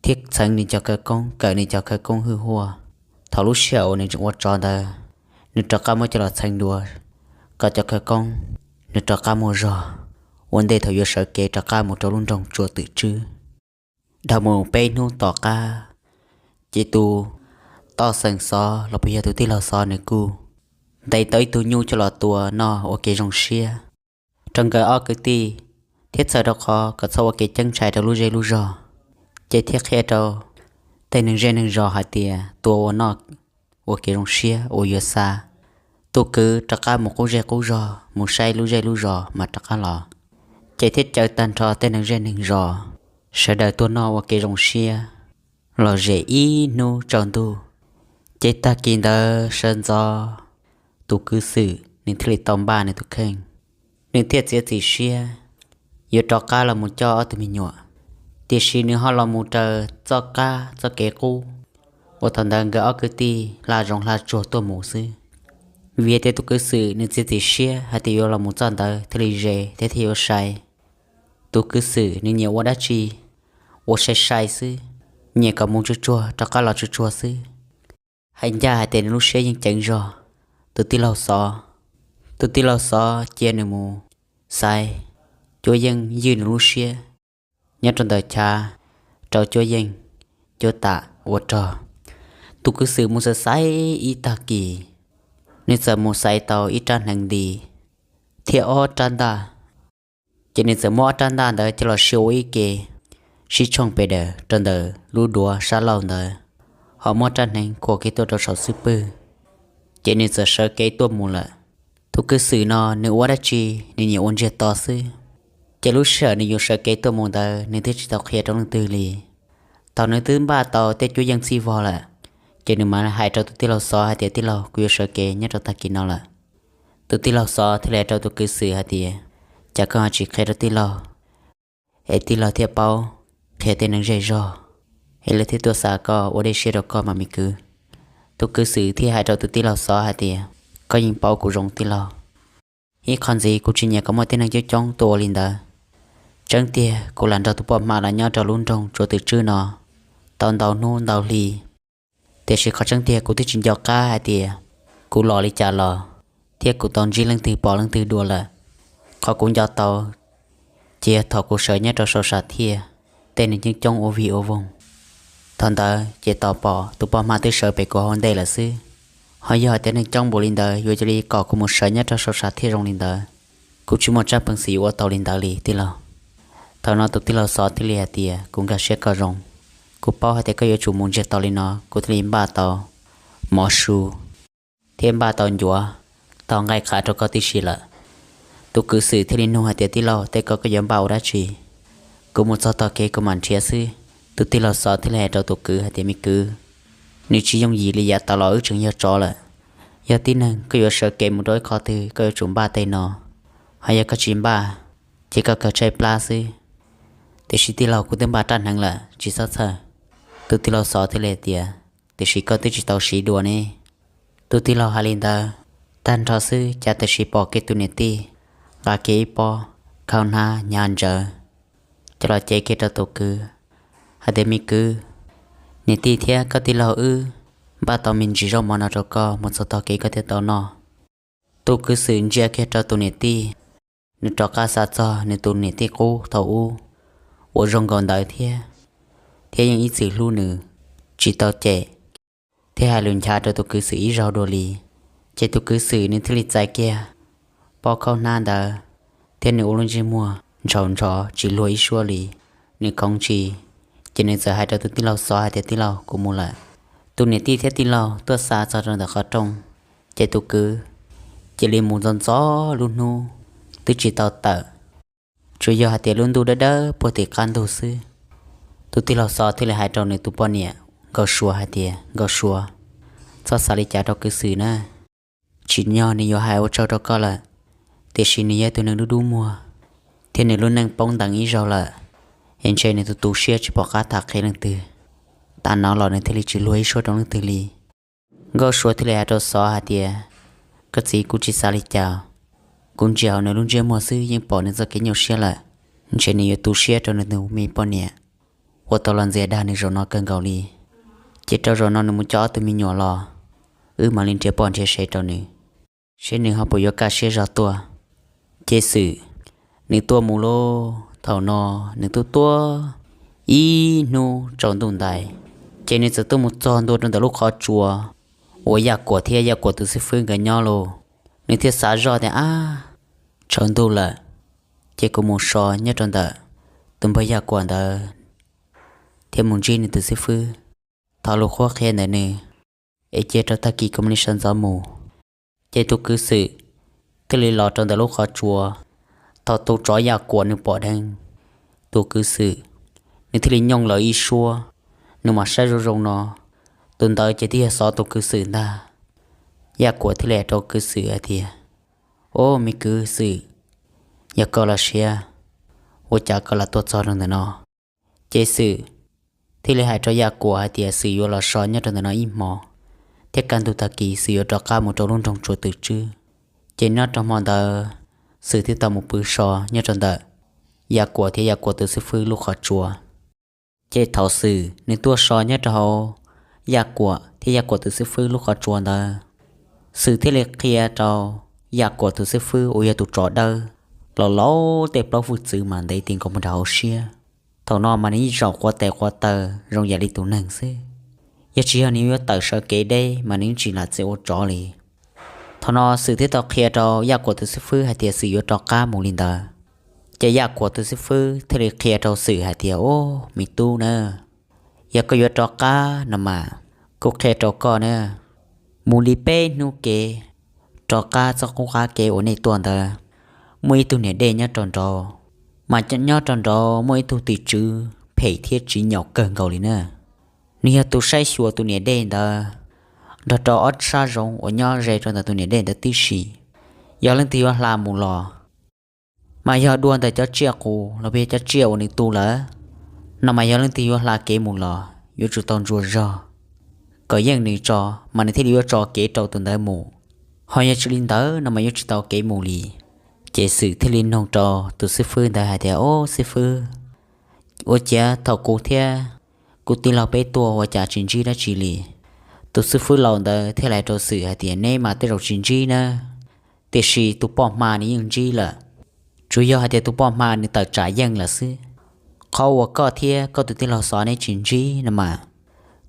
thiab txheev nws cov khawv koob, kawm nws cov khawv koob hwj huaj. Thaum lub sij hawm uas nws tseem ua tsov ntawd, nws rov qab muab coj los txheev dua kom cov khawv koob nws rov qab muaj zog, ua ntej thaum yuav sawv kev rov qab mus rau lub nroog Tsua Twm Tswb. Dhau mus peb hnub tom qab, ces tus toj xeem Xov los puas yog tus tij laug Xov nws kuj ntes tau ib tug nyuj coj los tua noj ua kev zoo siab rau nkawd ob kwv tij, thiab txhawm rau qhov kom txhob ua kev ceeb ntshai rau lub zej lub zog. Ces thiaj qhia rau tej neeg zej neeg zos hais tias tua ua noj ua kev zoo siab uas yuav xa tus kwv rov qab mus qub zej qub zog mus saib lub zej lub zos mas rov qab los. Ces thiaj caw tag nrho tej neeg zej neeg zos sawv daws tuaj noj ua kev zoo siab lom zem ib hnub tsaus ntuj. Ces tag kis ntawd sawv ntxov, tus kwv Xwm nws thiaj li tau npaj nws tus kheej, nws thiaj txiav txim siab yuav rov qab los mus coj ob tug me nyuam. Tiam sis nws ho los mus raws txoj qab txoj kev qub uas thaum ntawd nkawd ob kwv tij hla zoov hla tsuag tuaj mus xwb. Vim tias tus kwv Xwm nws txiav txim siab hais tias yuav los mus txoj ntawd thiaj li ze thiab thiaj yuav sai. Tus kwv Xwm nws nyiam ua dab tsi ua sai sai xwb, nyiam kom mus tsuag tsuag rov qab los tsuag tsuag xwb. Hais ncaj hais tias nws lub siab yeej ceev zog tus tij laug Xov. Tus tij laug Xov cia nws mus xaiv cuab yeej ywj nws lub siab nyob rau ntawm chav rau cuab yeej cuab tam ua rog. Tus kwv Xwm mus xaiv xaiv ib tag kis, nws txawm mus xaiv tau ib rab hneev nti thiab ob rab ntaj. Ces nws txawm muab ob rab ntaj ntawd coj los sib ua ib ke, sib tshooj pes daws rau ntawm lub duav sab laug ntawd, ho muab rab hneev khuam kiag tuaj rau saum xub pwg. Ces nws txawm sawv kev tuaj mus lawm. Tus kwv Xwm no nws ua dab tsi nws nyiam ua ntsiag to xwb. Ces lub sij hawm nws yuav sawv kev tuaj mus ntawd nws twb tsis tau qhia rau leej twg li. Thaum nws twb npaj tau tej cuab yeej txhij vog lawm, ces nws mam hais rau tus tij laug Xov hais tias, Tij laug, kuv yuav sawv kev nyob rau tag kis no lawm. Tus tij laug Xov thiaj li hais rau tus kwv Xwm hais tias, Cas koj ho tsis qhia rau tij laug, es tij laug thiaj paub qhia tej neeg zej zog, es lawv thiaj tuaj xa koj ua dej siab rau koj mas me kwv. Tus kwv Xwm thiaj hais rau tus tij laug Xov hais tias, Koj yeej paub kuv zoo tij laug. Ib qho ntxiv kuv tsis nyiam kom muaj tib neeg coob coob tuaj ua li ntawd. Tseeb tiag kuv lam nrog tus poj hma los nyob rau lub nroog Tsua Twm Tswb no tau ntau hnub ntau hli, tiam sis qhov tseeb tiag kuv twb tsis nco qab hais tias kuv los li cas los, thiab kuv tau ntsib leej twg pom leej twg dua lawm. Qhov kuv nco tau ces yog thaum kuv sawv nyob rau saum sam thiaj, tej neeg coob coob ua vig ua voog. Thaum ntawd ces tos pom tus poj hma twb sawv pem kuv hauv ntej lawm xwb. Ho yog hais tias neeg coob npaum li ntawd yuav cia li kom kuv mus sawv nyob rau saum sam thiaj zoo li ntawd, kuv tsis muaj tsab peev xwm yuav ua tau li ntawd li tij laug. Thaum no tus tij laug xov thiaj li hais tias, kuv nkag siab koj zoo, kuv paub hais tias koj yuav tsum mus ntsiag to li no kuv thiaj li npaj tau mov su thiab npaj tau ncuav tau nqaij qhav rau koj tib si lawm. Tus kwv Xwm thiaj li nug hais tias, tij laug, tej ko koj yuav npaj ua dab tsi? Kuv mus txog tog kev kuv mam nrhiav xwb. Tus tij laug xov thiaj li hais rau tus kwv hais tias, me kwv, nws tsis yooj yim li yav tas los wb tseem yog tsov lawm. Yog tib neeg koj yuav sawv kev mus rau ib qhov twg koj yuav tsum npaj tej no, ho yog koj tsis npaj ces koj kawg tshaib plab xwb. Tiam sis tij laug, kuv twb npaj rab hneev lawm tsis txhob txhawj. Tus tij laug xov thiaj li tias, tiam sis koj twb tsis tau siv dua ne. Tus tij laug hais li ntawd tag nrho xwb cas tam sim pom kiag tus niam tij nqa kiag ib pob khaub hnab hnyav ntsawv coj los cev kiag rau tus kwv hais tias, me kwv, niam tij thiab koj tij laug wb npaj tau me ntsis zaub mov no rau koj mus txog tog kev koj thiaj tau noj. Tus kwv Xwm ntsia kiag rau tus niam tij, nws rov qab xav txog nws tus niam tij qub thaum ub uas zoo nkaus ntawd thiab, thiab yeej ib txwm hlub nws tsis tau cem thiab hais lus nchav rau tus kwv Xwm ib zaug dua li. Ces tus kwv Xwm nws thiaj li txais kiag pob khaub hnab ntawd thiab nws ua lub ntsej muag ntshaus ntsho tsis luag ib suab li. Nws khoov tsis, ces nws txawm hais rau tus tij laug xov hais tias, tij laug, kuv mus lawm. Tus niam tij thiab tij laug tuaj xa txog rau ntawm qhov rooj, ces tus kwv cia li mus ntxov ntxov lub hnub twb tsis tau tawm, tsuas yog hais tias lub ntuj dawb dawb puag tim qab ntug xwb. Tus tij laug xov thiaj li hais rau nws tus poj niam Nkauj Suav hais tias, Nkauj Suav, txhob xav li cas rau kwv Xwm na. Tsim nyog nws yuav hais ua tsaug rau koj lawm, tiam sis nws yog tus neeg dub dub muag thiab nws lub neej poob ntees ib zaug lawm, es ntshe nws tus tu siab tsis pom qab tham qhia leej twg, tas no los nws thiaj li tsis luag ib suab rau leej twg li. Nkauj Suav thiaj li hais rau xov hais tias, koj txiv, kuv tsis xav li cas, kuv ntsia hauv nws lub ntsej muag xwb yeej pom nws txoj kev nyuaj siab lawm. Ntshe nws yuav tu siab rau nws tus me poj niam uas tau los ntxias dag nws zaum no kawg nkaus li. Ces rau zaum no nws mus coj ob tug me nyuam los, wb mam li nrhiav poj nrhiav sev rau nws, seb nws ho puas yuav kaj siab zog tuaj. Ces Xwm nws tuaj mus lauj, thaum no nws tuaj tuaj ib hnub tsaus ntuj ntais, ces nws txawm tuaj mus txog ntua rau ntawm lub qhov tsua uas Yaj Kuam thiab Yaj Kuam tus xib fwb nkawd nyob lauj. Nws thiaj xav zoj tias, ab, tsaus ntuj lawm, ces kuv mus so nyob rau ntawm tus npawg Yaj Kuam ntawd thiab mus ntsib nws tus xib fwb, thov lus qhuab qhia ntawm nws, es cia rau tag kis kuv mam li sawv ntxov mus. Ces tus kwv Xwm thiaj li los rau ntawm lub qhov tsua. Thaum tus tsov Yaj Kuam nws pom dheev tus kwv Xwm, nws thiaj li nyooj lawv ib suab, nws mam saib zoo zoo no, tus ntawd ces twb yog xov tus kwv Xwm ntag. Yaj Kuam thiaj li hais rau kwv Xwm hais tias, o, me kwv Xwm, yog koj los siab, ua cas koj lam tuaj txog rau ntawm no? Ces Xwm thiaj li hais rau Yaj Kuam hais tias Xwm yuav los so nyob rau ntawm no ib hmo, thiab kaj ntug tag kis Xwm yuav rov qab mus rau lub nroog Tsua Twm Tswb. Ces nyob rau hmo ntawd Xwm thiaj tau mus pw so nyob rau ntawm Yaj Kuam thiab Yaj Kuam tus xib fwb lub qhov tsua. Ces thaum Xwm nws tuaj so nyob rau hauv Yaj Kuam thiab Yaj Kuam tus xib fwb lub qhov tsua ntawd, Xwm thiaj li qhia rau Yaj Kuam tus xib fwb uas yog tus tsov dawb los laus tej plaub hwj txwv mas ntev ti nkaus mus nram hauv siab. Thaum no mas nws yeej zaum quav tes quav taw zoo yam li tus neeg xwb. Yog tsis yog nws yuav tawm sawv kev deb mas nws yeej tsis lam txim ua tsov li. Thaum no Xwm thiaj tau qhia rau Yaj Kuam tus xib fwb hais tias Xwm yuav rov qab mus li ntawd. Ces Yaj Kuam tus xib fwb thiaj li qhia rau Xwm hais tias, o, me tub na, yog koj yuav rov qab no mas kuv qhia rau koj na, mus li peb hnub kev rov qab txoj qub qab kev uas nej tuaj ntawd, muaj ib tug niam dej nyob rau nraud, mas nyob rau nraud muaj ib tug tim tswv phem thiab tsiv nyaum kawg nkaus li na. Nws yog tus saib xyuas tus niam dej ntawd nrog rau ob sab zoov uas nyob ze rau ntawm tus niam dej ntawd tib si. Yog leej twg yuav hla mus los, mas yog dua ntawm cov tsiaj qus los puas yog cov tsiaj uas nws tu lawm no mas yog leej twg yuav hla kev mus los yuav tsum tau ntsuas zog, kom yeej nws tso, mas nws thiaj li yuav tso kev rau tus ntawd mus. Ho yog tsis li ntawd no mas yuav tsis tau kev mus li. Ces Xwm thiaj li nug rau tus xib fwb ntawd hais tias, o, xib fwb, ua cas thaum kuv thiab kuv tij laug peb tuaj ua cas tsis ntsib dab tsi li? Tus xib fwb laus ntawd thiaj hais rau Xwm hais tias, neb mas tej zaum tsis ntsib na, tiam sis tus poj hma nws yeej ntsib lawm. Tsuas yog hais tias tus poj hma nws tawm tsam yeej lawm xwb. Qhov uas koj thiab koj tus tij laug Xov neb tsis ntsib no mas,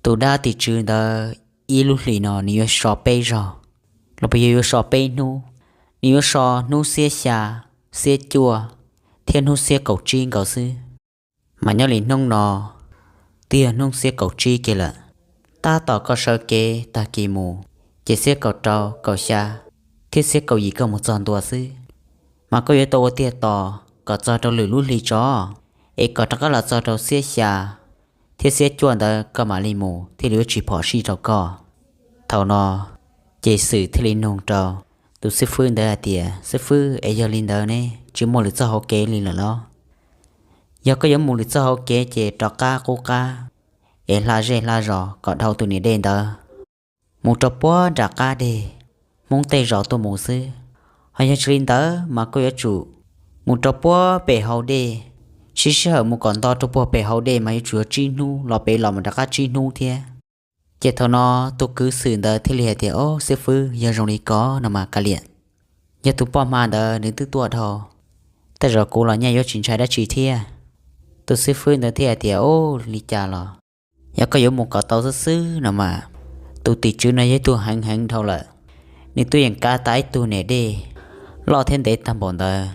tus dab tim tswv ntawd ib lub hlis no nws yuav so peb zaug, los puas yog yuav so peb hnub. Nws yuav so hnub xiab xya, xiab cuaj, thiab hnub xiab kaum tsib nkaus xwb. Mas nyob li hnub no twb yog hnub xiab kaum tsib kiag lawm. Tab tom koj sawv kev tag kis mus, ces xiab kaum rau kaum xya thiab xiab kaum yim koj mus txog ntua xwb, mas koj yuav tau ua tiag tos kom txog rau lwm lub hli tso, es kom rov qab los txog rau xiab xya thiab xiab cuaj ntawd koj mam li mus thiaj li yuav tsis phom sij rau koj. Thaum no ces Xwm thiaj li nug rau tus xib fwb ntawd hais tias, Xib fwb, es yog li ntawd ne tsis muaj lwm txoj hauv kev li lawm los? Yog koj yuav mus lwm txoj hauv kev ces rov qab qub qab es hla zej hla zos kom dhau tus niam dej ntawd mus rau puag nram qab deg Hmoob tej zos tuaj mus xwb. Ho yog tsis li ntawd mas koj yuav tsum mus rau puag pem hauv dej, siv sij hawm mus kom nto rau puag pem hauv dej mas yuav tsum yog tsib hnub, los pem los mas rov qab tsib hnub thiab. Ces thaum no tus kwv Xwm ntawd thiaj li hais tias, Ob, xib fwb, yog zoo li ko no mas kav liam, yog tus poj hma ntawd nws twb tuaj dhau, tej zaum kuv los nyaj yuav tsis ntshai dab tsi thiab. Tus xib fwb ntawd thiaj hais tias, Ob, li cas los yog koj yuav mus kom tau xwb xwb no mas, tus tim tswv no yog ib tug heev heev dhau lawm, nws twb yeej kav tas ib tug niam dej loj thiab ntev tag npaum ntawd,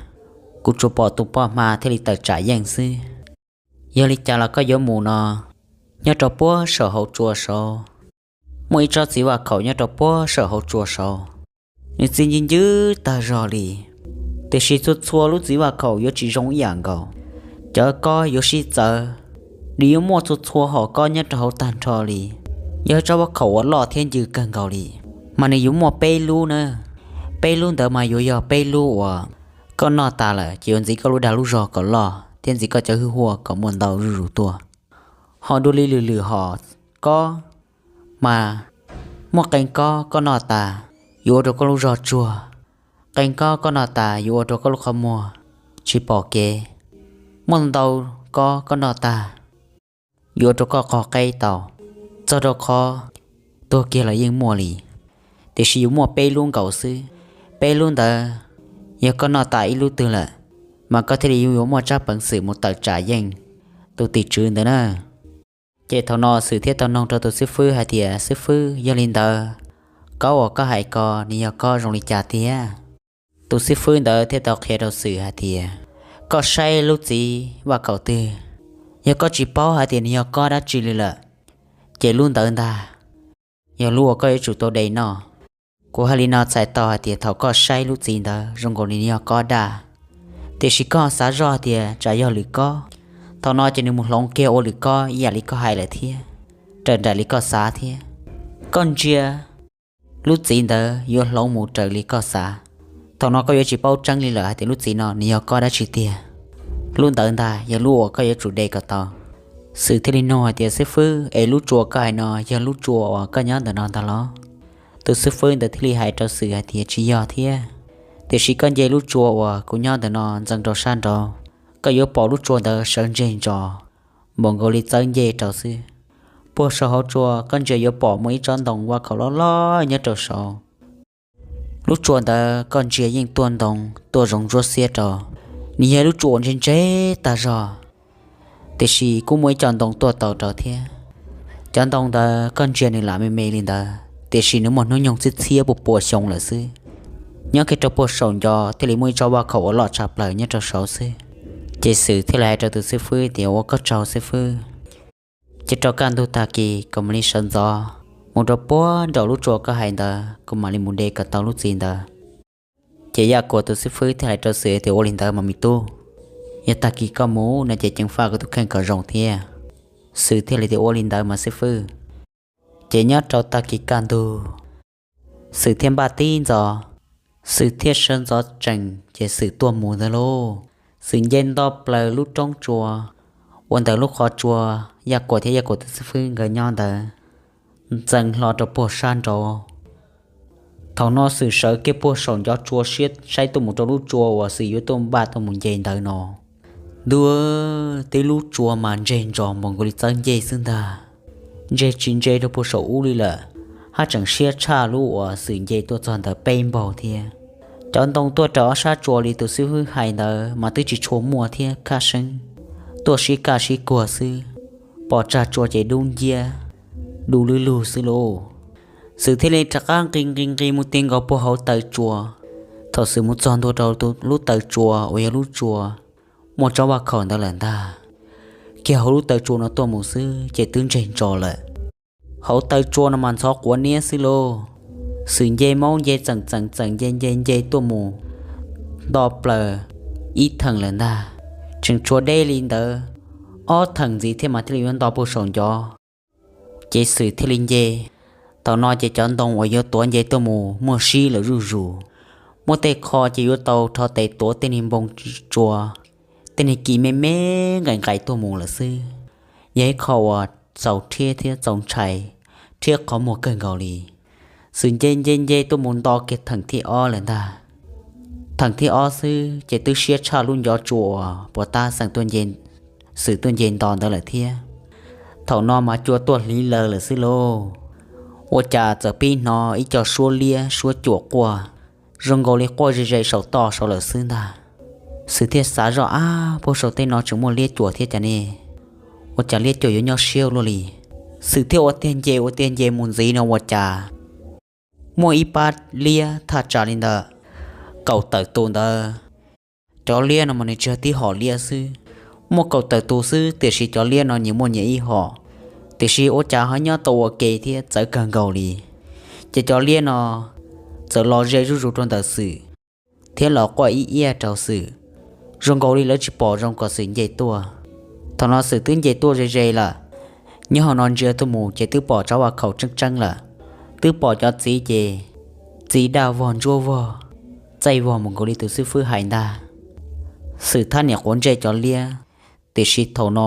kuv tsuas pom tus poj hma thiaj li tawm tsam yeej xwb. Yog li cas los koj yuav mus no, nyob rau puag saum hauv tsua saud, muaj ib tsob txiv vaj khaum nyob rau puag saum hauv tsua saud, nws txi ncw ncwb tag zog li, tiam sis txhua txhua lub txiv vaj khaum yuav tsis zoo ib yam nkaus. Cov kob yuav sib txawv, nws yuav muaj txhua txhua hom kob nyob rau hauv tag nrho li. Yog tsob vaj khaum uas loj thiab ncw kawg nkaus li, mas nws yuav muaj peb lub na, peb lub ntawd mas yuav yog peb lub uas koj noj tas lawm ces yuav ntxiv koj lub dag lub zog kom loj thiab ntxiv koj cov hwj huaj kom muaj ntau zuj zus tuaj. Ho dua li lwm lwm hom kob mas, muaj qee kob koj noj tas yuav ua rau koj lub zog tsuag, qee kob koj noj tas yuav ua rau koj lub qhov muag tsis pom kev, muaj ntau kob koj noj tas yuav ua rau koj qog qeb tau, txog rau qhov tuag kiag los yeej muaj li. Tiam sis yuav muaj peb lub nkaus xwb, peb lub ntawd yog koj noj tas ib lub twg lawm, mas koj thiaj li yuav muaj tsab peev xwm mus tawm tsam yeej tus tim tswv ntawd na. Ces thaum no Xwm thiaj tau noog rau tus xib fwb hais tias, Xib fwb, yog li ntawd, kob uas koj hais ko nws yog kob zoo li cas tiag? Tus xib fwb ntawd thiaj tau qhia rau Xwm hais tias, Koj saib lub txiv vaj khaum twg, yog koj tsis paub hais tias nws yog kob dab tsi li lawm, ces lub ntawd ntag yog lub uas koj yuav tsum tau de noj. Kuv hais li no txhais tau hais tias thaum koj saib lub txiv ntawd zoo nkaus li nws yog kob daj, tiam sis koj xav zoj tias tsam yog lwm kob, thaum no ces nws mus hloov kiag ua lwm kob ib yam li koj hais lawm thiab, raws nraim li koj xav thiab. Koj ntsia lub txiv ntawd yuav hloov mus raws li koj xav. Thaum no koj yuav tsis paub tseeb li lawm hais tias lub txiv no nws yog kob dab tsi tiag. Lub ntawd ntag yog lub uas koj yuav tsum de kom tau. Xwm thiaj li nug hais tias, Xib fwb, es lub tsua koj hais no yog lub tsua uas koj nyob ntawm no ntag los? Tus xib fwb ntawd thiaj li hais rau Xwm hais tias, Tsis yog thiab, tiam sis koj nce lub tsua uas kuv nyob ntawm no ntxeev rau sab nraud, koj yuav pom lub tsua ntawd sawv ntseg ntsos npaum nkaus li txawb ncej rau xwb. Puag saum hauv tsua koj ntsia yuav pom muaj ib tsob ntoo vaj khaum loj loj nyob rau saud. Lub tsua ntawd koj ntsia yeej tuaj ntoo tuaj zoov ntsuab xiab rau, nws yog lub tsua uas ntse ntse tag zog, tiam sis kuj muaj ib co ntoo tuaj tau rau thiab. Cov ntoo ntawd koj ntsia nws lam me me li ntawd, tiam sis nws muaj hnub nyoog txhiab txhiab pua pua xyoo lawm xwb. Nyob kiag rau puag saum ncov thiaj li muaj ib tsob vaj khaum uas loj tshaj plaws nyob rau saud xwb. Ces Xwm thiaj li hais rau tus xib fwb tias, Ua koj tsaug xib fwb, ces rau kaj ntug tag kis kuv mam li sawv ntxov mus rau puag nraum lub tsua koj hais ntawd, kuv mam li mus de kom tau lub txiv ntawd. Ces Yaj Kuam tus xib fwb thiaj hais rau Xwm tias, Ua li ntawd mas me tub, yog tag kis koj mus no ces ceev faj kuv tus kheej kom zoo thiab. Xwm thiaj li tias, Ua li ntawd mas xib fwb. Ces nyob rau tag kis kaj ntug, Xwm thiaj npaj tib ntxov, Xwm thiaj sawv ntxov tsees ces Xwm tuaj mus ntag lauj. Xwm nce nto plaws lub roob tsua uas ntawm lub qhov tsua Yaj Kuam thiab Yaj Kuam tus xib fwb nkawd nyob ntawd, ntxeev hlo rau puag sab nraud. Thaum no Xwm sawv kiag puag saum ncov tsua siab saib tuaj mus rau lub tsua uas Xwm yuav tuaj npaj tuaj mus nce ntawd no. Ntuj, twb lub tsua mas ntseg ntsos npaum nkaus li txawb ncej xwb ntag. Ntseg tsis ntse rau puag saum ub li lawm, haj tseem siab tshaj lub uas Xwm nce tuaj txog ntawd peb npaug thiab. Cov ntoo tuaj raws ob sab tsua li tus xib fwb hais ntawd mas twb tsis tshua muaj thiab, khab seeb tuaj sib kaj sib kuag xwb. Pom tsag tsua ces dub nciab, du lwb lug xwb lauj. Xwm thiaj li rov qab nqis nqis nqis mus ti nkaus puag hauv taw tsua. Thaum Xwm mus txog ntua rau lub taw tsua uas yog lub tsua muaj tsob vaj khaum ntawd lawm ntag, kiag hauv lub taw tsua no tuaj mus xwb ces twb ntseg ntsos lawm. Hauv taw tsua no mas ntxhov quav niab xwb lauj. Xwm nce maub nce txeem txeem txeem nce nce nce tuaj mus nto plaws ib theem lawm ntag. Tseem tshuav deb li ntawd ob theem ntxiv thiab mas thiaj li yuav nto puag saum ncov. Ces Xwm thiaj li nce. Thaum no ces cov ntoo uas yuav tuav nce tuaj mus muaj sib lawm zuj zus. Muaj tej qho ces yuav tau rho tes tuav tej niag npoo tsua, tej niag kis me me nqaim nqaim tuaj mus lawm xwb. Yog ib qho uas txaus rhiab thiab txaus ntshai, rhiab qhov muag kawg nkaus li. Xwm nce nce nce tuaj mus nto kiag theem thib ob lawm ntag. Theem thib ob xwb ces twb siab tshaj lub ncov tsua uas puas tab xeem Xwm tuaj nce nto ntawd lawm thiab. Thaum no mas cua tuaj hliv laws lawm xwb lauj. Ua cas txawm pib hnov ib co suab liab suab cuam quaj, zoo nkaus li quaj ze ze saum toj saud lawm xwb ntag. Xwm thiaj xav zoj, ab, puag saum tej no tseem muaj liab cuam thiab cas ne? Ua cas liab cuam yuav nyob siab luaj li? Xwm thiaj ua tiag nce ua tiag nce mus ntxiv no ua cas muaj ib pab liab thaj tsam li ntawm kaum tawm tus ntawd. Cov liab no mas nws tsis yog tib hom liab xwb, muaj kaum tawm tus xwb tiam sis cov liab no nyias muaj nyias ib hom, tiam sis ua cas ho nyob tau ua ke thiab txawv kawg nkaus li. Ces cov liab no txawm los ze zuj zus rau ntawm Xwm thiab los quaj ib iab rau Xwm, zoo nkaus li lawv tsis pom zoo kom Xwm nce tuaj. Thaum no Xwm twb nce tuaj ze ze lawm, nyob hauv no ntsia tuaj mus ces twb pom tsob vaj khaum tseeb tseeb lawm. Twb pom cov txiv ces txiv daj vog ntsuab vog, txaij vog mus nkaus li tus xib fwb hais ntag. Xwm thab niam quav ntsej cov liab, tiam sis thaum no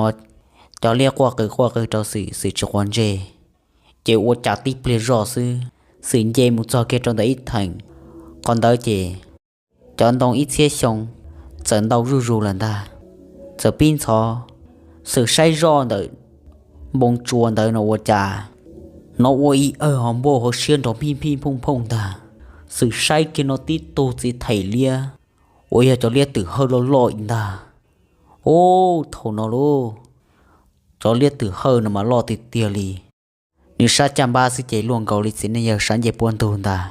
cov liab quaj qw quaj qw rau Xwm, Xwm tsis quav ntsej. Ces ua cas tib pliag zoj xwb, Xwm nce mus txog kiag rau ntawm ib theem, qhov ntawd ces cov ntoo ib txhiab xyoo txawm ntau zuj zus lawm ntag. Txawm pib ntxhov, Xwm saib zoj ntawm npoo tsua ntawd no ua cas hnov ua ib awg ho npuaj hauv siab nrov phij phij phooj phooj ntag. Xwm saib kiag no tib tug txiv thais liab uas yog cov liab twm hawj loj loj ib ntag. Ub, thaum no lauj, cov liab twm hawj no mas loj tiag tiag li. Nws sab caj npab xwb ces luaj nkaus li txiv neej yawg sab ncej puab ntug ntag.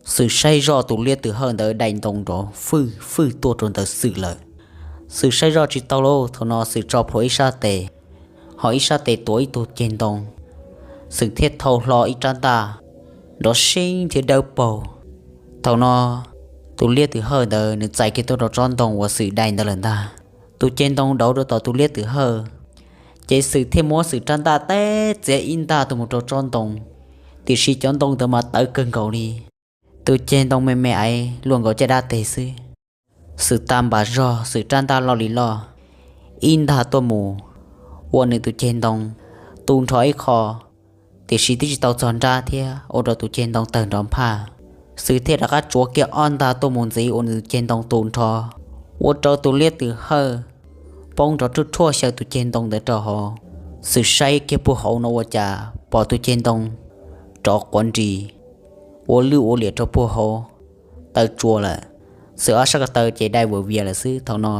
Xwm saib zoj tus liab twm hawj ntawd dai ntoo nrov fwj fwj tuaj rau ntawm Xwm lawm. Xwm saib zoj tsis tau lauj, thaum no Xwm tso plhuav ib sab tes, ho ib sab tes tuav ib tug ceg ntoo. Xwm thiaj thau hlo ib rab ntaj nrov seeb thiab dawb paug. Thaum no tus liab twm hawj ntawd nws txais kiag tuaj rau tsob ntoo uas Xwm dai ntawd lawm ntag. Tus ceg ntoo dauv rau tom tus liab twm hawj, ces Xwm thiaj muab Xwm rab ntaj teb txiav ib ntaj tuaj mus rau tsob ntoo, tiam sis cov ntoo ntawd mas tawv kawg nkaus li. Tus ceg ntoo me me aiv luaj nkaus caj dab teg xwb. Xwm tas npam zog, Xwm rab ntaj loj li loj, ib ntaj tuaj mus ua nws tus ceg ntoo tu nrho ib qho, tiam sis twb tsis tau txog nrab thiab ua rau tus ceg ntoo tawg nrov nphaj. Xwm thiaj rov qab tsuav kiag ob ntaj tuaj mus ntxiv ua nws tus ceg ntoo tu nrho, ua rau tus liab twm hawj poob nrov ruaj ruaj xyaw tus ceg ntoo ntawd rau hauv. Xwm saib kiag puag hauv no ua cas pom tus ceg ntoo rov quav nris ua lwj ua liam rau puag hauv taw tsua lawm. Xwm ob sab ko taw ces dai vwm vias lawm xwb. Thaum no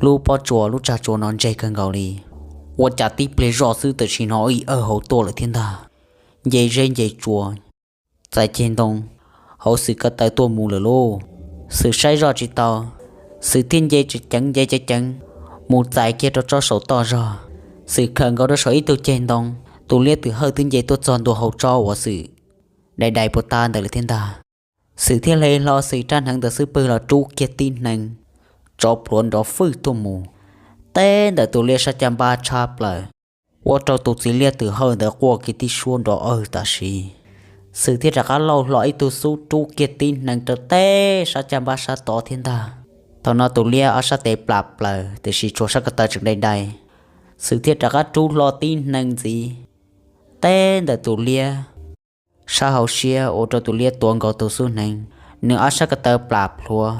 lub pob tsuas lub tsag tsuas no ntseg kawg nkaus li. Ua cas tib pliag zoj xwb tam sim no ib awg hauv tuaj lawm thiab ntag. Nce zeb nce tsua, txais ceg ntoo hauv Xwm ko taw tuaj mus lawm lauj. Xwm saib zoj tsis tau, Xwm thiaj nce ceev ceev nce ceev ceev mus txais kiag rau tsob saum toj zog. Xwm khawm nkaus rau saum ib tug ceg ntoo, tus liab twm hawj twb nce tuaj txog ntua hauv tsob uas Xwm dai dai puag ta ntawd lawm thiab ntag. Xwm thiaj hle hlo Xwm rab hneev ntawm xub pwg los rub kiag tib hneev, tsob plhuav nrov fwj tuaj mus teb ntawm tus liab sab caj npab tshab plaws, ua rau tus txiv liab twm hawj ntawd quaj kiag tib suab nrov awg tam sim. Xwm thiaj rov qab lauj hlo ib tug xub rub kiag tib hneev rau teb sab caj npab sab tod thiab ntag. Thaum no tus liab ob sab tes plam plaws tiam sis tshuav sab ko taw tseem dai dai. Xwm thiaj rov qab rub hlo tib hneev ntxiv teb ntawm tus liab sab hauv siab ua rau tus liab tuav nkaus tus xub hneev, nws ob sab ko taw plam plhuav,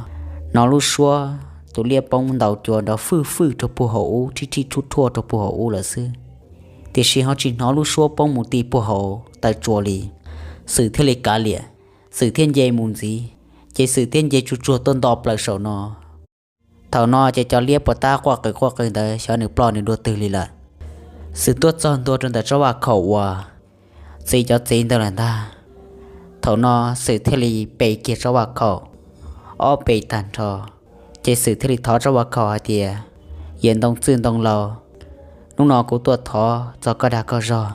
hnov lub suab tus liab poob ntaus cua nrov fwj fwj rau puag hauv ub, rhib rhib rhuaj rhuaj rau puag hauv ub lawm xwb. Tiam sis ho tsis hnov lub suab poob mus ti puag hauv taw tsua li. Xwm thiaj li kav liam, Xwm thiaj nce mus ntxiv, ces Xwm thiaj nce tsuag tsuag tuaj nto plaws saum no. Thaum no ces cov liab puas tab quaj qw quaj qw ntawd xyov nws ploj nws dua twg li lawm. Xwm tuaj txog ntua rau ntawm tsob vaj khaum uas txi cov txiv ntawd lawm ntag. Thaum no Xwm thiaj li pe kiag tsob vaj khaum ob pe tag nrho, ces Xwm thiaj li thov tsob vaj khaum hais tias, Yawm ntoo txwj ntoo laus, Hnub no kuv tuaj thov txog koj dag koj zog,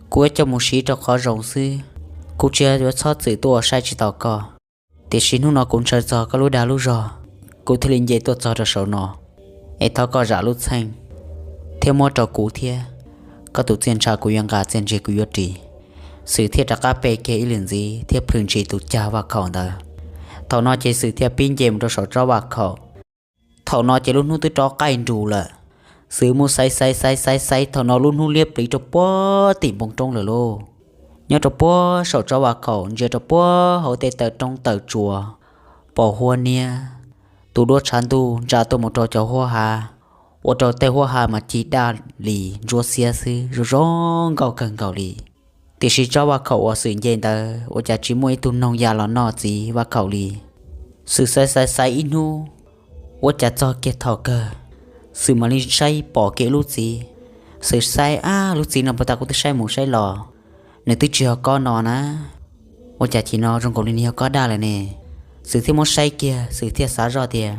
kuv yuav coj mus siv rau qhov zoo xwb. Kuv tsis yuav txhob txwm tuaj ua saib tsis taus koj. Tiam sis hnub no kuv ntshaw txog koj lub dag lub zog, kuv thiaj li nce tuaj txog rau saum no. Es thov koj zam lub txheej thiab muab rau kuv thiab. Koj tus txiaj ntsha kuv yuav nqa, txiaj ntsig kuv yuav ris. Xwm thiaj rov qab pe kiag ib lwm ntxiv thiab plhws ntshis tus cag vaj khaum ntawd. Thaum no ces Xwm thiaj pib nce mus rau saum tsob vaj khaum. Thaum no ces lub hnub twb rov qaij nrus lawm. Xwm mus xaiv xaiv xaiv xaiv xaiv, thaum no lub hnub liab pliv rau puag tim npoo roob lawm lauj. Nyob rau puag saum tsob vaj khaum ntsia rau puag hauv tej taw roob taw tsuas, pos huab niab, tus duab tshav ntuj ntsa tuaj mus rau cov huab hav, ua rau tej huab hav mas ci daj li ntsuab xiab xwb, zoo zoo nkauj kawg nkaus li. Tiam sis tsob vaj khaum uas Xwm nce ntawd ua cas tsis muaj ib tug noog ya los noj txiv vaj khaum li. Xwm xaiv xaiv xaiv ib hnub, ua cas txog kiag thaum kawg, Xwm mam li saib pom kiag lub txiv. Xwm saib, ab, lub txiv no puag ta kuv twb saib mus saib los, nws twb tsis yog kob no na. Ua cas chim no zoo nkaus li nws yog kob daj lawm ne? Xwm thiaj muab saib kiag, Xwm thiaj xav zoj tias,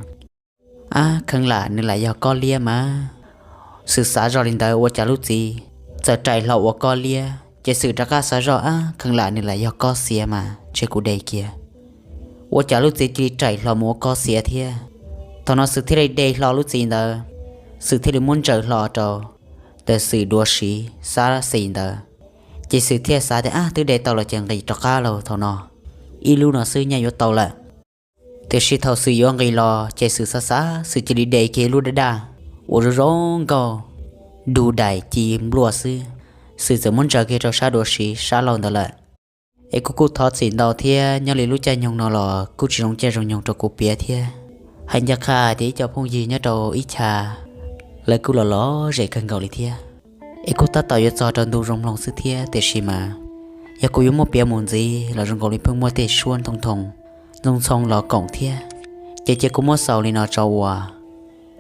ab, kheev lam nws lam yog kob liab mas. Xwm xav zoj li ntawd ua cas lub txiv txawm raim hlo ua kob liab, ces Xwm rov qab xav zoj, ab, kheev lam nws lam yog kob xiav mas ntshe kuv de kiag. Ua cas lub txiv cia li raim hlo mus ua kob xiav thiab. Thaum no Xwm thiaj li de hlo lub txiv ntawd, Xwm thiaj li muab ntsaws hlo rau ntawm Xwm duav siv xab xis ntawd. Ces Xwm thiaj xav tias, ab, twb de tau los ces nqis rov qab lauj, thaum no ib lub no xwb nyaj yuav tau lawm. Tiam sis thaum Xwm yuav nqis los ces Xwm xav xav, Xwm cia li de kiag lub daj daj uas zoo zoo nkauj, du dais ci npluaj xwb. Xwm txawm muab ntsaws kiag rau sab duav siv sab laug ntawd lawm. Es kuv kuj thov txim ntau thiab, nyob li lub caij nyoog no los kuj tsis zoo caij zoo nyoog rau kuv piav thiab. Hais ncaj qha tias ib co phooj ywg nyob rau ib chav, lawv kuj los lom zem kawg nkaus li thiab. Es kuj tab tom yuav txog rau ntu zoo mloog xwb thiab, tiam sis mas yog kuv yuav muab piav mus ntxiv los zoo nkaus li pheej muaj tej suab ntoo thoo, ntoo ntxhoo los koom thiab. Ces cia kuv muab xaus li no tso ua,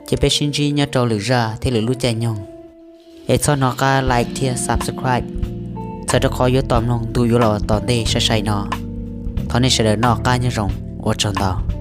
ces peb sib ntsib nyob rau lwm zaj thiab lwm lub caij nyoog. Es txhob hnov qab like thiab subscribe, txhawm rau qhov yuav tos mloog ntu yuav los tom ntej sai sai no. Thov nej sawv daws noj qab nyob zoo, ua tsaug ntau.